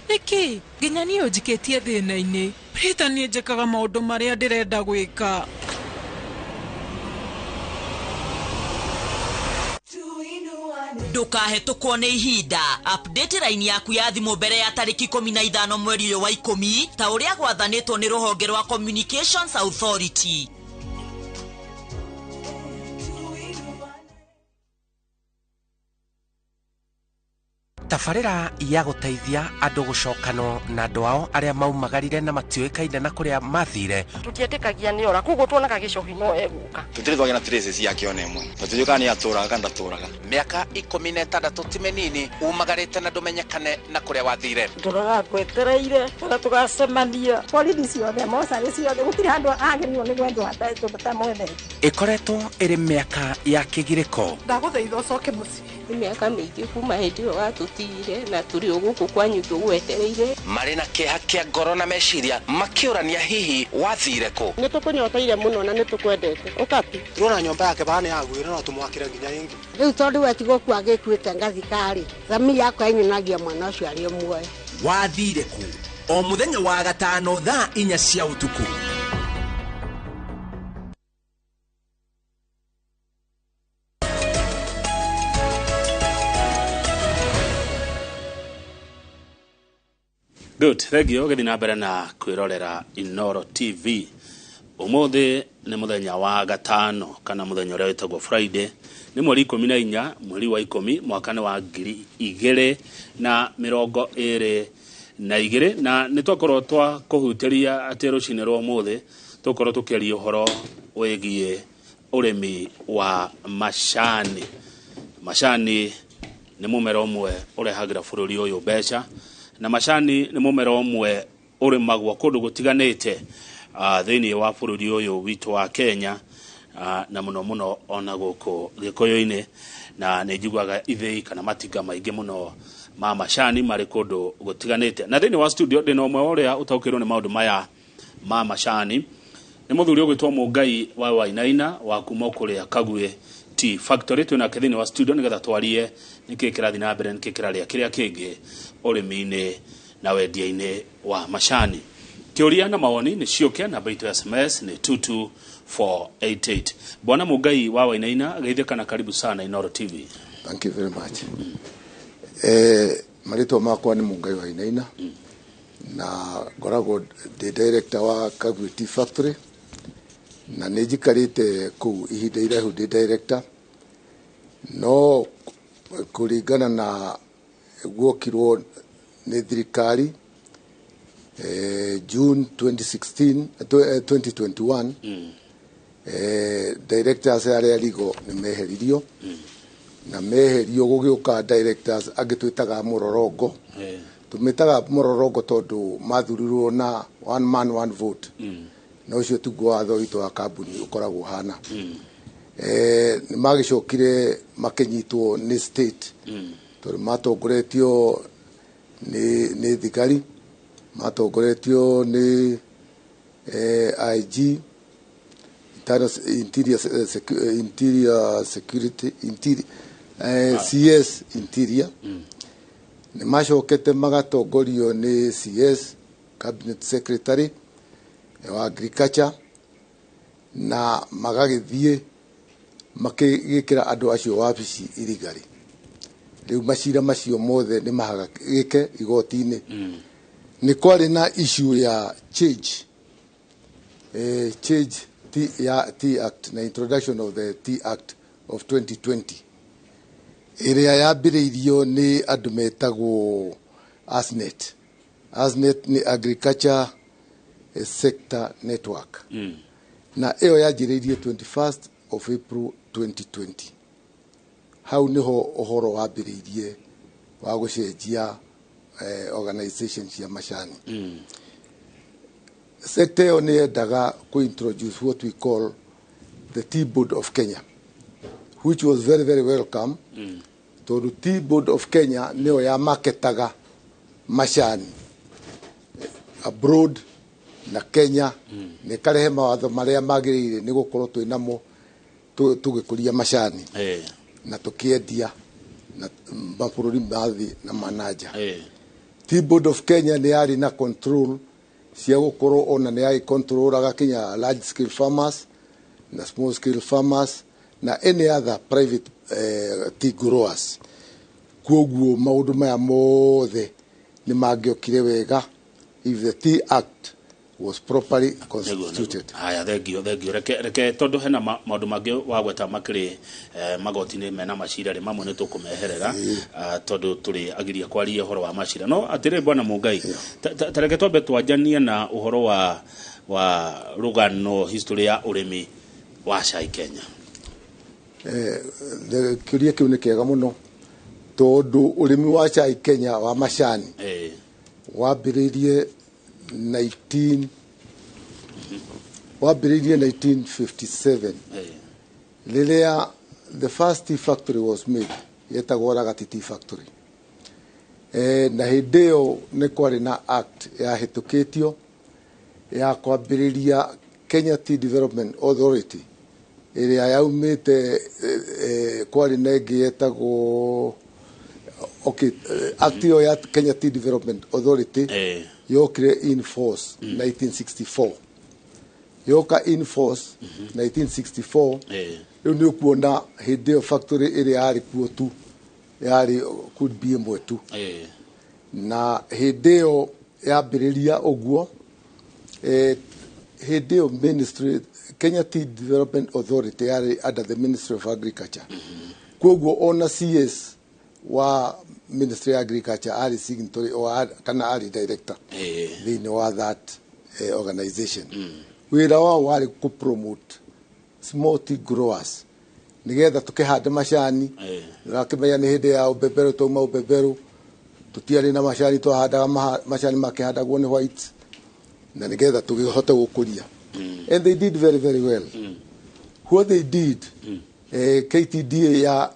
Nĩkĩ nginya niĩ ũnjikĩtie thĩna-inĩ? Peter, niĩ njĩkaga maũndũ marĩa ndĩrenda gwĩka. Ndũkahetũkwo nĩ ihinda. Update line yaku ya thimũ mbere ya tarĩki 15 mweri ũyũ wa 10 ta ũrĩa gwathanĩtwo nĩ rũhonge rwa Communications Authority. Tabarĩra ya gũteithia andũ gũcokanwo na andũ ao arĩa maumagarire na matiũĩkaine na kũrĩa mathire. Tũtietĩkagia nĩ ora, koguo tuonaga gĩcohi no egũka. Tũtirĩ twagĩa na traces yake ona ĩmwe, tũtiũĩ kana nĩ atũraga kana ndatũraga. Mĩaka 16 ti mĩnini umagarĩte na ndũmenyekane na kũrĩa wathire. Ndũraga ngwetereire kana tũgacemania. Borithi ciothe, mocarĩ ciothe, gũtirĩ handũ agĩrĩirwo nĩ gwendwo hatamwendete. Ĩkoretwo ĩrĩ mĩaka ya kĩgirĩko. Ndagũthaitha ũcoke mũciĩ. Nĩ mĩaka mĩingĩ kuma hĩndĩ ĩyo watũtigire na tũrĩ o gũkũ kwanyu tũgwetereire. Marĩ na kĩeha kĩa ngoro na meciria makĩũrania hihi wathire kũ. Nĩ tũkũnyoteire mũno na nĩ tũkwendete. Ũka tu. Turona nyũmba yake bana yagwire no tũmwakĩre nginya ĩngĩ. Rĩu tondũ we ti gũkua agĩkuĩte ngathika-rĩ, thamiri yakwa ĩnyonagia mwana ũcio arĩ o muoyo. Wathire kũ? O mũthenya wa gatano thaa 4 cia ũtukũ. Good, thank you. Gĩthiĩ na mbere na kwĩrorera Inooro TV. Ũmũthĩ nĩ mũthenya wa gatano kana mũthenya ũrĩa wĩtagwo Friday, nĩ mweri 14 mweri wa 10 mwaka nĩ wa 2022, na nĩ twakorwo twa kũhutĩria atĩ rũcinĩ rwa ũmũthĩ tũkorwo tũkĩaria ũhoro wĩgiĩ ũrĩmi wa macani. Macani nĩ mũmera ũmwe ũrehagĩra bũrũri ũyũ mbeca, na macani nĩ mũmera ũmwe ũrĩmagwo kũndũ gũtiganĩte thĩinĩ wa bũrũri ũyũ witũ wa Kenya, na mũno mũno ona gũkũ Gĩkũyũ-inĩ, na nĩ njiguaga ithĩi kana matinga maingĩ mũno ma macani marĩ kũndũ gũtiganĩte. Na thĩinĩ wa studio ndĩna ũmwe ũrĩa ũtaũkĩirwo nĩ maũndũ maya ma macani, nĩ mũthuri ũgwĩtwo Mũngai wa Wainaina wa kuma kũrĩa Kagwe Tea Factory. Twĩnake thĩinĩ wa studio nĩgetha twarie nĩkĩĩ kĩrathiĩ na mbere, nĩkĩĩ kĩrarĩa kĩrĩa kĩngĩ ũrĩmi-inĩ na wendia-inĩ wa macani. Kĩũria na mawoni nĩ ciũke, namba itũ ya SMS nĩ 22488. Bwana Mũngai wa Wainaina, geithĩka na karibu sana Inooro TV. Thank you very much. Marĩtwa makwa nĩ Mũngai wa Wainaina, na ngoragwo ndĩ director wa Kagwe Tea Factory, na nĩ njikarĩte kũu ihinda iraihu ndĩ director, no kũringana na guokirwo nĩ thirikari June 2016 2021, directors arĩa rigo nĩ meheririo, na meherio gũgĩũka directors angĩ twĩtaga mũrorongo. Tũmĩtaga mũrorongo tondũ mathurirwo na one man one vote, na ũcio tiguo watho witũ wa kambuni ũkoragwo ũhana. Nĩ magĩcokire makĩnyitwo nĩ state, tondũ matongoretio nĩ thigari, matongoretio nĩ IG, Interior Security, CS Interior. Nĩ macokete magatongorio nĩ CS Cabinet Secretary wa Agriculture, na magagĩthiĩ makĩgĩkĩra andũ acio wabici irigari. Rĩu macira macio mothe nĩ mahagĩke igoti-inĩ. Nĩ kwarĩ na issue ya change, change Tea Act na introduction of the Tea Act of 2020, ĩrĩa yambĩrĩirio nĩ andũ metagwo ASNET. ASNET nĩ Agriculture Sector Network, na ĩyo yanjĩrĩirie 21st of April 2020. Hau nĩho ũhoro wambĩrĩirie wa gũcenjia organization cia macani. Sector ĩyo nĩ yendaga kũ introduce what we call the Tea Board of Kenya, which was very very welcome, tondũ Tea Board of Kenya nĩyo ya marketaga macani abroad na Kenya, nĩ ĩkarehe mawatho marĩa magĩrĩire nĩ gũkorwo twĩ namo tũgĩkũria macani na tũkĩendia na mabũrũri ma thĩ na ma nanja. Tea Board of Kenya nĩ yarĩ na control cia gũkorwo ona nĩ yagĩcontrolaga kinya large scale farmers na small scale farmers na any other private tea growers. Kwoguo maũndũ maya mothe nĩ mangĩokire wega if the Tea Act was properly constituted. Haya, thengio, thengio. Reke tondu hena maundu mangi wagweta makiri magoti-inĩ mena macira rĩ, mamwe nĩ tũkũmeherera tondu tũrĩ agiria kwaria ũhoro wa macira. No atĩrĩ, bwana Mungai, ta reke twambe twanjanie na ũhoro wa rũgano, history ya ũrĩmi wa cai Kenya. Kĩũria kĩu nĩ kĩega mũno tondũ ũrĩmi wa cai Kenya wa macani wambĩrĩirie 19 wambĩrĩirie 1957 rĩrĩa the first tea factory was made, yetagwo Ragati Tea Factory. Na hĩndĩ ĩyo nĩ kwarĩ na act yahĩtũkĩtio ya kwambĩrĩria Kenya Tea Development Authority ĩrĩa yaumĩte kwarĩ na ĩngĩ yetagwo, okay, act ĩyo ya Kenya Tea Development Authority yokire in force 1964, yoka in force 1964. Rĩu nĩ ũkuona hĩndĩ ĩyo factory ĩrĩa yarĩ kuo tu yarĩ could be ĩmwe tu. Na hĩndĩ ĩyo yambĩrĩria ũguo, hĩndĩ ĩyo ministry, Kenya Tea Development Authority yarĩ under the Ministry of Agriculture. Koguo ona CS wa Ministry of Agriculture arĩ signatory or kana arĩ director thĩinĩ wa that organization. Wĩra wao warĩ kũ promote small tea growers nigetha tukĩhande macani. Ũrakĩmenya nĩ hĩndĩ ya ũbeberũ, twauma ũbeberũ tũtiarĩ na macani, twahandaga macani makĩhandagwo nĩ white, na nigetha tũkĩhote gũkũria. And they did very very well. What they did, KTDA ya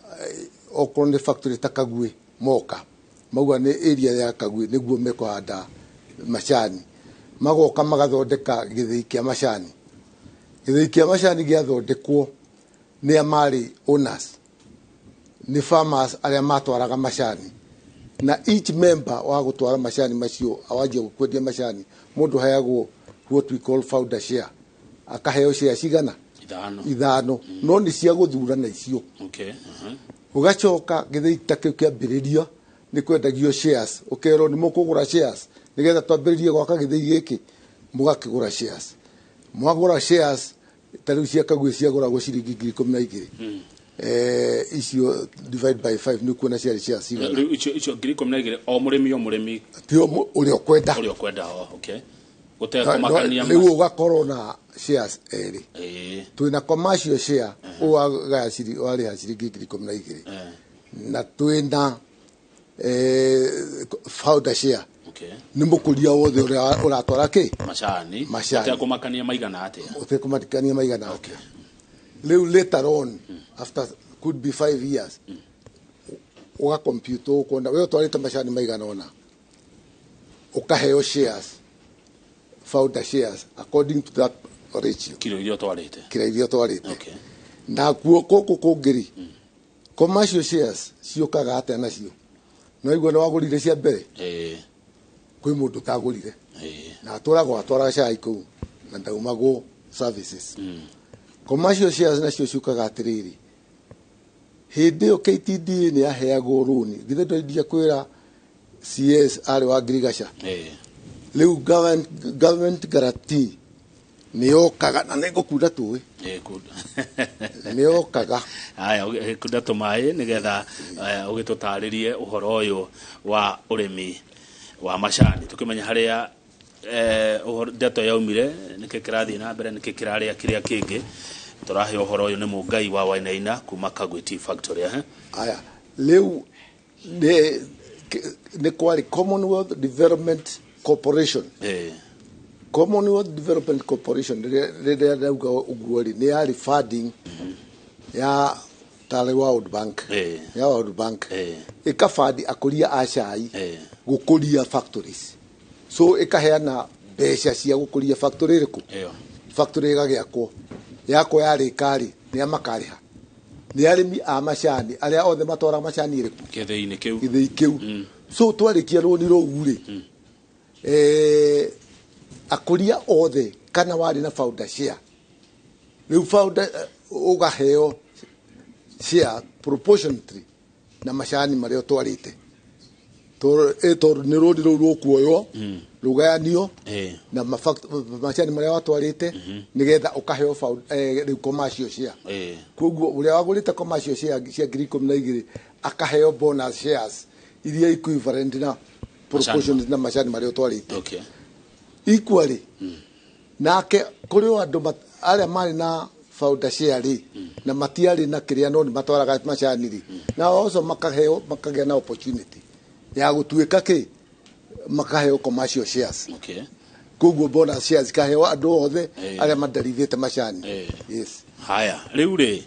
okorwo nĩ factory ta Kagwe, moka mauga nĩ area ya Kagwe nĩguo mekũhanda macani, magoka magathondeka gĩthĩi kĩa macani. Gĩthĩi kĩa macani gĩathondekwo, nĩ a marĩ owners nĩ farmers arĩa matwaraga macani, na each member wa gũtwara macani macio awanjia kwendia macani, mũndũ heagwo what we call founder share, akaheo share cigana? 5. 5, no nĩ cia gũthurana icio. Ũgacoka gĩthĩi ta kĩu kĩambĩrĩria nĩ kwendagio shares, ũkerwo nĩ mũkũgũra shares nĩgetha twambĩrĩrie gwaka gĩthĩi gĩkĩ, mũgakĩgũra shares. Mwagũra shares ta rĩu cia Kagwe ciagũragwo ciringi 12,000. Icio divide by 5 nĩ kuona ciarĩ shares cigana. Rĩu icio 12,000 o mũrĩmi o mũrĩmi? Ti o ũrĩa ũkwenda. Ũrĩa ũkwenda, oh, okay, gũtekũmakania. Rĩu ũgakorwo na shares erĩ. Twĩna commercial share, ũwagaya warĩha ciringi 12,000, na twĩna founder share, nĩ mũkũria wothe ũrĩa ũratwara kĩ? Macani. Macani. Ũtekũmakania maigana atĩa. Ũtekũmakania maigana atĩa. Rĩu later on, after could be 5 years, ũgacompute, ũkona we ũtwarĩte macani maigana ũna, ũkaheo shares, founder shares, according to that ratio. Kiro iria ũtwarĩte. Kiro iria ũtwarĩte. Na kuo kũkũ kũngĩ rĩ, commercial shares ciũkaga atĩa nacio? No igua nĩ wagũrire cia mbere, kwĩ mũndũ ũtagũrire na atũragwo atwaraga cai kũu na ndaumagwo services. Commercial shares nacio ciũkaga atĩrĩrĩ, hĩndĩ ĩyo KTDA nĩ yaheagwo rũni, githĩ ndwendia kwĩra CS arĩ wa ngirigaca? Rĩu government guarantee nĩ yokaga, na nĩ ngũkunda tũĩ. Kunda. Nĩ yokaga. Haya, kunda tũmaĩ nĩgetha ũgĩtũtarĩrie ũhoro ũyũ wa ũrĩmi wa macani, tũkĩmenya harĩa ũhoro ndeto yaumire, nĩkĩ kĩrathiĩ na mbere, nĩkĩ kĩrarĩa kĩrĩa kĩngĩ. Tũrahe ũhoro ũyũ nĩ Mũngai wa Wainaina kuma Kagwe Tea Factory. Aya, rĩu nĩ kwarĩ Commonwealth Development Corporation. Commonwealth Development Corporation, rĩrĩa ndauga ũguo rĩ, nĩ yarĩ funding ya tarĩ World Bank, ya World Bank ĩkabandi akũria a cai gũkũria factories, so ĩkaheana mbeca cia gũkũria factory ĩrĩkũ. Ĩyo. Factory ĩgagĩakwo, yakwo yarĩka rĩ, nĩ a makarĩha? Nĩ arĩmi a macani arĩa othe matwaraga macani ĩrĩkũ? Gĩthĩi-inĩ kĩu. Gĩthĩi kĩu. So twarĩkia rũni rũu rĩ, akũria othe kana warĩ na founder share, rĩu founder ũgaheo share proportionately na macani marĩa ũtwarĩte. Tondũ nĩ rũni rũu rũkuoywo rũgayanio na macani marĩa watwarĩte nĩgetha ũkaheo rĩu commercial share. Koguo ũrĩa wagũrĩte commercial share cia 12,000 akaheo bonus shares iria equivalent na proportion na macani marĩa ũtwarĩte. Equally nake kũrĩ o andũ arĩa marĩ na founder share rĩ na matiarĩ na kĩrĩa no nĩ matwaraga macani rĩ, nao also makaheo, makagĩa na opportunity ya gũtuĩka kĩ, makaheo commercial shares. Koguo bonus shares ikaheo andũ othe arĩa mandarithĩte macani. Yes. Haya, rĩu rĩ,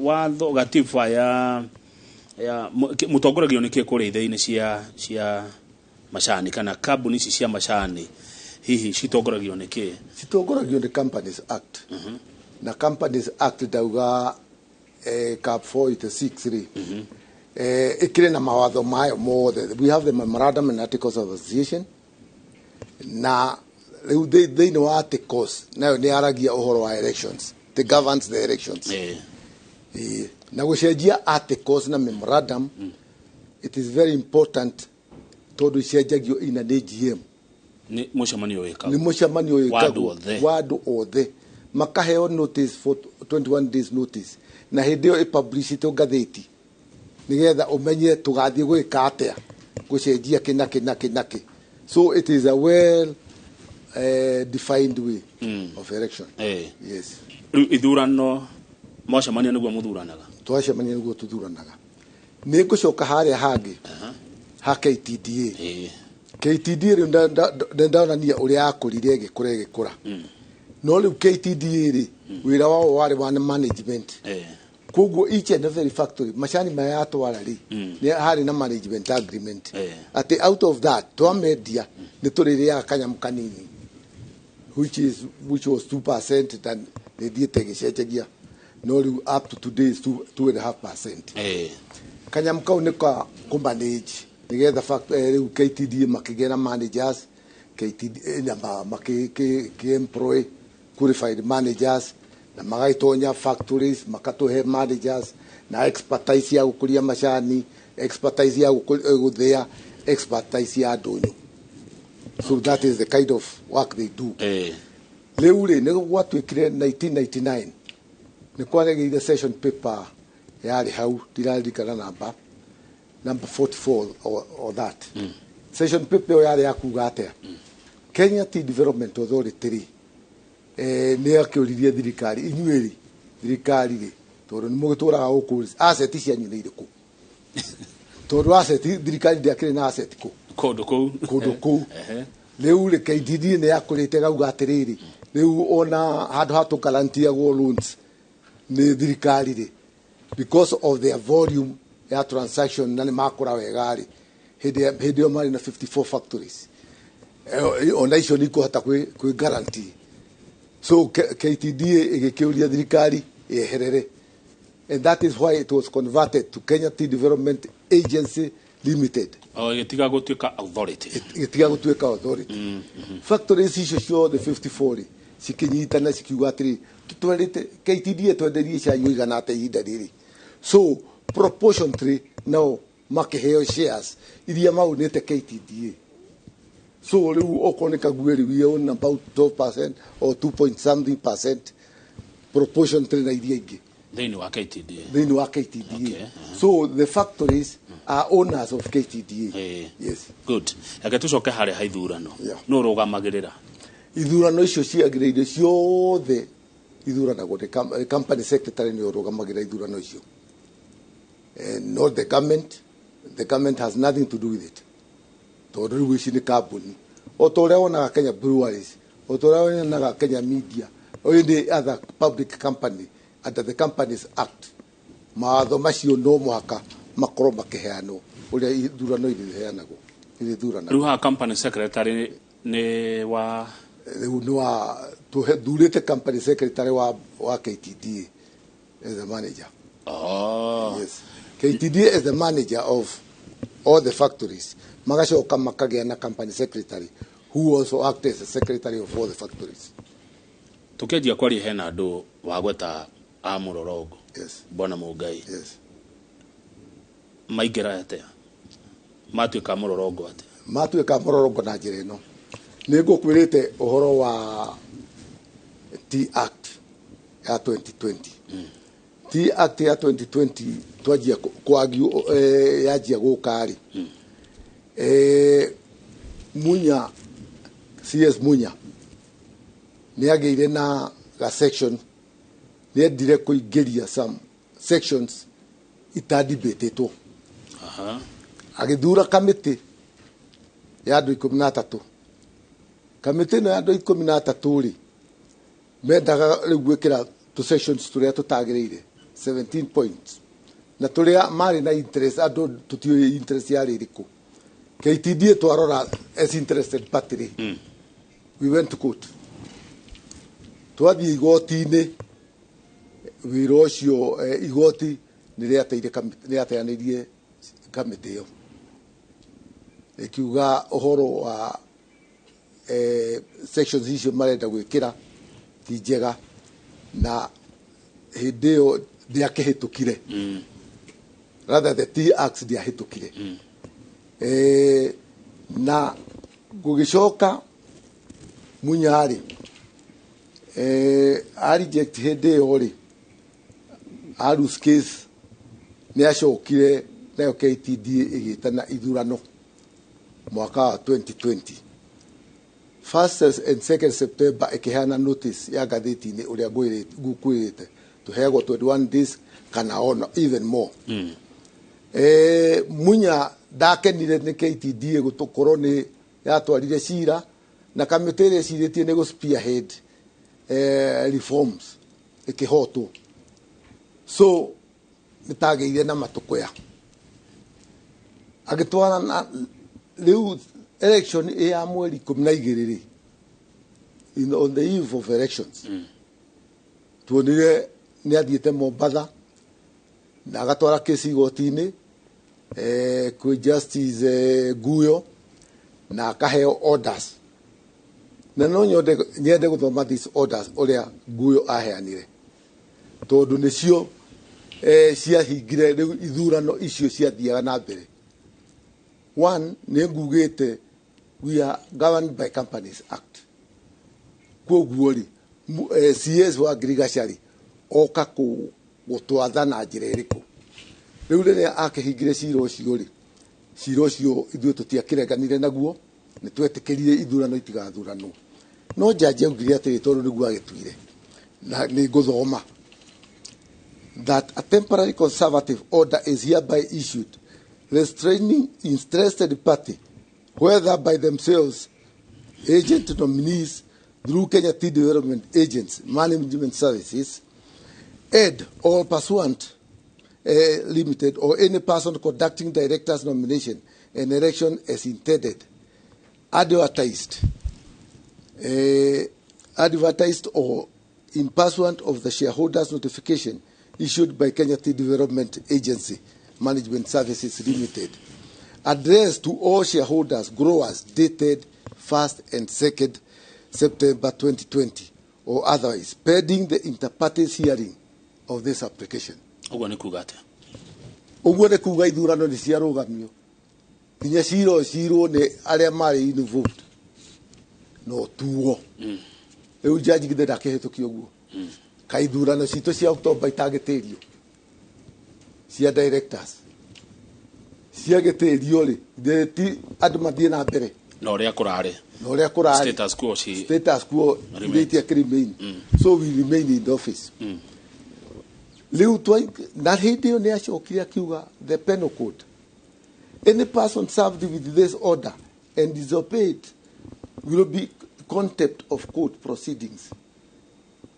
watho gatiba ya mũtongoragio nĩ kĩ kũrĩa ithĩinĩ cia macani kana kambuni ici cia macani hihi citongoragio nĩ kĩ? Citongoragio nĩ Companies Act. Na Companies Act ndauga Cap 486 rĩ, ĩkĩrĩ na mawatho mayo mothe. We have the memorandum and articles of association, na rĩu thĩinĩ wa articles nayo nĩ yaragia ũhoro wa elections, it governs the elections. Na gũcenjia articles na memorandum, it is very important tondũ icenjagio ina nĩ GM. Nĩ mũcemanio wĩkagwo. Nĩ mũcemanio Wa andũ wĩkagwo othe. Wa andũ othe, makaheo notice for 21 days notice, na hĩndĩ ĩyo ĩpublishĩtwo ngathĩti nĩgetha ũmenye tũgathiĩ gwĩka atĩa, gũcenjia kĩ na kĩ na kĩ na kĩ. So it is a well defined way of election. Yes. Rĩu ithurano mwacemania nĩguo mũthuranaga? Twacemania nĩguo tũthuranaga. Nĩ ngũcoka harĩa hangĩ ha KTDA. KTDA rĩu nĩ ndonania ũrĩa yakũrire, ĩgĩkũra ĩgĩkũra. No rĩu KTDA rĩ, wĩra wao warĩ wa management. Koguo each and every factory macani maya yatwara rĩ, nĩ harĩ na management agreement atĩ out of that twamendia nĩ tũrĩrĩaga kanyamũ kanini, which was 2%, and nĩ thiĩte ĩgĩcenjagia, no rĩu up to today is 2.5%. Kanyamũ kau nĩ ka kũmanage nĩgetha rĩu KTDA makĩgĩa na managers, KTDA na makĩ employ qualified managers na magagĩtonya factories makatũhe managers na expertise ya gũkũria macani, expertise ya gũthĩa, expertise ya ndũnyũ. So that is the kind of work they do. Rĩu rĩ, nĩ gwatuĩkire 1999 nĩ kwaregĩire session paper yarĩ hau, ndiraririkana namba 44 or that. Session paper ĩyo yarĩ ya kuga atĩa, Kenya Tea Development Authority rĩ, nĩ akĩũririe thirikari, inyuĩ rĩ, thirikari rĩ, tondũ nĩ mũgĩtũraga gũkũ rĩ, asset cianyu nĩ irĩkũ? Tondũ asset, thirikari ndĩakĩrĩ na asset kũ kũndũ kũu. Kũndũ kũu. Rĩu rĩ, KTDA nĩ yakũrĩte gauga atĩrĩrĩ, rĩu ona handũ ha tũkarantiagwo loans nĩ thirikari rĩ, because of their volume ya transaction na nĩ makũra wega rĩ, hĩndĩ ĩyo marĩ na 54 factories. Ona icio nĩ ikũhota kwĩ guarantee. So KTDA ĩgĩkĩũria thirikari yeherere, and that is why it was converted to Kenya Tea Development Agency Limited. O ĩgĩtiga gũtuĩka authority. Ĩgĩtiga gũtuĩka authority. Factories icio ciothe 54 rĩ, cikĩnyitana cikiuga atĩrĩ, tũtwarĩte KTDA twenderie cai ũigana atĩa ihinda rĩrĩ? So proportionately nao makĩheo shares iria maunĩte KTDA. So rĩu okorwo nĩ Kaguĩ, we own about 12% or 2 point something percent proportionately na iria ingĩ thĩinĩ wa KTDA. Thĩinĩ wa KTDA. So the factories are owners of KTDA. Yes. Good. Reke tũcoke harĩa ha ithurano. No ũrũgamagĩrĩra? Ithurano icio ciagĩrĩire ciothe ithuranagwo nĩ company secretary, nĩ ũrũgamagĩrĩra ithurano icio. Not the government. The government has nothing to do with it, tondũ rĩu ici nĩ kambuni, o ta ũrĩa wonaga Kenya Breweries, o ta ũrĩa wonaga Kenya Media or any other public company. Under the Companies Act, mawatho macio no mũhaka makorwo makĩheanwo ũrĩa ithurano irĩheanagwo, irĩthuranagwo. Rĩu haha company secretary nĩ wa? Rĩu nĩ wa thurĩte company secretary wa KTDA as the manager. Yes. KTDA is the manager of all the factories. Magacoka makagĩa na company secretary who also act as the secretary of all the factories. Tũkĩanjia kwaria hena andũ wagweta a mũrorongo. Yes. Bwana Mũngai. Yes. Maingĩra atĩa? Matuĩka mũrorongo atĩa? Matuĩka mũrorongo na njĩra ĩno, nĩ ngũkwĩrĩte ũhoro wa Tea Act ya 2020. Tea Act ya 2020 twanjia kwagio, yanjia gũka rĩ, Munya, CS Munya nĩ agĩire na ga section, nĩ endire kũingĩria some sections itadibatĩtwo. Agĩthura kamĩtĩ ya andũ 13. Kamĩtĩ ĩno ya andũ 13 rĩ, mendaga rĩu gwĩkĩra tũ sections tũrĩa tũtagĩrĩire, 17 points, na tũrĩa marĩ na interest, andũ tũtiũĩ interest yarĩ ĩrĩkũ. KTDA twarora as interested party rĩ, we went to court. Twathiĩ igoti-inĩ, wĩra ũcio, igoti nĩ rĩateanĩirie kamĩtĩ ĩyo, ĩkiuga ũhoro wa sections icio marenda gwĩkĩra ti njega, na hĩndĩ ĩyo ndĩakĩhĩtũkire. Rather, the Tea Act ndĩahĩtũkire. Na gũgĩcoka Munya rĩ, a reject hĩndĩ ĩyo rĩ, a lose case, nĩ acokire nayo KTDA ĩgĩtana ithurano mwaka wa 2020, 1st and 2nd September, ĩkĩheana notice ya ngathĩti-inĩ ũrĩa ngũkwĩrĩte tũheagwo 21 days kana ona even more. Munya ndakenire nĩ KTDA gũkorwo nĩ yatwarire cira na kamĩtĩ ĩrĩa ĩcirĩtie nĩ gũ spearhead reforms ĩkĩhotwo, so nĩ tagĩire na matũkũya agĩtwara na rĩu election ĩ ya mweri 12 rĩ, on the eve of elections, tuonire nĩ athiĩte Mombatha na agatwara kesi igoti-inĩ, kwĩ Justice Guyo, na akaheo orders, na no nyende gũthoma these orders ũrĩa Guyo aheanire, tondũ nĩcio ciahingire rĩu ithurano icio ciathiaga na mbere. One, nĩ ngugĩte we are governed by Companies Act, koguo rĩ, CS wa Ngirigaca rĩ, oka gũtwatha na njĩra ĩrĩkũ? Rĩu rĩrĩa akĩhingire cira ũcio rĩ, cira ũcio ithuĩ tũtiakĩreganire naguo, nĩ twetĩkĩrire ithurano itigathuranwo, no jaji augire atĩrĩ, tondũ nĩguo agĩtuire, na nĩ ngũthoma, that a temporary conservative order is hereby issued restraining interested party, whether by themselves, agent nominees through Kenya Tea Development Agents Management Services and or pursuant limited, or any person conducting directors nomination and election as intended, advertised or in pursuant of the shareholders notification issued by Kenya Tea Development Agency Management Services Limited, addressed to all shareholders, growers, dated 1st and 2nd September 2020, or otherwise, pending the interparties hearing of this application. Ũguo nĩ kuga atĩa? Ũguo nĩ kuga ithurano nĩ ciarũgamio nginya cira ũcirwo nĩ arĩa marĩ involved, no tuo rĩu jaji githĩ ndakĩhĩtũkia ũguo? Ka ithurano citũ cia October itangĩtĩrio, cia directors ciagĩtĩrio rĩ, githĩ ti andũ mathiĩ na mbere na ũrĩa kũrarĩ? Na ũrĩa kũrarĩ. Status quo ci Status quo remains. Iria remain, so we remain in the office. Rĩu na hĩndĩ ĩyo nĩ acokire akiuga the penal code, any person served with this order and disobeyed will be contempt of court proceedings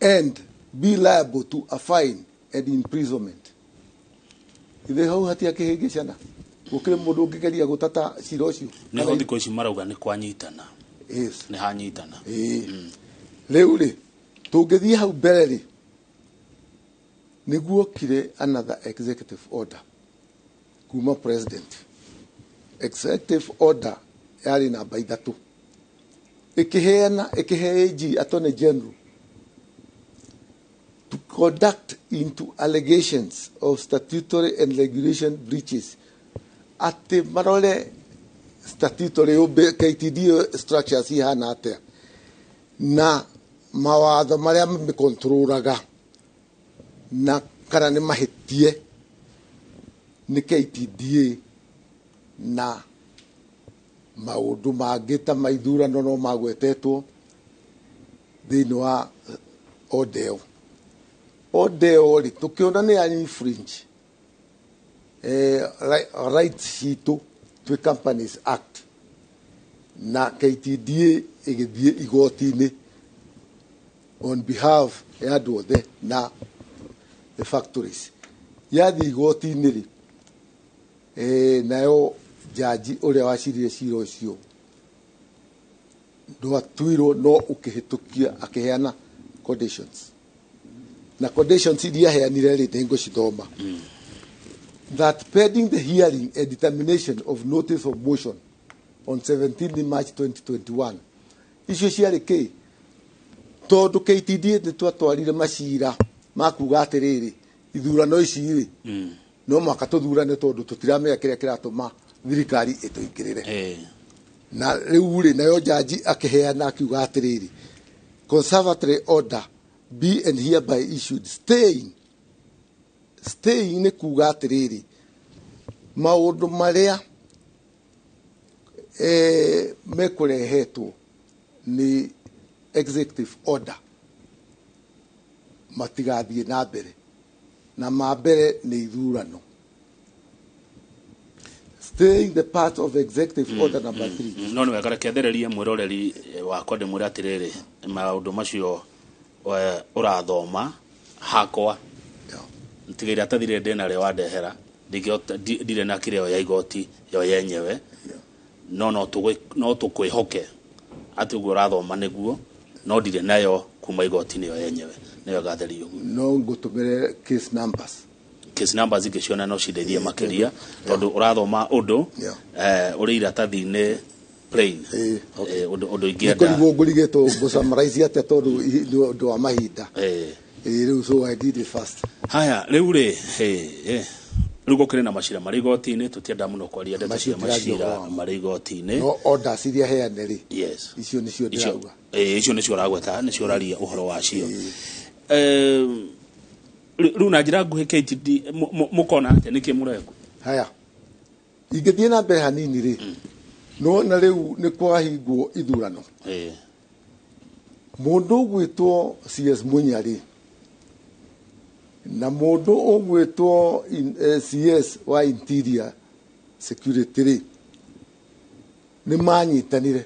and be liable to a fine and imprisonment. Ithe hau hatiakĩhĩngĩcana, gũkĩrĩ mũndũ ũngĩgeria gũtata cira ũcio? Nĩho thikũ ici marauga nĩ kwanyitana. Yes. Nĩ hanyitana. Ĩĩ. Rĩu rĩ, tũngĩthiĩ hau mbere rĩ, nĩguo kire another executive order kuma president. Executive order yarĩ namba 3, ĩkĩheana, ĩkĩhe AG, Attorney General, to conduct into allegations of statutory and regulation breaches Atĩ marore statutory KTDA structures ihana atĩa na mawatho marĩa mamĩkontrolaga na kana nĩ mahĩtie nĩ KTDA na maũndũ mangĩ ta maithurano no magwetetwo thĩinĩ wa order ĩyo. Order ĩyo rĩ, tũkĩona nĩ ya infringe rights citũ twĩ Companies Act, na KTDA ĩgĩthiĩ igoti-inĩ on behalf ya andũ othe na the factories. Yathiĩ igoti-inĩ rĩ, nayo jaji ũrĩa wacirire cira ũcio ndwatuirwo no ũkĩhĩtũkia akĩheana conditions, na conditions iria aheanire rĩ, nĩngũcithoma. That pending the hearing and determination of notice of motion on 17 March 2021, icio ciarĩ kĩ, tondũ KTDA nĩ twatwarire macira ma kuga atĩrĩrĩ, ithurano ici rĩ, no mũhaka tũthurane tondũ tũtiramenya kĩrĩa kĩratũma thirikari ĩtũingĩrĩre. Na rĩu rĩ, nayo jaji akĩheana akiuga atĩrĩrĩ, conservatory order be and hereby issued staying. Staying nĩ kuga atĩrĩrĩ, maũndũ marĩa mekũrehetwo nĩ executive order matigathiĩ na mbere, na ma mbere nĩ ithurano. Staying the part of executive order number 3. No nĩ wega, reke thererie mwĩroreri wakwa ndĩmwĩre atĩrĩrĩ, maũndũ macio ũrathoma hakwa tiga iratathi rĩrĩ ndĩnarĩo wandehera, ndirĩ na kĩrĩa ya igoti yo yenyewe, no no tũkwĩhoke atĩ ũguo ũrathoma nĩguo, no ndirĩ nayo kuma igoti-inĩ yo yenyewe. Nĩyo gatherio ũguo. No ngũtũmĩre case numbers. Case numbers ingĩciona no cindeithie makĩria, tondũ ũrathoma ũndũ ũrĩ iratathi-inĩ plain, ũndũ ingĩenda Nĩkũrigwo ngũrigĩtwo ngũ-summarize atĩa tondũ nĩ ũndũ wa mahinda. Rĩu so I did it fast. Haya, rĩu rĩ, rĩu gũkĩrĩ na macira marĩ igoti-inĩ, tũtienda mũno kwaria ndeto cia Macio tũraria macira ũhoro wamo. marĩ igoti-inĩ. No orders iria heane rĩ, yes, icio nĩcio ndĩrauga. Icio nĩcio ũragweta, nĩcio ũraria ũhoro wacio. Rĩu na njĩra nguhĩ, KTD mũkona atĩa, nĩkĩ mũrekwo? Haya, ingĩthiĩ na mbere hanini rĩ, nĩwona rĩu nĩ kwahingwo ithurano. Mũndũ ũgwĩtwo CS Munya rĩ, na mũndũ ũgwĩtwo CS wa Interior Security rĩ, nĩ manyitanire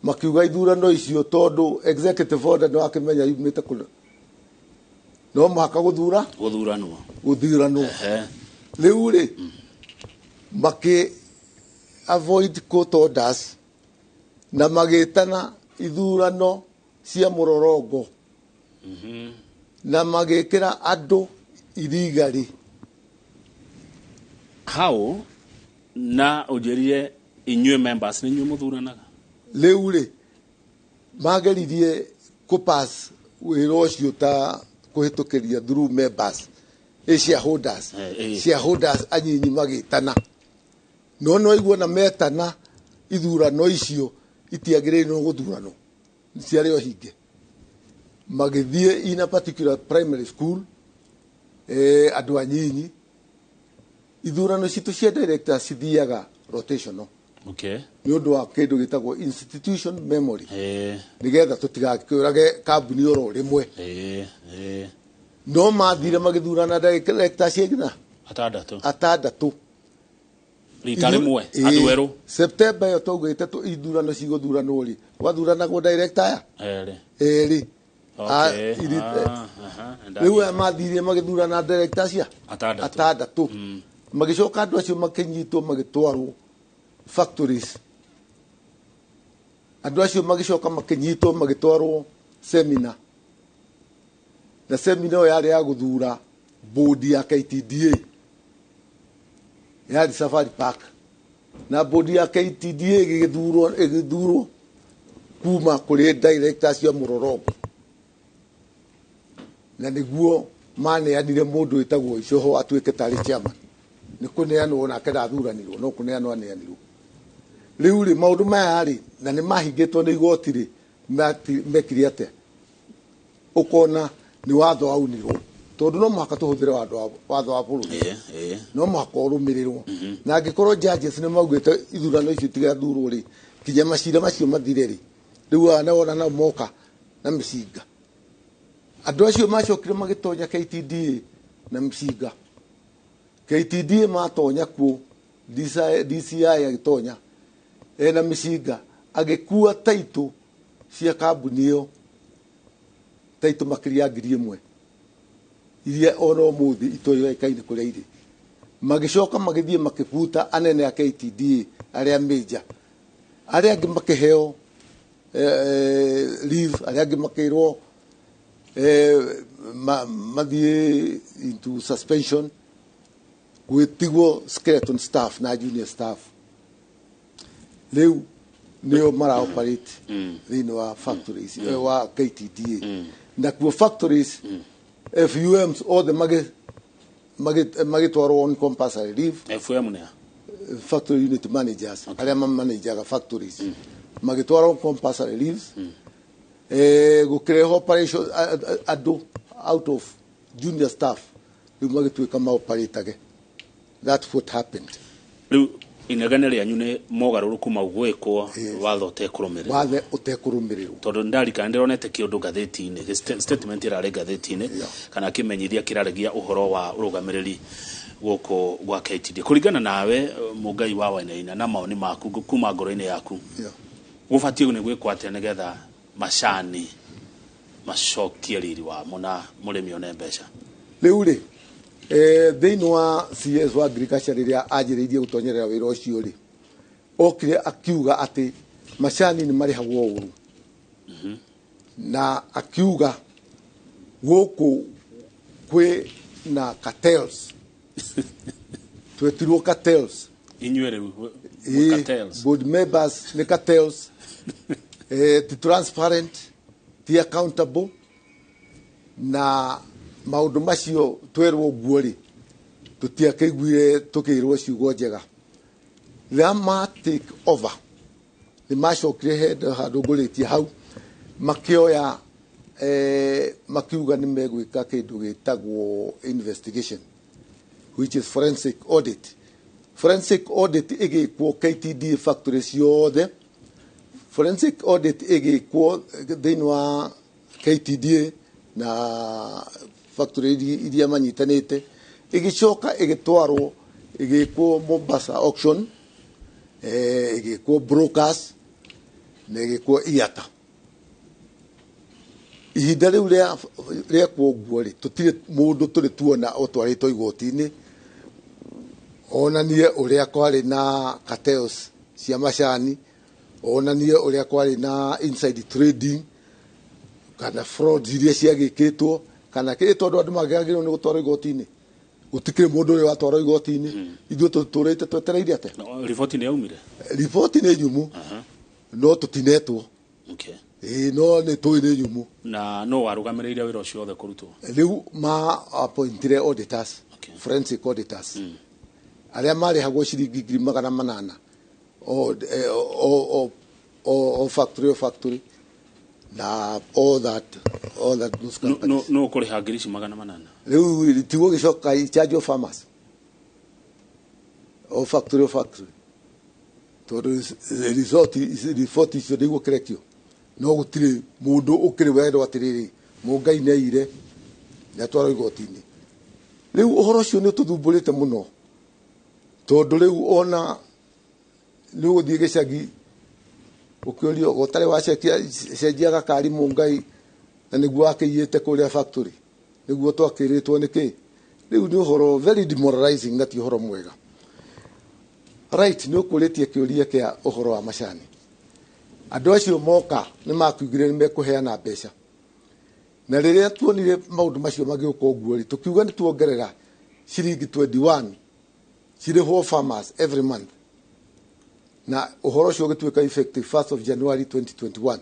makiuga ithurano icio, tondũ executive order nĩ wakĩmenya yumĩte kũna, no mũhaka gũthura gũthuranwo. Gũthuranwo. Rĩu rĩ, makĩ avoid court orders na magĩtana ithurano cia mũrorongo na magĩkĩra andũ irigarĩ. Hau na ũnjĩrire inyuĩ members nĩ inyuĩ mũthuranaga. Rĩu rĩ, mageririe kũpass wĩra ũcio ta kũhĩtũkĩria through members, shareholders. Shareholders anyinyi magĩtana, no no iguona metana ithurano icio itiagĩrĩirwo gũthuranwo, ciarĩ o hinge. Magĩthiĩ in a particular primary school, andũ anyinyi. Ithurano citũ cia directors cithiaga rotational nĩ ũndũ wa kĩndũ gĩtagwo institution memory, nĩgetha tũtigakĩũrage kambuni oro rĩmwe. Eh, eh. No mathire magĩthurana directors cigana? Atandatũ. Atandatũ. Rita rĩmwe andũ erũ. September ĩyo twaugĩte ithurano cigũthuranwo rĩ, gwathuranagwo director aya Erĩ. Erĩ. Ah, aha, Rĩu aya mathire magĩthurana director cia atandatũ. Atandatũ. Magĩcoka andũ acio makĩnyitwo magĩtwarwo factories. Andũ acio magĩcoka makĩnyitwo magĩtwarwo seminar, na seminar ĩyo yarĩ ya gũthura board ya KTDA, yarĩ Safari Park, na board ya KTDA ĩgĩthurwo kuma kũrĩ directors cia mũrorongo, na nĩguo maneanire mũndũ wĩtagwo Icoho atuĩke tarĩ chairman. Nĩ kũneanwo nake ndathuranirwo, no kũneanwo aneanirwo. Rĩu rĩ, maũndũ maya rĩ, na nĩ mahingĩtwo nĩ igoti rĩ, mekire atĩa? Ũkona nĩ watho waunirwo, tondũ no mũhaka tũhũthĩre watho wa bũrũri, no mũhaka ũrũmĩrĩrwo. Na angĩkorwo judges nĩ maugĩte ithurano icio itigathurwo rĩ, nginya macira macio mathire rĩ, rĩu aya nĩwona nao moka na mĩcinga. Andũ acio macokire magĩtonya KTDA na mĩcinga. KTDA matonya kuo, DCI agĩtonya ena mĩcinga, agĩkua taitũ cia kambuni ĩyo, taitũ makĩria ya 1000 iria ona ũmũthĩ itoĩkaine kũrĩa irĩ. Magĩcoka magĩthiĩ makĩbuta anene a KTDA arĩa major, arĩa angĩ makĩheo leave, arĩa angĩ makĩrwo mathiĩ into suspension, gwĩtigwo skeleton staff na junior staff. Rĩu nĩo mara operate thĩinĩ wa factories, wa KTDA. Nakuo factories, FUMs othe magĩtwarwo on compulsory leave. FM nĩ a? Factory unit managers, arĩa mamanajaga factories, magĩtwarwo on compulsory leaves. Gũkĩrehwo operation andũ out of junior staff, rĩu magĩtuĩka maoperatage. That's what happened. Rĩu inegene rĩanyu nĩ mogarũrũku mau gwĩkwo watho ũtekũrũmĩrĩrwo. Wathe ũtekũrũmĩrĩrwo. Tondũ ndarikana ndĩronete kĩũndũ ngathĩti-inĩ, statement ĩrarĩ ngathĩti-inĩ kana kĩmenyithia kĩraregia ũhoro wa ũrũgamĩrĩri gũkũ gwa KTDA. Kũringana nawe, Mũngai wa Wainaina, na maoni maku kuma ngoro-inĩ yaku, gũbatiĩ nĩ gwĩkwo atĩa nĩgetha macani macokie riri wamo na mũrĩmi one mbeca? Rĩu rĩ, thĩinĩ wa CS wa agriculture, rĩrĩa anjĩrĩirie gũtonyerera wĩra ũcio rĩ, okire akiuga atĩ macani nĩ marĩhagwo ũru, na akiuga gũkũ kwĩ na cartels. Twetirwo cartels. Inyuĩ rĩu cartels? Board members nĩ cartels, ti transparent, ti accountable. Na maũndũ macio twerwo ũguo rĩ, tũtiakĩiguire tũkĩrwo ciugo njega. Rĩrĩa ma take over, nĩ macokire handũ ngũrĩtie hau, makĩoya, makiuga nĩ megwĩka kĩndũ gĩtagwo investigation, which is forensic audit. Forensic audit ĩgĩkwo KTDA factory ciothe. Forensic audit ĩgĩkwo thĩinĩ wa KTDA na factory iria manyitanĩte, ĩgĩcoka ĩgĩtwarwo ĩgĩkwo Mombasa auction, ĩgĩkwo brokers na ĩgĩkwo IATA. Ihinda rĩu rĩekwo ũguo rĩ, tũtirĩ mũndũ tũrĩ tuona ũtwarĩtwo igoti-inĩ onanie ũrĩa kwarĩ na cartels cia macani, onanie ũrĩa kwarĩ na inside trading kana fraud iria ciagĩkĩtwo kana kĩ, tondũ andũ mangĩagĩrĩirwo nĩ gũtwarwo igoti-inĩ. Gũtikĩrĩ mũndũ ũrĩa watwarwo igoti-inĩ. Ithuĩ tũtũrĩte twetereire atĩa? No, riboti nĩ yaumire? Riboti nĩ nyumu, no tũtinetwo. Ĩĩ, no nĩ tũĩ nĩ nyumu. Na no warũgamĩrĩire wĩra ũcio wothe kũrutwo? Rĩu ma appointire auditors, forensic auditors, arĩa marĩhagwo ciringi 800,000 o factory, o factory, na all that those companies. No ũkũrĩha ngiri ici 800? Rĩu tiguo gĩcoka charge of farmers, o factory, o factory, tondũ resort report icio nĩguo kĩrekio, no gũtirĩ mũndũ ũkĩrĩ werwo atĩrĩrĩ, Mũngai nĩ aire nĩ atwarwo igoti-inĩ. Rĩu ũhoro ũcio nĩ ũtũthumbũrĩte mũno, tondũ rĩu ona nĩ ũgũthiĩ gĩcagi ũkĩũrio ũtarĩ wacenjia cenjia gakari Mũngai, na nĩguo wakĩiyĩte kũrĩa factory, nĩguo twakĩrĩtwo nĩkĩ. Rĩu nĩ ũhoro very demoralizing na ti ũhoro mwega. Right, nĩ ũkũrĩtie kĩũria kĩa ũhoro wa macani. Andũ acio moka nĩ makiugire nĩ mekũheana mbeca, na rĩrĩa tuonire maũndũ macio magĩũka ũguo rĩ, tũkiuga nĩ tuongerera ciringi 21 cirĩhwo farmers every month, na ũhoro ũcio ũgĩtuĩka effective 1st of January 2021.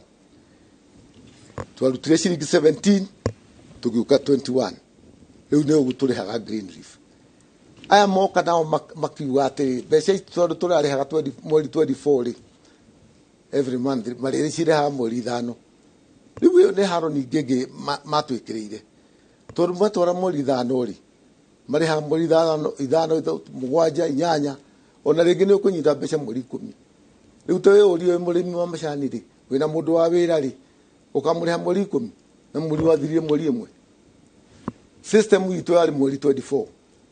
Twarutire ciringi 17, tũgĩũka 21. Rĩu nĩ ũguo tũrĩhaga green leaf. Aya moka nao makiuga atĩrĩ, mbeca ici tondũ tũrarĩhaga 20 mweri 24 rĩ, every month marĩrĩcirehaga mweri 5. Rĩu ĩyo nĩ haro ningĩ ĩngĩ matwĩkĩrĩire, tondũ matwara mweri 5 rĩ, marĩhaga mweri 5, 5, 7, 8, ona rĩngĩ nĩ ũkũnyita mbeca mweri 10. Rĩu ta wĩyũrie wĩ mũrĩmi wa macani rĩ, wĩna mũndũ wa wĩra rĩ, ũkamũrĩha mweri 10 na mweri wathirire mweri 1. System itũ yarĩ mweri 24,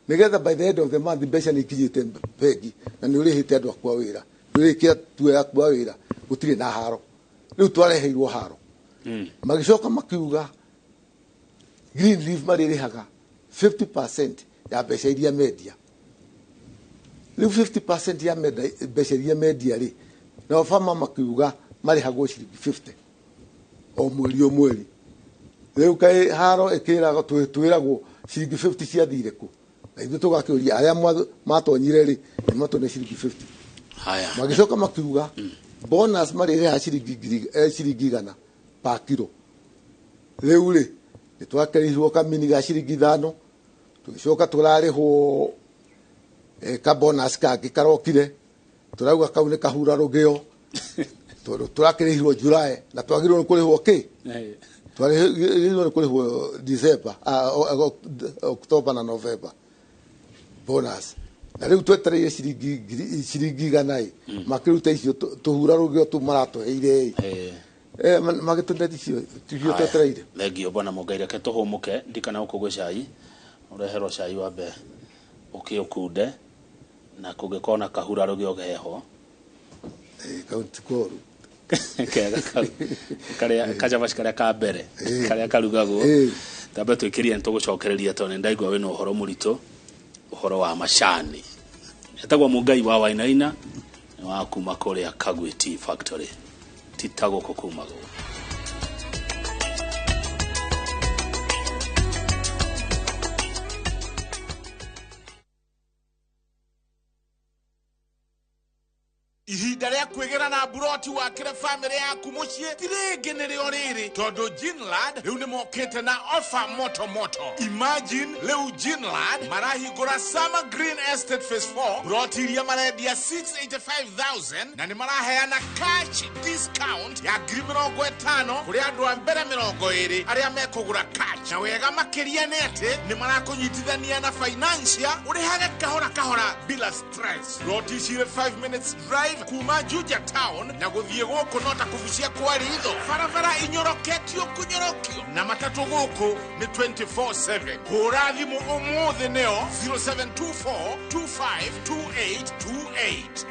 nĩgetha by the end of the month mbeca nĩ ikinyĩte bengi na nĩ ũrĩhĩte andũ aku a wĩra, nĩ ũrĩhĩte atu aku a wĩra, gũtirĩ na haro. Rĩu twareheirwo haro. Magĩcoka makiuga green leaf marĩrĩhaga 50% ya mbeca iria mendia. Rĩu 50% ya mbeca iria mendia rĩ, nao farmer makiuga marĩhagwo ciringi 50 o mweri o mweri. Rĩu kaĩ haro ĩkĩragwo, twĩragwo ciringi 50 ciathire kũ? Na ithuĩ tũgakĩũria arĩa matonyire rĩ, nĩ matone ciringi 50. Haya. Magĩcoka makiuga bonus marĩrĩhaga ciringi 100 per kilo. Rĩu rĩ, nĩ twakĩrĩhirwo kamini ga ciringi 5, tũgĩcoka tũrarĩhwo ka bonus kangĩ karokire, tũrauga kau nĩ kahura rũgĩo, tondũ tũrakĩrĩhirwo July na twagĩrĩirwo nĩ kũrĩhwo kĩ? Twagĩrĩirwo nĩ kũrĩhwo December, October na November bonus. Na rĩu twetereire ciringi 100 ĩ, makĩruta icio tũhura rũgĩo tũu maratũheire ĩ. Magĩtũneti icio twetereire. Thengio bwana Mũngai, reke tũhũmũke, ndikana gũkũ gwĩ cai, ũreherwo cai wa mbe ũkĩũkunde, na kũngĩkorwo na kahura rũgĩo geho. Kau ti koru. Kega kau. Karĩa kacabaci karĩa ka mbere, karĩa karugagwo. Tambe twĩkĩrie nĩ tũgũcokereria tondũ nĩ ndaigua wĩna ũhoro mũritũ, ũhoro wa macani. Etagwo Mũngai wa Wainaina, nĩ wa kuma kũrĩa Kagwe Tea Factory. Ti ta gũkũ kumagwo. Ihinda rĩa kwĩgĩra na mburoti wakĩre bamĩrĩ yaku mũciĩ ti rĩngĩ nĩrĩo rĩrĩ, tondũ Ginland rĩu nĩmokĩte na offer moto moto. Imagine rĩu Ginland marahingũra Summer Green Estate Phase 4, mburoti iria marendia 685,000 na nĩmaraheana cash discount ya 50,000 kũrĩ andũ a mbere 20 arĩa mekũgũra cash. Na wega makĩria nĩ atĩ nĩmarakũnyitithania na financier ũrĩhage kahora kahora bila stress. Mburoti cirĩ 5 minutes drive kuma Juja town na gũthiĩ gũkũ no ta kũbucia kwa ritho, barabara inyoroketio kũnyorokio, na matatũ gũkũ nĩ 24/7. Hũra thimũ ũmũthĩ nĩo 0724 252828.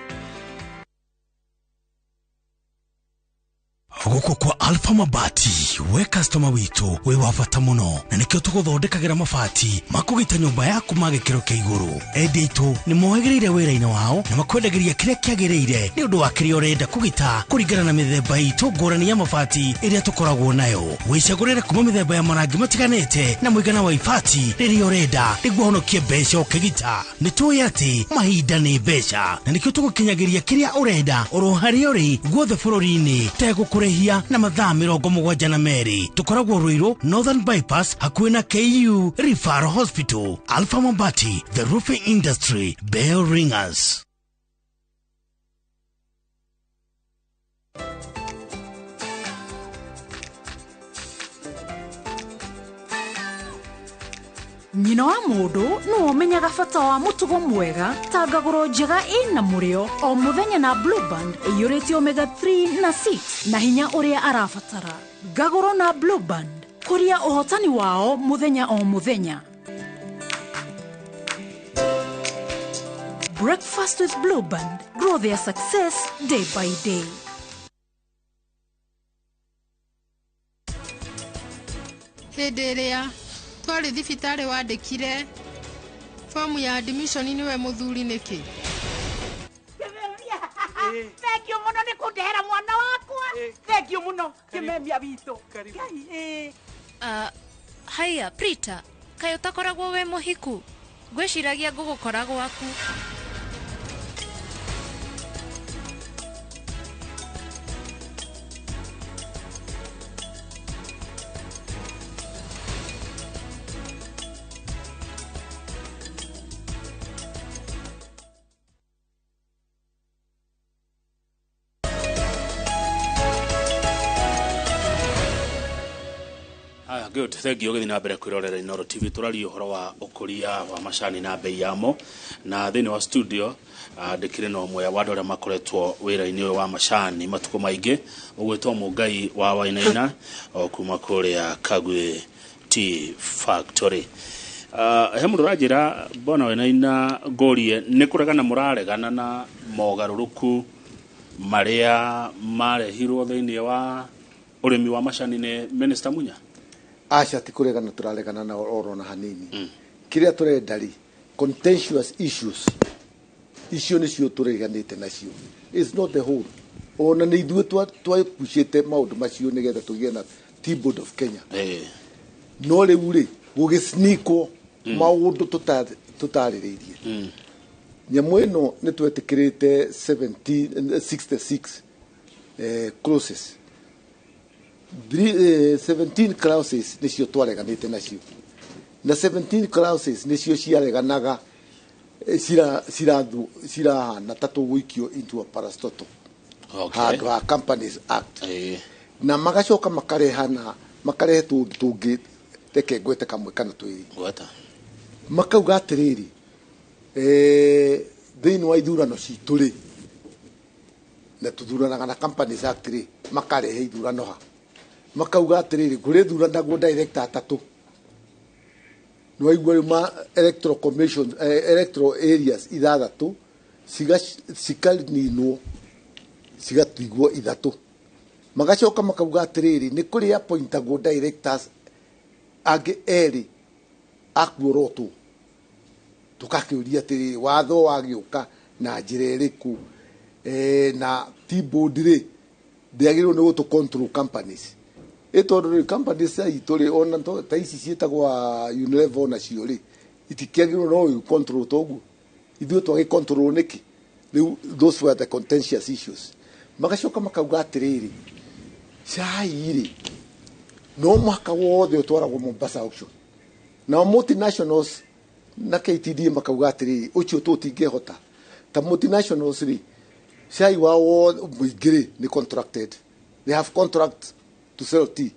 Gũkũ kwa Alpha Mabati, we customer witũ wĩ wa bata mũno, na nĩkĩo tũgũthondekagĩra mabati makũgita nyũmba yaku ma gĩkĩro kĩa igũrũ. Endia aitũ nĩ mohĩgĩrĩire wĩra-inĩ wao na makwendagĩria kĩrĩa kĩagĩrĩire nĩ ũndũ wa kĩrĩa ũrenda kũgita kũringana na mĩthemba itũ ngũrani ya mabati ĩrĩa tũkoragwo nayo. Wĩcagũrĩre kuma mĩthemba ya marangi matiganĩte na mũigana wa ibati rĩrĩa ũrenda nĩguo ũhonokie mbeca ũkĩgita. Nĩ tũĩ atĩ mahinda nĩ mbeca, na nĩkĩo tũgũkinyagĩria kĩrĩa ũrenda oro harĩa ũrĩ guothe bũrũri-inĩ tegũkũrĩhia na mathaa 72. Tũkoragwo Ruiru Northern Bypass hakuhĩ na KU Referral Hospital. Alpha Mabati, the roofing industry bell ringers. Nyina wa mũndũ nĩwe ũmenyaga bata wa mũtugo mwega ta ngagũro njega ĩna mũrĩo o mũthenya na Blue Band ĩiyũrĩte omega 3 na 6 na hinya ũrĩa arabatara. Ngagũro na Blue Band, kũria ũhotani wao mũthenya o mũthenya. Breakfast with Blue Band, grow their success day by day. Hĩndĩ ĩrĩa twarĩ thibitarĩ wandĩkire fomu ya admission nĩwe mũthuri nĩkĩ? Thank you mũno nĩ kũndehera mwana wakwa. Thank you mũno kĩmemia witũ. Haya Prita, kaĩ ũtakoragwo wĩ mũhiku? Ngwĩciragia ngũgũkora gwaku. Aya, good. Thank you. Ũgĩthiĩ na mbere kwĩrorera Inooro TV, tũraria ũhoro wa ũkũria wa macani na bei yamo, na thĩinĩ wa studio ndĩkĩrĩ na ũmwe wa andũ arĩa makoretwo wĩra-inĩ ũyũ wa macani matukũ maingĩ, ũgwĩtwo Mũngai wa Wainaina o kuma kũrĩa Kagwe Tea Factory. He mũndũ ũranjĩra, bwana Wainaina, ngũrie nĩ kũregana mũraregana na mogarũrũku marĩa marehirwo thĩinĩ wa ũrĩmi wa macani nĩ Minister Munya? Aca, ti kũregana tũraregana na oro na hanini. Kĩrĩa tũrenda rĩ, contentious issues icio nĩcio tũreganĩte nacio. It's not the whole. Ona nĩ ithuĩ twapucĩte maũndũ macio nĩgetha tũgĩe na Tea Board of Kenya. No rĩu rĩ, gũgĩsneakwo maũndũ tũtarĩrĩirie. Nyamũ ĩno nĩ twetĩkĩrĩte 17 66 clauses. 17 clauses nĩcio twareganĩte nacio, na 17 clauses nĩcio ciareganaga, cirahana ta tũgũikio into a parastatal handũ ha Companies Act, na magacoka makarehana makarehe tũndũ tũngĩ. Reke ngwete kamwe kana twĩrĩ. Gweta. Makauga atĩrĩrĩ, thĩinĩ wa ithurano citũ rĩ, na tũthuranaga na Companies Act rĩ, makarehe ithurano ha, makauga atĩrĩrĩ, kũrĩ thuranagwo director atatũ. Nĩwaigua rĩu ma electoral commission, electoral areas ithathatũ cikaninwo cigatigwo ithatũ. Magacoka makauga atĩrĩrĩ, nĩ kũrĩ appointagwo directors angĩ erĩ akuorotwo. Tũgakĩũria atĩrĩrĩ, watho wagĩũka na njĩra ĩrĩkũ? Na Tea Board rĩ, ndĩagĩrĩirwo nĩ gũtũ control companies ĩ, tondũ rĩ, companies ta itũ rĩ, ona ta ici ciĩtagwo Unilever, onacio rĩ, itikĩagĩrĩirwo no control toguo ithuĩ twagĩ control nĩkĩ? Rĩu those were the contentious issues. Magacoka makauga atĩrĩrĩ, cai rĩ, no mũhaka wothe ũtwaragwo Mombasa auction. Nao multinationals na KTDA makauga atĩrĩrĩ, ũcio tũtingĩhota. Ta multinationals rĩ, cai wao wothe mũingĩ rĩ, nĩ contracted. They have contract to sell tea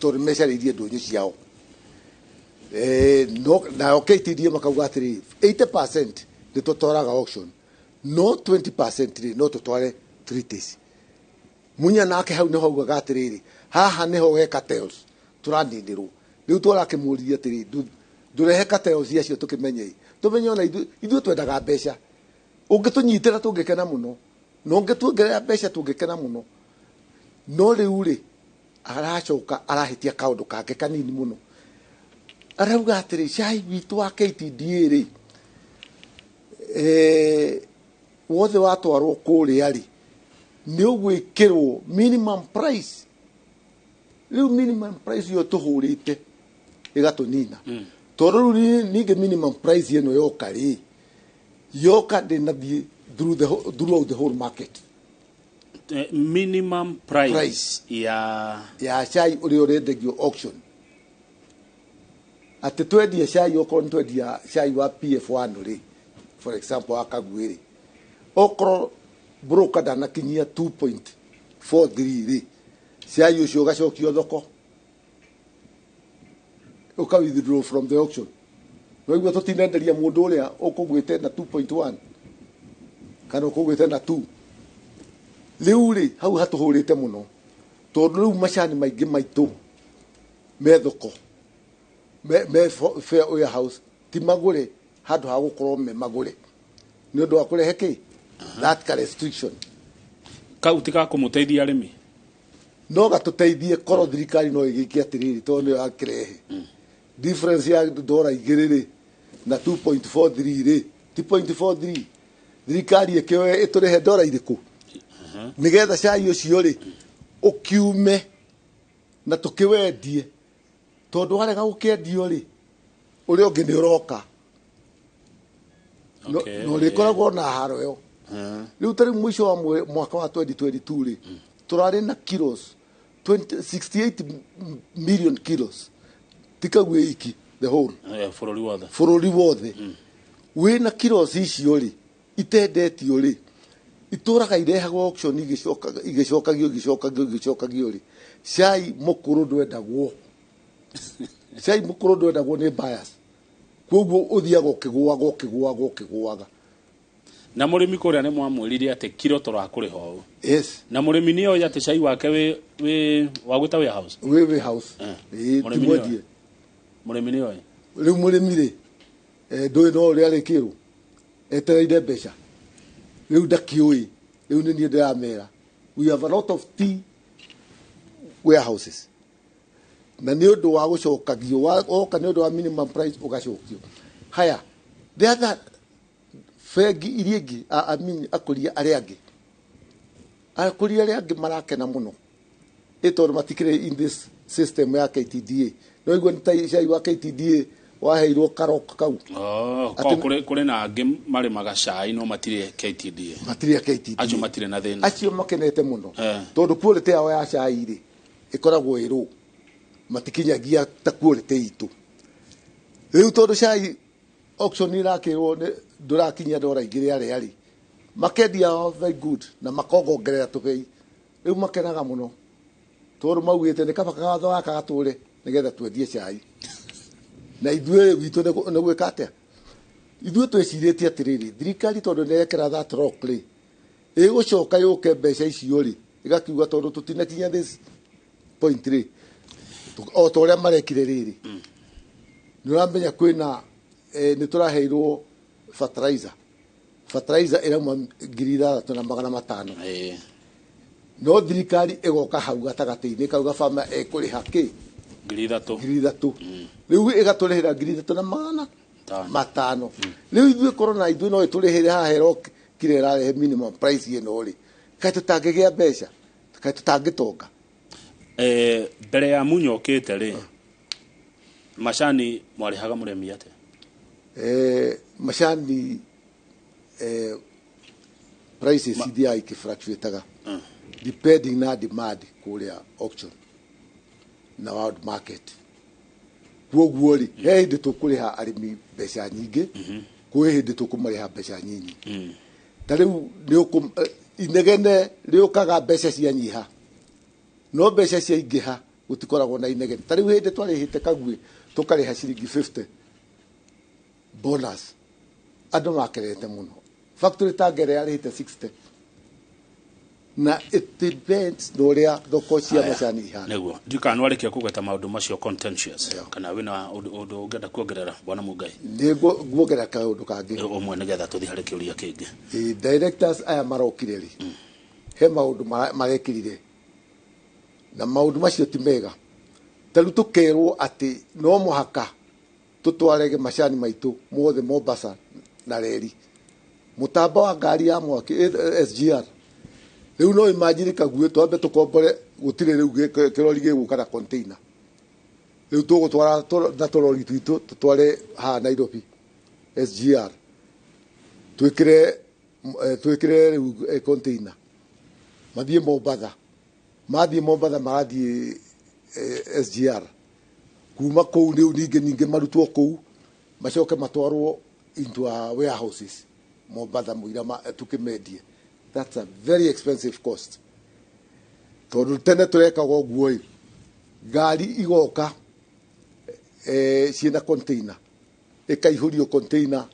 tondũ mecarĩirie ndũnyũ ciao. No nayo KTDA makauga atĩrĩrĩ, 80% nĩ tũtwaraga auction, no 20% rĩ, no tũtware treaties. Munya nake hau nĩho augaga atĩrĩrĩ, haha nĩho he cartels tũraninĩrwo. Rĩu tũrakĩmũria atĩrĩrĩ, ndũrehe cartels acio tũkĩmenye, tũmenye ona ithuĩ twendaga mbeca. Ũngĩtũnyitĩra tũngĩkena mũno, na ũngĩtuongerera mbeca tũngĩkena mũno. No rĩu rĩ, aracoka arahĩtia kaũndũ kangĩ kanini mũno. Arauga atĩrĩ, cai witũ wa KTDA rĩ, wothe watwarwo kũrĩa rĩ, nĩ ũgwĩkĩrwo minimum price. Rĩu minimum price ĩyo tũhũrĩte ĩgatũnina, tondũ rĩu ningĩ minimum price ĩno yoka rĩ, yoka ndĩnathiĩ throughout the whole market. Minimum price, Price. Ya ya cai ũrĩa ũrendagio auction, atĩ twendie cai, okorwo nĩ twendia cai wa PF1 rĩ, for example, wa Kagwĩ rĩ, okorwo broker ndanakinyia 2.43 rĩ, cai ũcio ũgacokio thoko, ũka withdraw from the auction. Waigua, tũtinenderia mũndũ ũrĩa ũkũgwĩte na 2.1 kana ũkũgwĩte na 2. Rĩu rĩ, hau hatũhũrĩte mũno, tondũ rĩu macani maingĩ maitũ me thoko, me fair warehouse, ti magũre handũ ha gũkorwo me magũre nĩ ũndũ wa kũrehe kĩ that ka restriction. Kau ti ga kũmũteithia arĩmi. No gatũteithie korwo thirikari no ĩgĩke atĩrĩrĩ, tondũ nĩyo yakĩrehe difference ya $2 rĩ na 2.43 rĩ, ti 0.43. Thirikari ĩkĩoe ĩtũrĩhe ndora irĩkũ nĩgetha cai ũcio rĩ ũkiume na tũkĩwendie, tondũ warega gũkĩendio rĩ, ũrĩa ũngĩ nĩ ũroka. No ũrĩkoragwo na haro ĩyo. Rĩu ta rĩu mũico wa mwaka wa 2022 rĩ, tũrarĩ na kilos 20, 68 million kilos, ti Kagwĩ iki, the whole Bũrũri wothe. Bũrũri wothe wĩna kilos icio rĩ itendetio rĩ, itũraga irehagwo auction, igĩcokagio, igĩcokagio, igĩcokagio rĩ, cai mũkũrũ ndwendagwo. Cai mũkũrũ ndwendagwo nĩ buyers, koguo ũthiaga ũkĩgũaga ũkĩgũaga ũkĩgũaga. Na mũrĩmi kũrĩa nĩ mwamwĩrire atĩ kiro tũrakũrĩha ũũ. Yes. Na mũrĩmi nĩ oĩ atĩ cai wake wĩ wagwĩta warehouse. Wĩ warehouse. Ĩĩ, Mũrĩmi ti nĩ mwendie. oĩ. Mũrĩmi nĩ oĩ. Rĩu mũrĩmi rĩ, ndũĩ no ũrĩa arĩkĩrwo etereire mbeca, rĩu ndakĩũĩ. Rĩu nĩ niĩ ndĩramera we have a lot of tea warehouses, na nĩ ũndũ wa gũcokagio woka nĩ ũndũ wa minimum price ũgacokio. Haya, the other bengi iria ingĩ, I mean, akũria arĩa angĩ, akũria arĩa angĩ marakena mũno ĩ tondũ matikĩrĩ in this system ya KTDA. No igua nĩ ta cai wa KTDA waheirwo karok kau. Oh, ko kũrĩ na angĩ marĩmaga cai no matirĩ KTDA. Matirĩ a KTDA. Acio matirĩ na thĩna. Acio makenete mũno tondũ quality yao ya cai rĩ ĩkoragwo ĩ low, matikinyagia ta quality itũ. Rĩu tondũ cai auction irakĩrwo nĩ ndũrakinyia dora igĩrĩ arĩa rĩ makendia very good na makongongerera tũbei. Rĩu makenaga mũno tondũ maugĩte nĩ kaba kawatho gaka gatũre nĩgetha twendie cai. Na ithuĩ gwitũ nĩ gwĩka atĩa? Ithuĩ twĩcirĩtie atĩrĩrĩ, thirikari tondũ nĩ yekĩra that rock rĩ, ĩgũcoka yũke mbeca icio rĩ ĩgakiuga tondũ tũtinakinya this point rĩ, o ta ũrĩa marekire rĩrĩ. Nĩ ũramenya kwĩna nĩ tũraheirwo fertilizer. Fertilizer ĩrauma 6,500. No thirikari ĩgoka hau gatagatĩ-inĩ ĩkauga farmer ekũrĩha kĩ? 3,000. 3,000. Rĩu ĩgatũrĩhĩra 3,500. Rĩu ithuĩ korwo na ithuĩ no ĩtũrĩhĩre haha ĩrokire ĩrarehe minimum price ĩno rĩ, kaĩ tũtangĩgĩa mbeca, kaĩ tũtangĩtonga? Mbere ya Munya ũkĩte rĩ, macani mwarĩhaga mũrĩmi atĩa? Macani prices ithiaga ikĩfluctuataga depending na demand kũrĩa auction na world market. Koguo rĩ, he hĩndĩ tũkũrĩha arĩmi mbeca nyingĩ, kwĩ hĩndĩ tũkũmarĩha mbeca nyinyi. Ta rĩu inegene rĩũkaga mbeca cianyiha, no mbeca ciaingĩha gũtikoragwo na inegene. Ta rĩu hĩndĩ twarĩhĩte Kaguĩ tũkarĩha ciringi 50 bonus, andũ makerete mũno. Factory ta Ngere yarĩhĩte 60, na it depends na ũrĩa thoko cia macani ihana. Nĩguo ndikana nĩwarĩkia kũgweta maũndũ macio contentious, kana wĩna ũndũ ũngĩenda kuongerera, bwana Mungai? Nĩ nguongerera kaũndũ kangĩ ũmwe nĩgetha tũthiĩ harĩ kĩũria kĩngĩ. Directors aya marokire rĩ, he maũndũ marekirire na maũndũ macio ti mega. Ta rĩu tũkerwo atĩ no mũhaka tũtwarege macani maitũ mothe Mombasa na reri mũtambo wa ngari ya mwaki SGR. Rĩu no imagine Kaguĩ twambe tũkombore, gũtirĩ rĩu kĩrori gĩgũka na container. Rĩu tũgũtwara na tũrori twitũ tũtware haha Nairobi SGR, twĩkĩre rĩu container mathiĩ Mombatha. Mathiĩ Mombatha marathiĩ SGR. Kuma kũu rĩu ningĩ marutwo kũu macoke matwarwo into our warehouses Mombatha mũira tũkĩmendie. That's a very expensive cost. Tondũ tene tũrekaga ũguo ĩ, ngari igoka ciĩna container, ĩkaihũrio container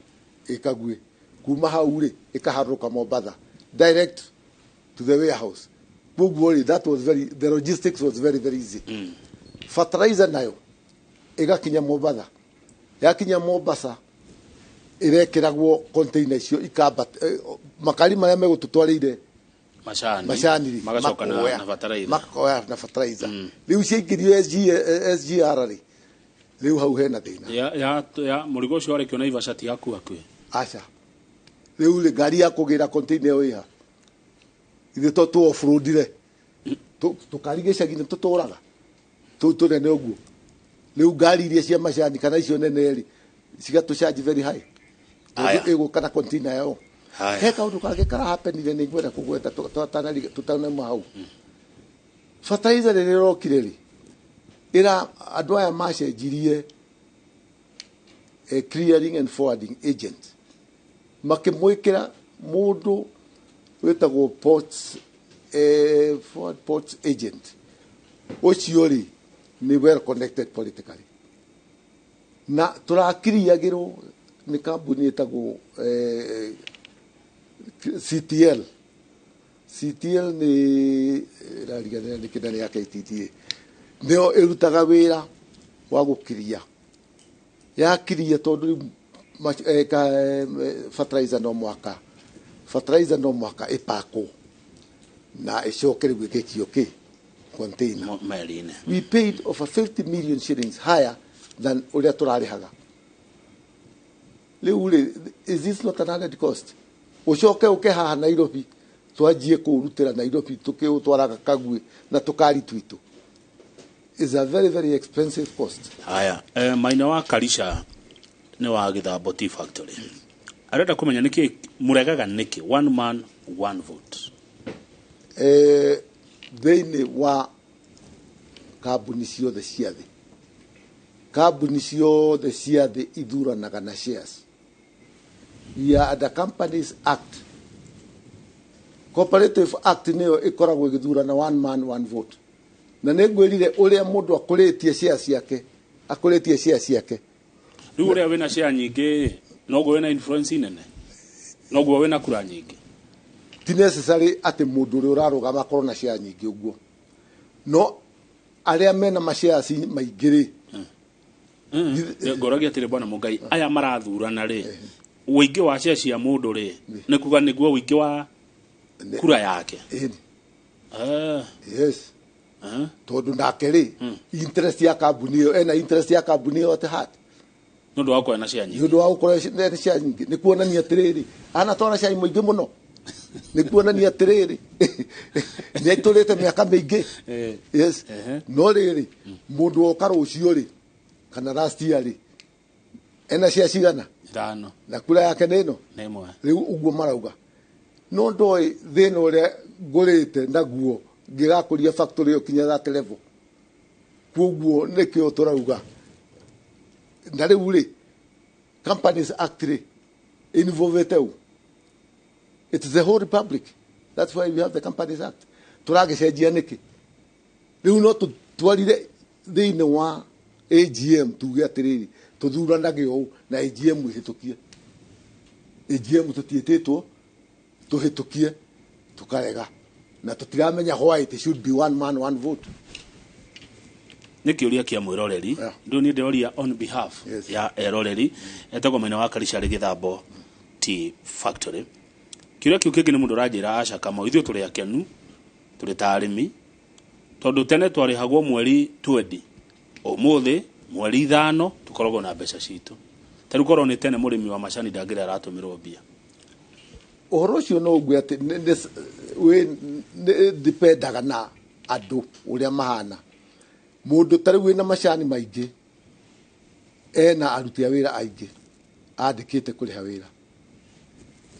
ĩkague kuma hau rĩ ĩkaharũrũka Mombatha direct to the warehouse. Koguo rĩ, that was very, the logistics was very very easy. Fertilizer nayo ĩgakinya Mombatha, yakinya Mombasa ĩrekĩragwo container icio ikambata, makari marĩa megũtũtwarĩire macani rĩ, magacoka na fertilizer. Makoya na fertilizer. Rĩu ciaingĩrio SGR rĩ, rĩu hau hena thĩna. Ya mũrigo ũcio warĩkio Naivasha ti haku hakuhĩ. Aca. Rĩu rĩ, ngari ya kũgĩra container ĩyo ĩha, ithuĩ to tũ offroadire tũkari gĩcagi-inĩ tũtũraga tũu tũnene ũguo. Rĩu ngari iria cia macani kana icio nene rĩ, cigatũcharge very high Aya. tondũ ĩgũka na container yao. Haya. He kaũndũ kangĩ karahapenire nĩ ngwenda kũgweta tũtanauma hau. Fertilizer rĩrĩa ĩrokire rĩ, ĩra andũ aya macenjirie clearing and forwarding agent, makĩmwĩkĩra mũndũ wĩtagwo ports, forward ports agent. Ũcio rĩ nĩ well connected politically na tũrakiriagĩrwo nĩ kambuni ĩtagwo CTL. CTL nĩ ĩrariganĩra nĩ kĩnene ya KTDA, nĩyo ĩrutaga wĩra wa gũkiria, yakiria tondũ rĩu fertilizer no mwaka, fertilizer no mwaka ĩpakwo na ĩcoke rĩu ĩgĩkio kĩ container meri-inĩ. We paid over 50 million shillings higher than ũrĩa tũrarĩhaga rĩu rĩ. Is this not an added cost? Ũcoke ũke haha Nairobi, twanjie kũũrutĩra Nairobi tũkĩũtwaraga Kagwe na tũkari twitũ, is a very very expensive cost. Haya, Maina wa Karisha nĩ wa Gĩthambo Tea Factory arenda kũmenya nĩkĩ mũregaga nĩkĩ one man one vote. Thĩinĩ wa kambuni ciothe cia thĩ, kambuni ciothe cia thĩ ithuranaga na shares. We are under Companies Act. Cooperative Act nĩyo ĩkoragwo ĩgĩthurana one man one vote, na nĩ ngwĩrire ũrĩa mũndũ akũrĩtie shares ciake, akũrĩtie shares ciake. Rĩu ũrĩa wĩna share nyingĩ noguo wĩna influence nene, noguo wĩna kura nyingĩ. Ti necessary atĩ mũndũ ũrĩa ũrarũgama akorwo na share nyingĩ ũguo, no arĩa mena mashares maingĩ rĩ. Ngoragia atĩrĩ, bwana Mũngai, aya marathurana rĩ, ũingĩ wa share cia mũndũ rĩ, nĩ kuga nĩguo ũingĩ wa kura yake? Ĩni. Ah. Yes, tondũ nake rĩ, interest ya kambuni ĩyo, ena interest ya kambuni ĩyo at heart. Nĩ ũndũ wa gũkorwo na share nĩ nyingĩ. Ũndũ wa gũkorwo ena share nyingĩ nĩ kuonania atĩrĩrĩ, anatwara cai mũingĩ mũno, nĩ kuonania atĩrĩrĩ nĩ aitũrĩte mĩaka mĩingĩ. Yes, no rĩrĩ, mũndũ woka rũciũ rĩ, kana last year rĩ, ena share cigana? Ithano. Na kura yake nĩ ĩno. Nĩ ĩmwe. Rĩu ũguo marauga, no ndoĩ thĩna ũrĩa ngũrĩte naguo ngĩgakũria factory ĩyo kinya that level. Koguo nĩkĩo tũrauga. Na rĩu rĩ, Companies Act rĩ, involvete u, it is the whole republic. That's why we have the Companies Act. Tũragĩcenjia nĩkĩ? Rĩu no tũtwarire thĩinĩ wa AGM, tuge atĩrĩrĩ, tũthuranage ũũ na AGM ĩhĩtũkie. AGM tũtiĩtĩtwo tũhĩtũkie, tũkarega, na tũtiramenya why it should be one man one vote. Nĩ kĩũria kĩa mwĩroreri rĩu, niĩ ndĩroria on behalf ya eroreri. Etagwo Maina wa Karisha rĩ Gĩthambo Tea Factory. Kĩũria kĩu kĩngĩ nĩ mũndũ ũranjĩra, aca Kamau, ithuĩ tũrĩ akenu, tũrĩ ta arĩmi, tondũ tene twarĩhagwo mweri 20, ũmũthĩ mweri 5 tũkoragwo na mbeca citũ. Ta rĩu korwo nĩ tene, mũrĩmi wa macani ndangĩrĩ aratũmĩrwo mbia. Ũhoro ũcio no ũgue atĩ wĩ dipendaga na andũ ũrĩa mahana. Mũndũ ta rĩu wĩna macani maingĩ ena aruti a wĩra aingĩ andĩkĩte kũrĩha wĩra,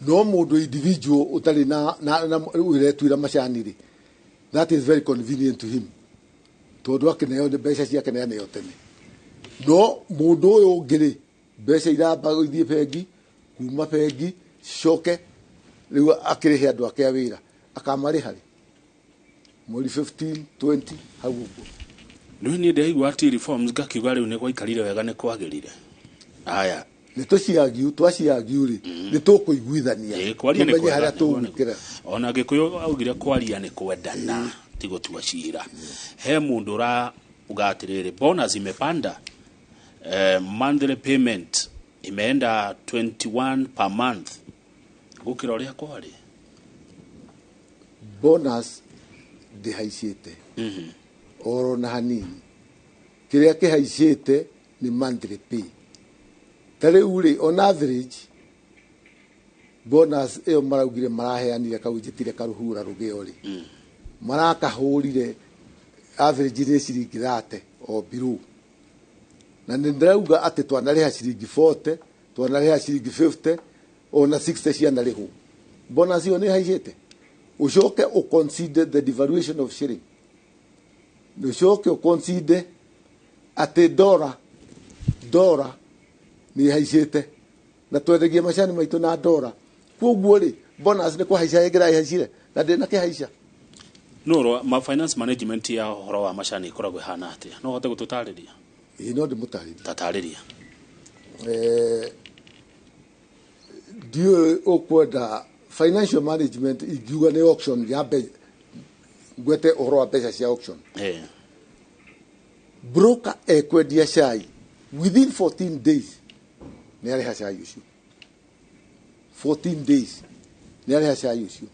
no mũndũ individual ũtarĩ na ũretuĩra macani rĩ, that is very convenient to him, tondũ akĩneo nĩ mbeca ciake nĩ aneo tene. No mũndũ ũyũ ũngĩ rĩ, mbeca iramba ithiĩ bengi, kuma bengi cicoke rĩu akĩrĩhe andũ ake a wĩra, akamarĩha rĩ? Mweri 15, 20 hau ũguo. Rĩu niĩ ndĩraigua ati reforms, ngakiuga rĩu nĩ gwaikarire wega, nĩ kwagĩrire. Haya. Nĩ tũciagiu, twaciagiu rĩ, nĩ tũkũiguithania. Kwaria nĩ tũmenye kwega, harĩa tũgwĩkĩra. Ona Gĩkũyũ augire kwaria nĩ kwendana, ti gũtua cira. He mũndũ ũrauga atĩrĩrĩ, bonus imepanda, monthly payment imeenda 21 per month gũkĩra ũrĩa kwarĩ. Bonus ndĩhaicĩte oro na hanini. Kĩrĩa kĩhaicĩte nĩ monthly pay. Ta rĩu rĩ, on average bonus ĩyo maraugire maraheanire kau njĩtire karuhura rũgĩo rĩ, marakahũrire average nĩ ciringi 30 o below, na nĩ ndĩrauga atĩ twanarĩha ciringi 40, twanarĩha ciringi 50, ona 60 cianarĩhwo. Bonus ĩyo nĩ ĩhaicĩte. Ũcoke ũconsider the devaluation of shilling, ũcoke ũconsider atĩ dora nĩ ĩhaicĩte, na twendagia macani maitũ na dora. Koguo rĩ, bonus nĩ kũhaica ĩngĩra ĩhaicire na ndĩna kĩhaica. No ma finance management ya ũhoro wa macani ĩkoragwo ĩhana atĩa? No ũhote gũtũtarĩria? Ĩĩ, no ndĩmũtarĩrie. Tatarĩria. Ndiũĩ ũkwenda financial management ingiuga nĩ auction ya ngwete ũhoro wa mbeca cia auction. Broker ekwendia cai within 14 days nĩ arĩha cai ũcio. 14 days nĩ arĩha cai ũcio,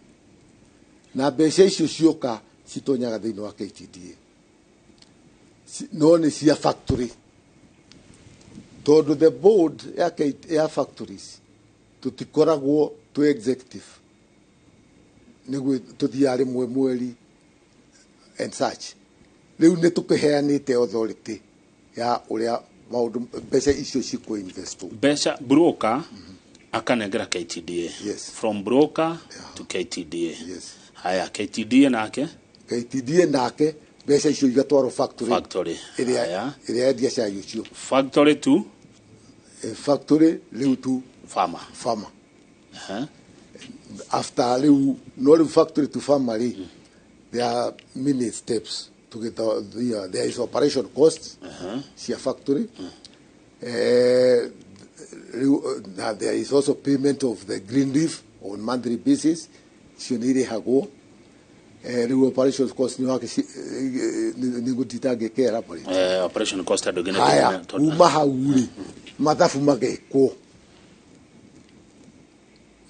na mbeca icio cioka citonyaga thĩinĩ wa KTDA. No nĩ cia factory, tondũ the board ya factories tũtikoragwo twĩ executive, nĩguo tũthiaga rĩmwe mweri and such. Rĩu nĩ tũkĩheanĩte authority ya ũrĩa maũndũ mbeca icio cikũ-investwo. Mbeca broker akanengera KTDA. Yes. From broker to KTDA. Yes. Haya, KTDA nake? KTDA nake mbeca icio igatwarwo factory. Factory. Ĩrĩa Haya. ĩrĩa yendia cai ũcio. Factory to? Factory rĩu tu farmer. Farmer. Uh-huh. After rĩu no rĩu factory to farmer rĩ, there are many steps to get there is operation costs cia factory. Rĩu, na there is also payment of the green leaf on monthly basis, icio nĩ irĩhagwo. Rĩu operation cost nĩ wake nĩ ngũtinda ngĩke elaborate. Operation cost andũ aingĩ nĩ Haya, kuma hau rĩ, mathabu magekwo.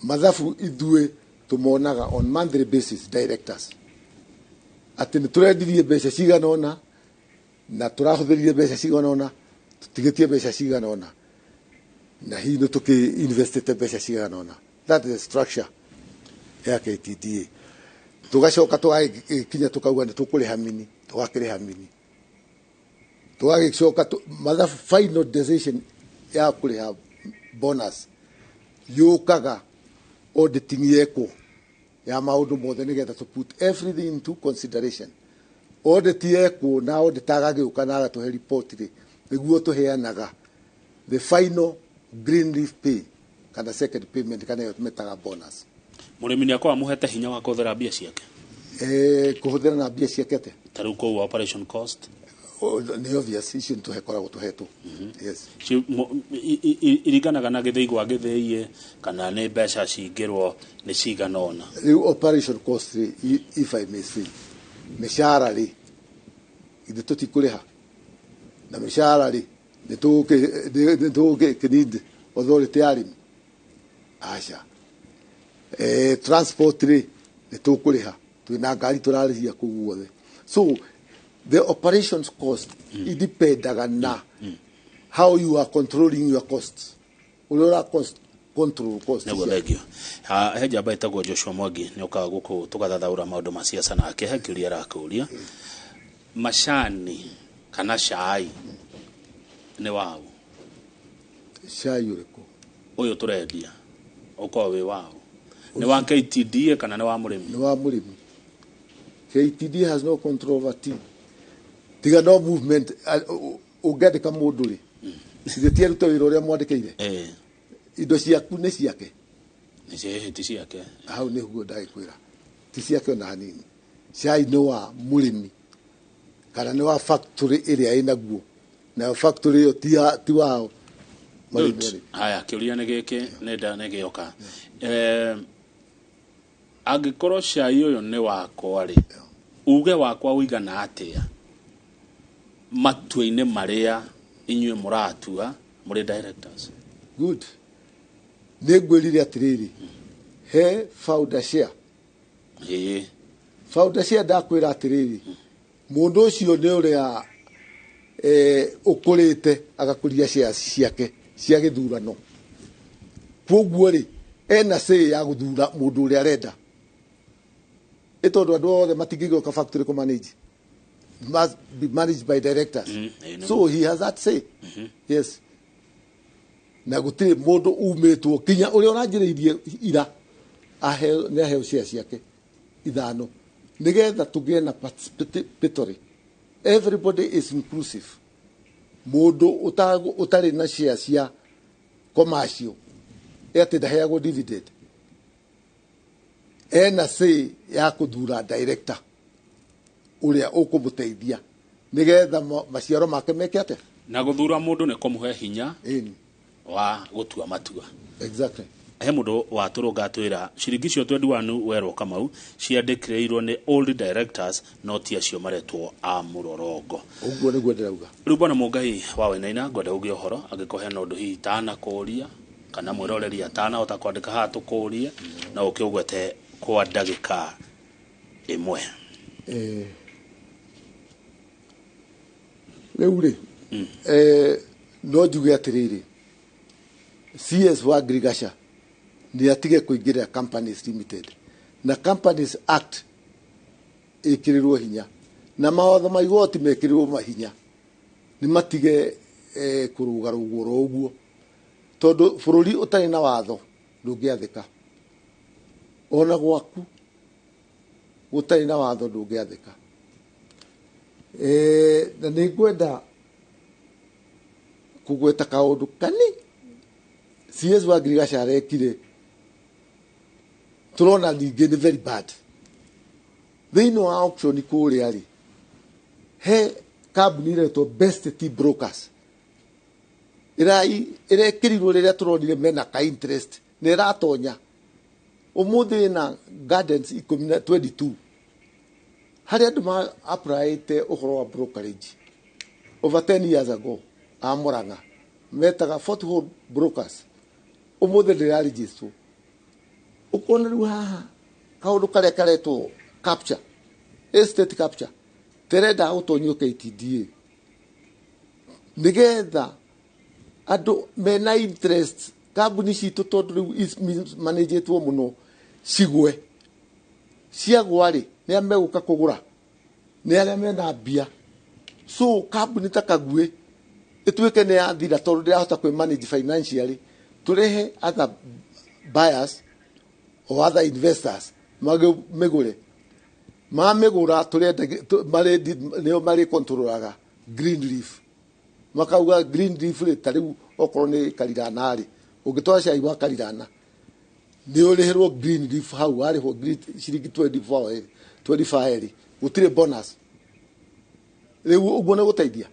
Mathabu ithuĩ tũmonaga on monthly basis, directors, atĩ nĩ tũrendirie mbeca cigana ũna na tũrahũthĩrire mbeca cigana ũna, tũtigĩtie mbeca cigana ũna, na hihi nĩ tũkĩ investĩte mbeca cigana ũna. That is the structure ya KTDA. Tũgacoka tũgagĩkinya tũkauga nĩ tũkũrĩha mini, tũgakĩrĩha mini, tũgagĩcoka mathabu final decision ya kũrĩha bonus yũkaga auditing yekwo ya maũndũ mothe, nĩgetha to put everything into consideration. Audit yekwo na auditor agagĩũka na agatũhe report rĩ, nĩguo tũheanaga the final green leaf pay kana second payment, kana ĩyo tũmĩtaga bonus. Mũrĩmi nĩ akoragwo amũhete hinya wa kũhũthĩra mbia ciake? Kũhũthĩra na mbia ciake atĩa? Ta rĩu kũu operation cost. Oh, nĩ obvious, icio nĩ tũhekoragwo tũhetwo. Yes. Iringanaga na gĩthĩi gwa gĩthĩi kana nĩ mbeca cingĩrwo nĩ cigana ũna? Rĩu operation cost rĩ, if I may say, mĩcara rĩ, ithuĩ tũtikũrĩha, na mĩcara rĩ, nĩ tũgũkĩ need authority ya arĩmi? Aca. Transport rĩ, nĩ tũkũrĩha, twĩna ngari tũrarĩhia kũu guothe. So the operations cost idependaga na how you are controlling your costs, ũrĩa ũra control costs Nĩguo. ciaku. Thengio. He njamba ĩtagwo Joshua Mwangi, nĩ ũkaga gũkũ tũgathathaũra maũndũ ma siasa nake. He kĩũria arakũria: macani kana cai nĩ waũ? Cai ũrĩkũ? Ũyũ tũrendia ũkorwo wĩ waũ? Nĩ wa KTDA kana nĩ wa mũrĩmi? Nĩ wa mũrĩmi. KTDA has no control over tea, tiga no movement. Ũngĩandĩka mũndũ rĩ, ithe ti arute wĩra ũrĩa mwandĩkĩire? Indo ciaku nĩ ciake? Nĩ ti ciake. Hau nĩguo ndagĩkwĩra, ti ciake ona hanini. Cai nĩ wa mũrĩmi kana nĩ wa factory ĩrĩa ĩnaguo, nayo factory ĩyo ti wao marĩmi Good. arĩ. Haya, kĩũria nĩ gĩkĩ, nĩ nda nĩ gĩoka. Angĩkorwo cai ũyũ nĩ wakwa rĩ, uge wakwa ũigana atĩa matua-inĩ marĩa inyuĩ mũratua mũrĩ directors? Good. Nĩ ngwĩrire atĩrĩrĩ, he founder share. Founder share, ndakwĩra atĩrĩrĩ, mũndũ ũcio nĩ ũrĩa ũkũrĩte agakũria shares ciake cia gĩthurano. Koguo rĩ, ena say ya gũthura mũndũ ũrĩa arenda, ĩ tondũ andũ othe matingĩgĩũka factory kũ manage, must be managed by directors. So he has that say. Yes, na gũtirĩ mũndũ umĩtwo, kinya ũrĩa ũranjĩrĩirie ira aheo, nĩ aheo share ciake ithano, nĩgetha tũgĩe na participatory, everybody is inclusive. Mũndũ ũtarĩ na share cia commercial, ĩ atĩ ndaheagwo dividend, ena say ya kũthura director. Ũrĩa ũkũmũteithia nĩgetha maciaro make meke atĩa. Na gũthura mũndũ nĩ kũmũhe hinya wa gũtua matua. Exactly. He mũndũ watũrũnga atwĩra ciringi icio 21 werwo Kamau ciandĩkĩrĩirwo nĩ old directors, no ti acio maretwo a mũrorongo. Ũguo nĩguo ndĩrauga. Rĩu bwana Mũngai wa Wainaina, ngwenda uge ũhoro angĩkorwo hena ũndũ hihi itanakũria kana mwĩroreri atanahota kwandĩka haha tũkũrie, na ũke ũgwete kwa ndagĩka ĩmwe. Rĩu rĩ, no njuge atĩrĩrĩ, CS wa Agriculture nĩ atige kũingĩrĩra Companies Limited, na Companies Act ĩkĩrĩrwo hinya, na mawatho ma igoti mekĩrĩrwo mahinya, nĩ matige kũrũgarũgwo oro ũguo, tondũ bũrũri ũtarĩ na watho ndũngĩathĩka. Ona gwaku gũtarĩ na watho ndũngĩathĩka. Na nĩ ngwenda kũgweta kaũndũ kani CS wa Agriculture arekire, tũrona ningĩ nĩ very bad. Thĩinĩ wa auction kũrĩa rĩ, he kambuni ĩretwo Best Tea Brokers ĩrekĩrirwo rĩrĩa tũronire mena ka interest, na ĩratonya ũmũthĩ ĩna gardens 10 na 22 harĩa andũ ma applyĩte ũhoro wa brokerage over 10 years ago a Murang'a metaga Foothold Brokers, ũmũthĩ ndĩrarigistwo. Ũkona rĩu haha kaũndũ karĩa karetwo capture, estate capture, terenda gũtonyio KTDA nĩgetha andũ mena interest kambuni citũ, tondũ rĩu manĩnjĩtwo mũno, cigwe. Ciagwa rĩ, nĩ arĩa megũka kũgũra nĩ arĩa mena mbia. So kambuni ta Kaguĩ ĩtuĩke nĩ yathira tondũ ndĩrahota kwĩ manage financially, tũrehe other buyers or other investors mĩgũre. Mamĩgũra, tũrenda nĩo marĩ controlaga green leaf, makauga green leaf rĩ, ta rĩu okorwo nĩ Karirana rĩ, ũngĩtwara cai wa Karirana nĩ ũrĩhĩrwo green leaf hau, warĩhwo ciringi 24 25 rĩ, gũtirĩ bonus. Rĩu ũguo nĩ gũteithia.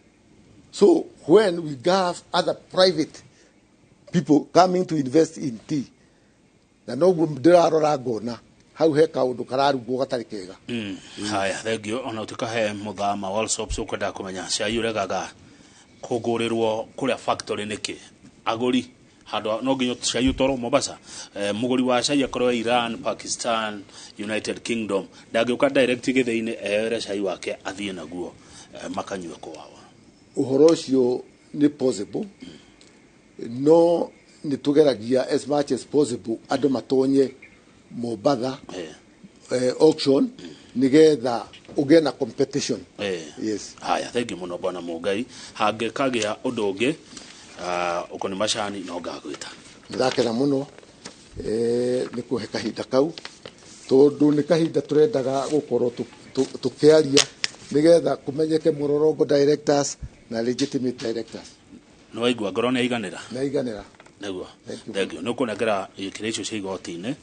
So when we have other private people coming to invest in tea, na noguo ndĩrarora ngona hau he kaũndũ kararugwo gatarĩ kega. Haya, thengio. Ona ũtuĩka he mũthama Allsops ũkwendaga kũmenya cai ũregaga kũgũrĩrwo kũrĩa factory nĩkĩ, agũri handũ no nginya cai ũtwarwo Mombasa. Mũgũri wa cai akorwo Iran, Pakistan, United Kingdom, ndangĩũka direct gĩthĩinĩ eyoere cai wake athiĩ naguo, makanyue kwao? Ũhoro ũcio nĩ possible, no nĩ tũgeragia as much as possible andũ matonye Mombatha auction nĩgetha ũgĩe na competition. Yes. Haya, thengi mũno bwana Mũngai. Hangĩkagĩa ũndũ ũngĩ ũkoni macani no ngagwĩta. Ndakena mũno nĩ kũhe kahinda kau, tondũ nĩ kahinda tũrendaga gũkorwo tũkĩaria nĩgetha kũmenyeke mũrorongo directors na legitimate directors. Nĩ waigua ngoro nĩ aiganĩra? Nĩ aiganĩra. Nĩguo, thengio. Nĩ ũkũnengera ikĩrĩ icio cia igoti-inĩ,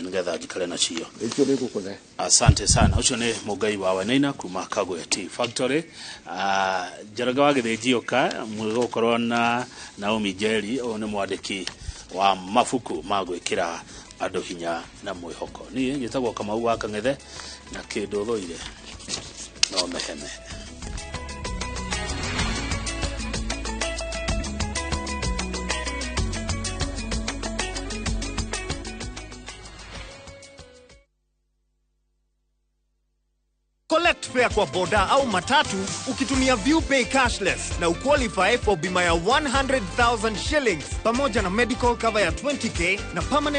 nĩgetha njikare nacio. Icio nĩ ngũkũne. Asante sana. Ũcio nĩ Mũngai wa Wainaina kuma Kagwe Tea Factory. Njoroge wa Gĩthĩnjioka mwĩgũkorwo na Naomi Njeri, ũyũ nĩ mwandĩki wa mabuku ma gwĩkĩra andũ hinya na mwĩhoko. Niĩ njĩtagwo Kamau wa Kang'ethe, na kĩndũ thũire no meheme. Collect fare kwa boda au matatu ukitumia ViewPay cashless na uqualify for bima ya 100,000 shillings pamoja na medical cover ya 20K na permanent